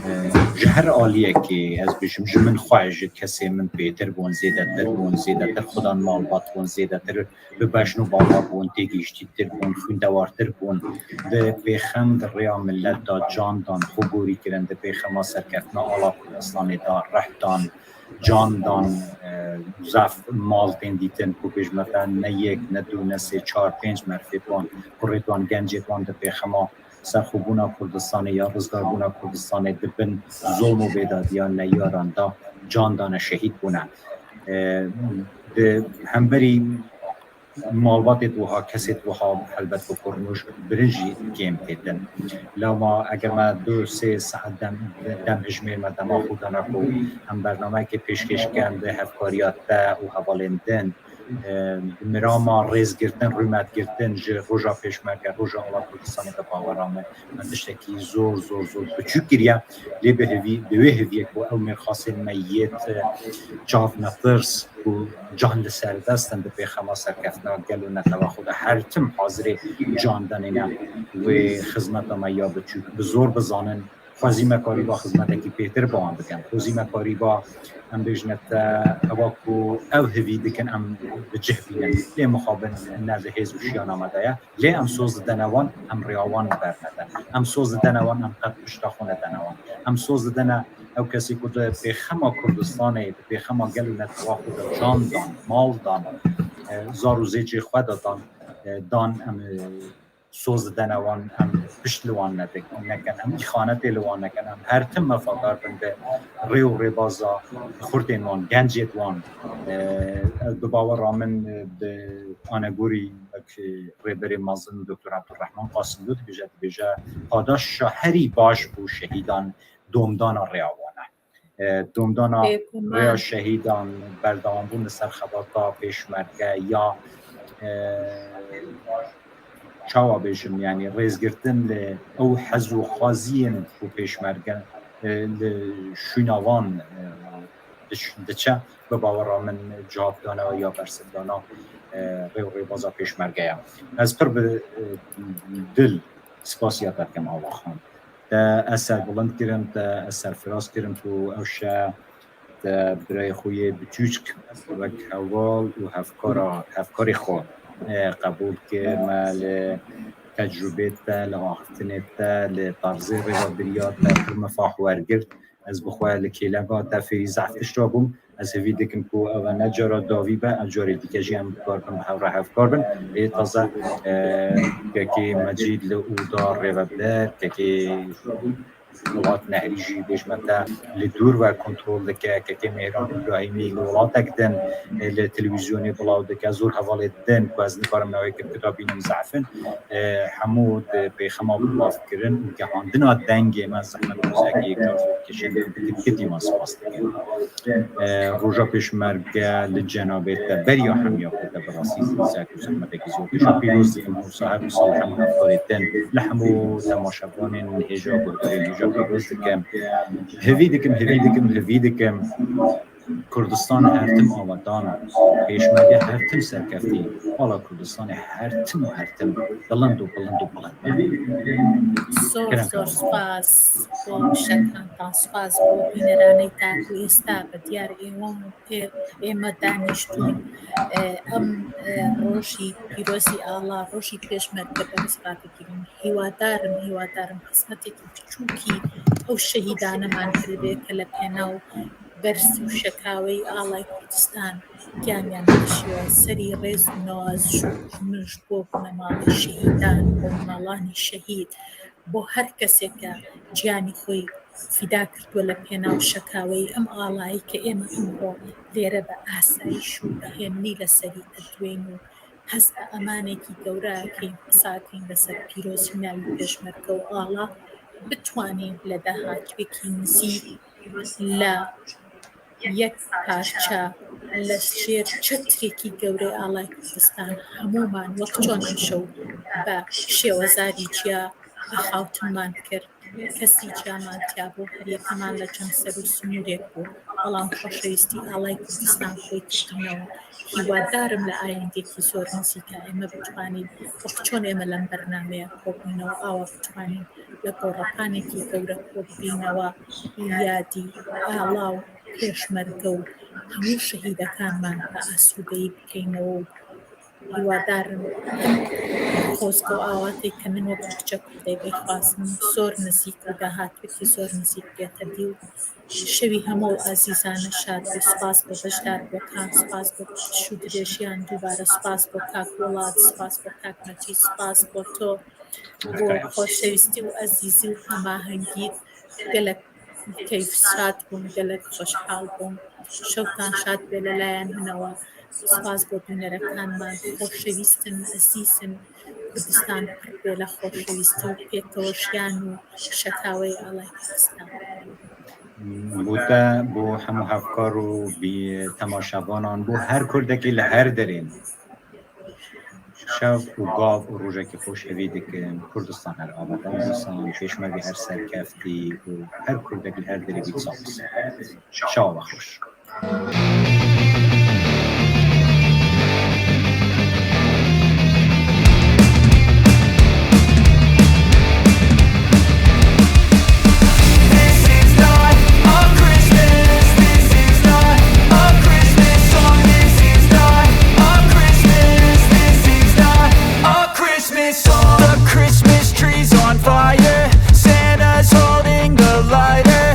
e, ji her aliyekê, ez bêjim, ji min xwe, ji kesê min pêtir bûn, zêdetir bûn, zêdetir xudan malbat bûn, zêdetir bi bejn û bala bûn, têgihiştîtir bûn, xwîndewartir bûn. Di pêxem, di rêya milet de can dan, xwe gorî kirin, di pêxema serkeftina ala Kurdistanê de reh dan, can dan, e, zaf mal tên dîtin ku bêjme te ne yek, ne du, ne sê, çar, pênc merfê wan, kurê wan, gencê wan di pêxema serxwebûna Kurdistanê ya rizgarbûna Kurdistanê di bin zolm û bêdadiya neyaran de can dane, şehîd bûne. E, di hemberî malbatê wiha, kesê wiha helbet ku kurnuş birin jî kêm têtin. Lewma eger me du sê saet dem, dem hijmê me dema xwe dana ku em bernameyekê pêşkêş ken bi hevkariya te û hevalên din, e, mirama rêzgirtin, rûmetgirtin ji roja pêşmerge, roja ava Kurdistanê de bawera me, me tiştekî zor, zor, zor biçûk kiriye. Lê bi hevî, bi wê heviyê ku ew mêrxasên me yêt, e, çav netirs, ku can li ser dest in di pêxema serkeftina gel û netewa xwe de her tim hazirê can danê ne wê xizmeta me ya biçûk bi zor bizanin. Xwezî me karîba xizmetekî pêtir bi wan bikin. Xwezî me karîba em bêjine te ewa ku ew hevî dikin em bi cih bînin. Lê mixabin ne di hêz û şiyana me de ye. Lê em soz didene wan, em rêya wan li ber nede. Em soz didene wan, em qet pişta xwe nedene wan. Em soz didene ew kesê ku di pêxema Kurdistanê, di pêxema gel û netewa xwe de can dan, mal dan, e, zar û zêcê xwe de dan, e, dan em, e, soz didene wan, em pişt li wan nedik-, nekin, em îxanetê li wan nekin, em her tim mefadar bin bi rê û rêbaza xurtên wan, gencêt wan. E, ez bi bawera min, e, bi anegorî wek Rêberê Mezin Doktor Abdurrahman Qasimlo dibêje, dibêje, padaşa herî baş bû şehîdan domdana rêya wan e. E, domdana Bêguman. Rêya şehîdan, berdewambûn li ser xebata pêşmerge ya, e, çawa bêjim, yanî rêzgirtin li ew hez û xwaziyên ku pêşmerge, e, li şûna wan, e, diş-, diçe, bi bawera min cewabdana ya bersivdana, e, rê û rêbaza pêşmerge ye. Ez pir bi, e, dil spasiya te dikim, Avaxan. Te ez serbilind kirim, te ez serfiraz kirim ku ew şe te birayê xwe yê biçûçk wek heval û hevkara, hevkarê xwe, e, qebûl kir. Me li tecrûbê te, li axiftinê te, li tarzê rêvebiriya te pir mifah wergirt. Ez bi xwe li kêleka te fêrî zehf tişta bûm. Ez hêvî dikim ku ew ne cara dawî be, ev carê dîke jî em bikaribin bi hev re hevkar bin. Ê taze, e, kekê Mecîd li oda rêveber, kekê Murat Nehrî jî bêjme te li dûr ve kontrol dike, kekê Mêhran Îbrahîmî li welatek din, e, li televîzyonê bilav dike, zor hevalê din ku ez nikarim navê kitab bînim zehf in, e, hemû di pêxema bilavkirin û gehandina dengê me zehmet û zekê yekcar zor dikişin, em bi kitiman spas dikin. E, roja pêşmerge li cenabê te beriya hemiya xwe te bi rastî zek û zehmetekî zor dikişin. Pîroz dikim, wisa her wisa li hemû hevkarê din, li hemû temaşevanên hêja guhdarên hêja pîroz dikim. Hêvî dikim, hêvî dikim, hêvî dikim. Kurdistan her tim awetan, pêşmerge her tim serkeftî, ala Kurdistanê her tim û her tim bilind û bilind û bilind be. Zor, Kerem zor kar. Spas bo şekantan, spas bo bîneranê te ku êsta bi diyar êwan û pê ême daniştûn. E, em, e, rojî pîrozî ala, rojî pêşmerge bersiva dikirin. Hîwadarim, hîwadarim xizmetekî biçûkî ew şehîdaneman kiribe ke li pênaw berz û şekaweyî alay Kurdistan giyaniyan dikişiya serî rêz û nawaz ji min ji bo binemalê şehîdan, bo malanî şehîd, bo her kesê ke ciyanî xwe fîda kirdiwe li pênaw şekaweyî em alayî ke ême îmro lêre bi asayîş û bi hêminî li serî didwên û hez bi emanekî gewre akeyîn qisa akeyîn li ser pîrozî navî pêşmerge û ala bitwanî li dahatûyekî nizî li yek parça li jêr çetrekî gewrê alay Kurdistan hemûman wek çon em şew bi şêwezarî ciya axaftinman kir. Kesî ciyaman tiyabû, her yekeman li cem ser û sinûrek bû. Belam xweşewîstî alay Kurdistan xwe kiştînewe. Hîwadar im li ayendekî zor nizîka ême bitwanîn, wek çon ême lem bernameya kobûnewe awa bitwanîn li gorepanekî gewre kobînewe û yadî ala û pêşmerge û hemû şehîdekanman bi asûdeyî bikeynewe û Hîwadar im xwezgo awatê ke min wek kûçe kurdê bê xwazim zor nizîk û dahatûkî zor nizîk bête dî û şevî hemû ezîzane şad bî. Spas bo beşdar bokan, spas bo piş û dirêjiyan dûbare, spas bo kak Welat, spas bo kak Mecîd, spas bo to, bo xweşewîstî û ezîzî û hemahengî. Gelek keyf şad bûm, gelek xweşhal bûm. Şewtan şad be li layan hinawa. سپاس بۆ بینەرەکانمان، خۆشەویستن، ئەزیزن. کوردستان پڕ بێ لە خۆشەویستی و پێکەوەژیان و شەتاوەی ئاڵای کوردستان. بۆتە بۆ هەموو هەفکار و بی-، تەماشەوانان، بۆ هەر کوردێکی لە هەر دەرێن. شەو و گاڤ و ڕۆژێکی خۆش هەوی دکن. کوردستان هەر ئاوادان بسان، پێشمەرگە هەر سەرکەفتی و هەر کوردێک لە هەر دەرێ بیت ساز. شەوە خۆش. This is not a Christmas, this is not a Christmas song, this is not a Christmas, this is not a Christmas song. The Christmas tree's on fire, Santa's holding the lighter.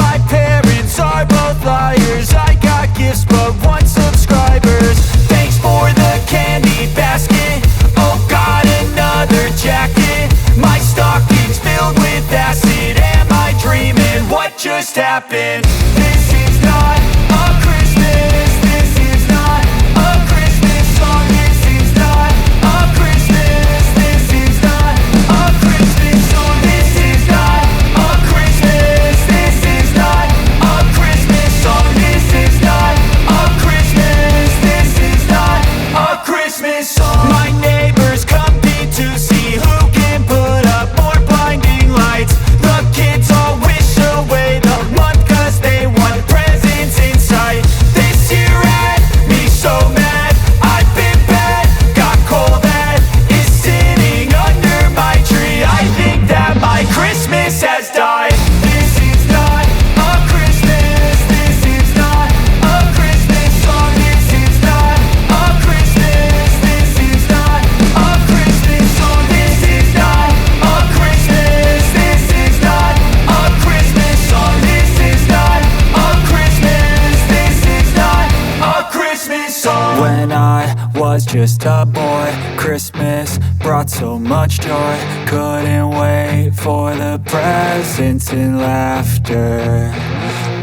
My parents are both liars, I got gifts but one subscribers. Thanks for the candy basket, oh God, another jacket. My stocking's filled with acid, am I dreaming? What just happened? This is not a Christmas, this is not a Christmas song, this is not a Christmas, this is not a Christmas song, this is not a Christmas, this is not a Christmas song, this is not a Christmas, this is not a Christmas song. My neighbors compete to see who can put up more blinding lights. The kids all wish away the month 'cause they want presents in sight. This year had me so mad, I've been bad, got cold that is sitting under my tree. I think that my Christmas has died. This is not a Christmas, this is not a Christmas song, this is not a Christmas, this is not a Christmas song, this is not a Christmas, this is not a Christmas song, this is not a Christmas, this is not a Christmas song. When I was just a boy, Christmas brought so much joy. Couldn't wait for the presents and laughter.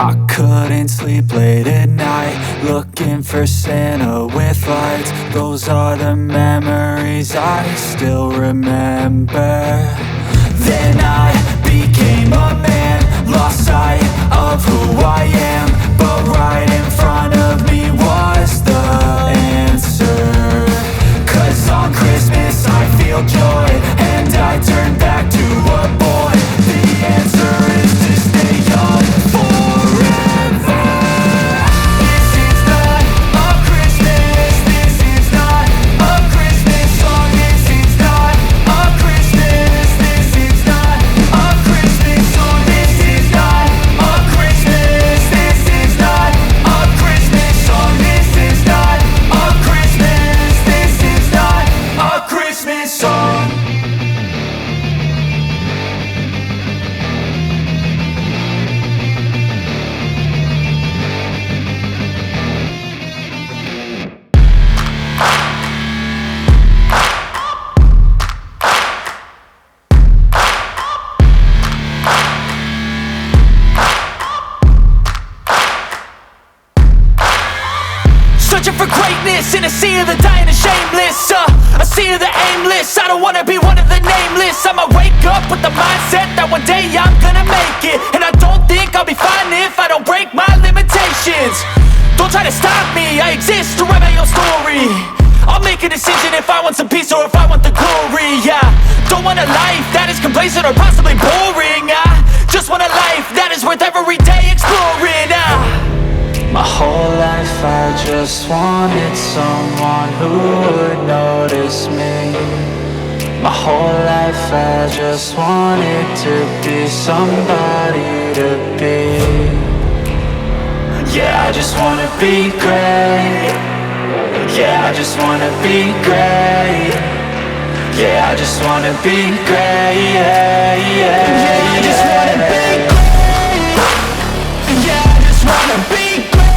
I couldn't sleep late at night, looking for Santa with lights. Those are the memories I still remember. Then I became a man, lost sight of who I am, but right in front of me was the answer. 'Cause on Christmas I feel joy, and I turn back to a boy. The answer is to stay young forever. This is not a Christmas, this is not a Christmas song, this is not a Christmas, this is not a Christmas song, this is not a Christmas, this is not a Christmas song, this is not a Christmas, this is not a Christmas song. Searching for greatness in a sea of the dying and shameless. Uh, a sea of the aimless. I don't wanna be one of the nameless. I'ma wake up with the mindset that one day I'm gonna make it. And I don't think I'll be fine if I don't break my limitations. Don't try to stop me, I exist to write my own story. I'll make a decision if I want some peace or if I want the glory. Yeah, don't want a life that is complacent or possibly boring. I just want a life that is worth every day exploring. I, my whole life I just wanted someone who would notice me. My whole life I just wanted to be somebody to be. Yeah, I just wanna be great. Yeah, I just wanna be great. Yeah, I just wanna be great. Yeah, yeah, yeah, I just wanna be great. Yeah, I just wanna be great.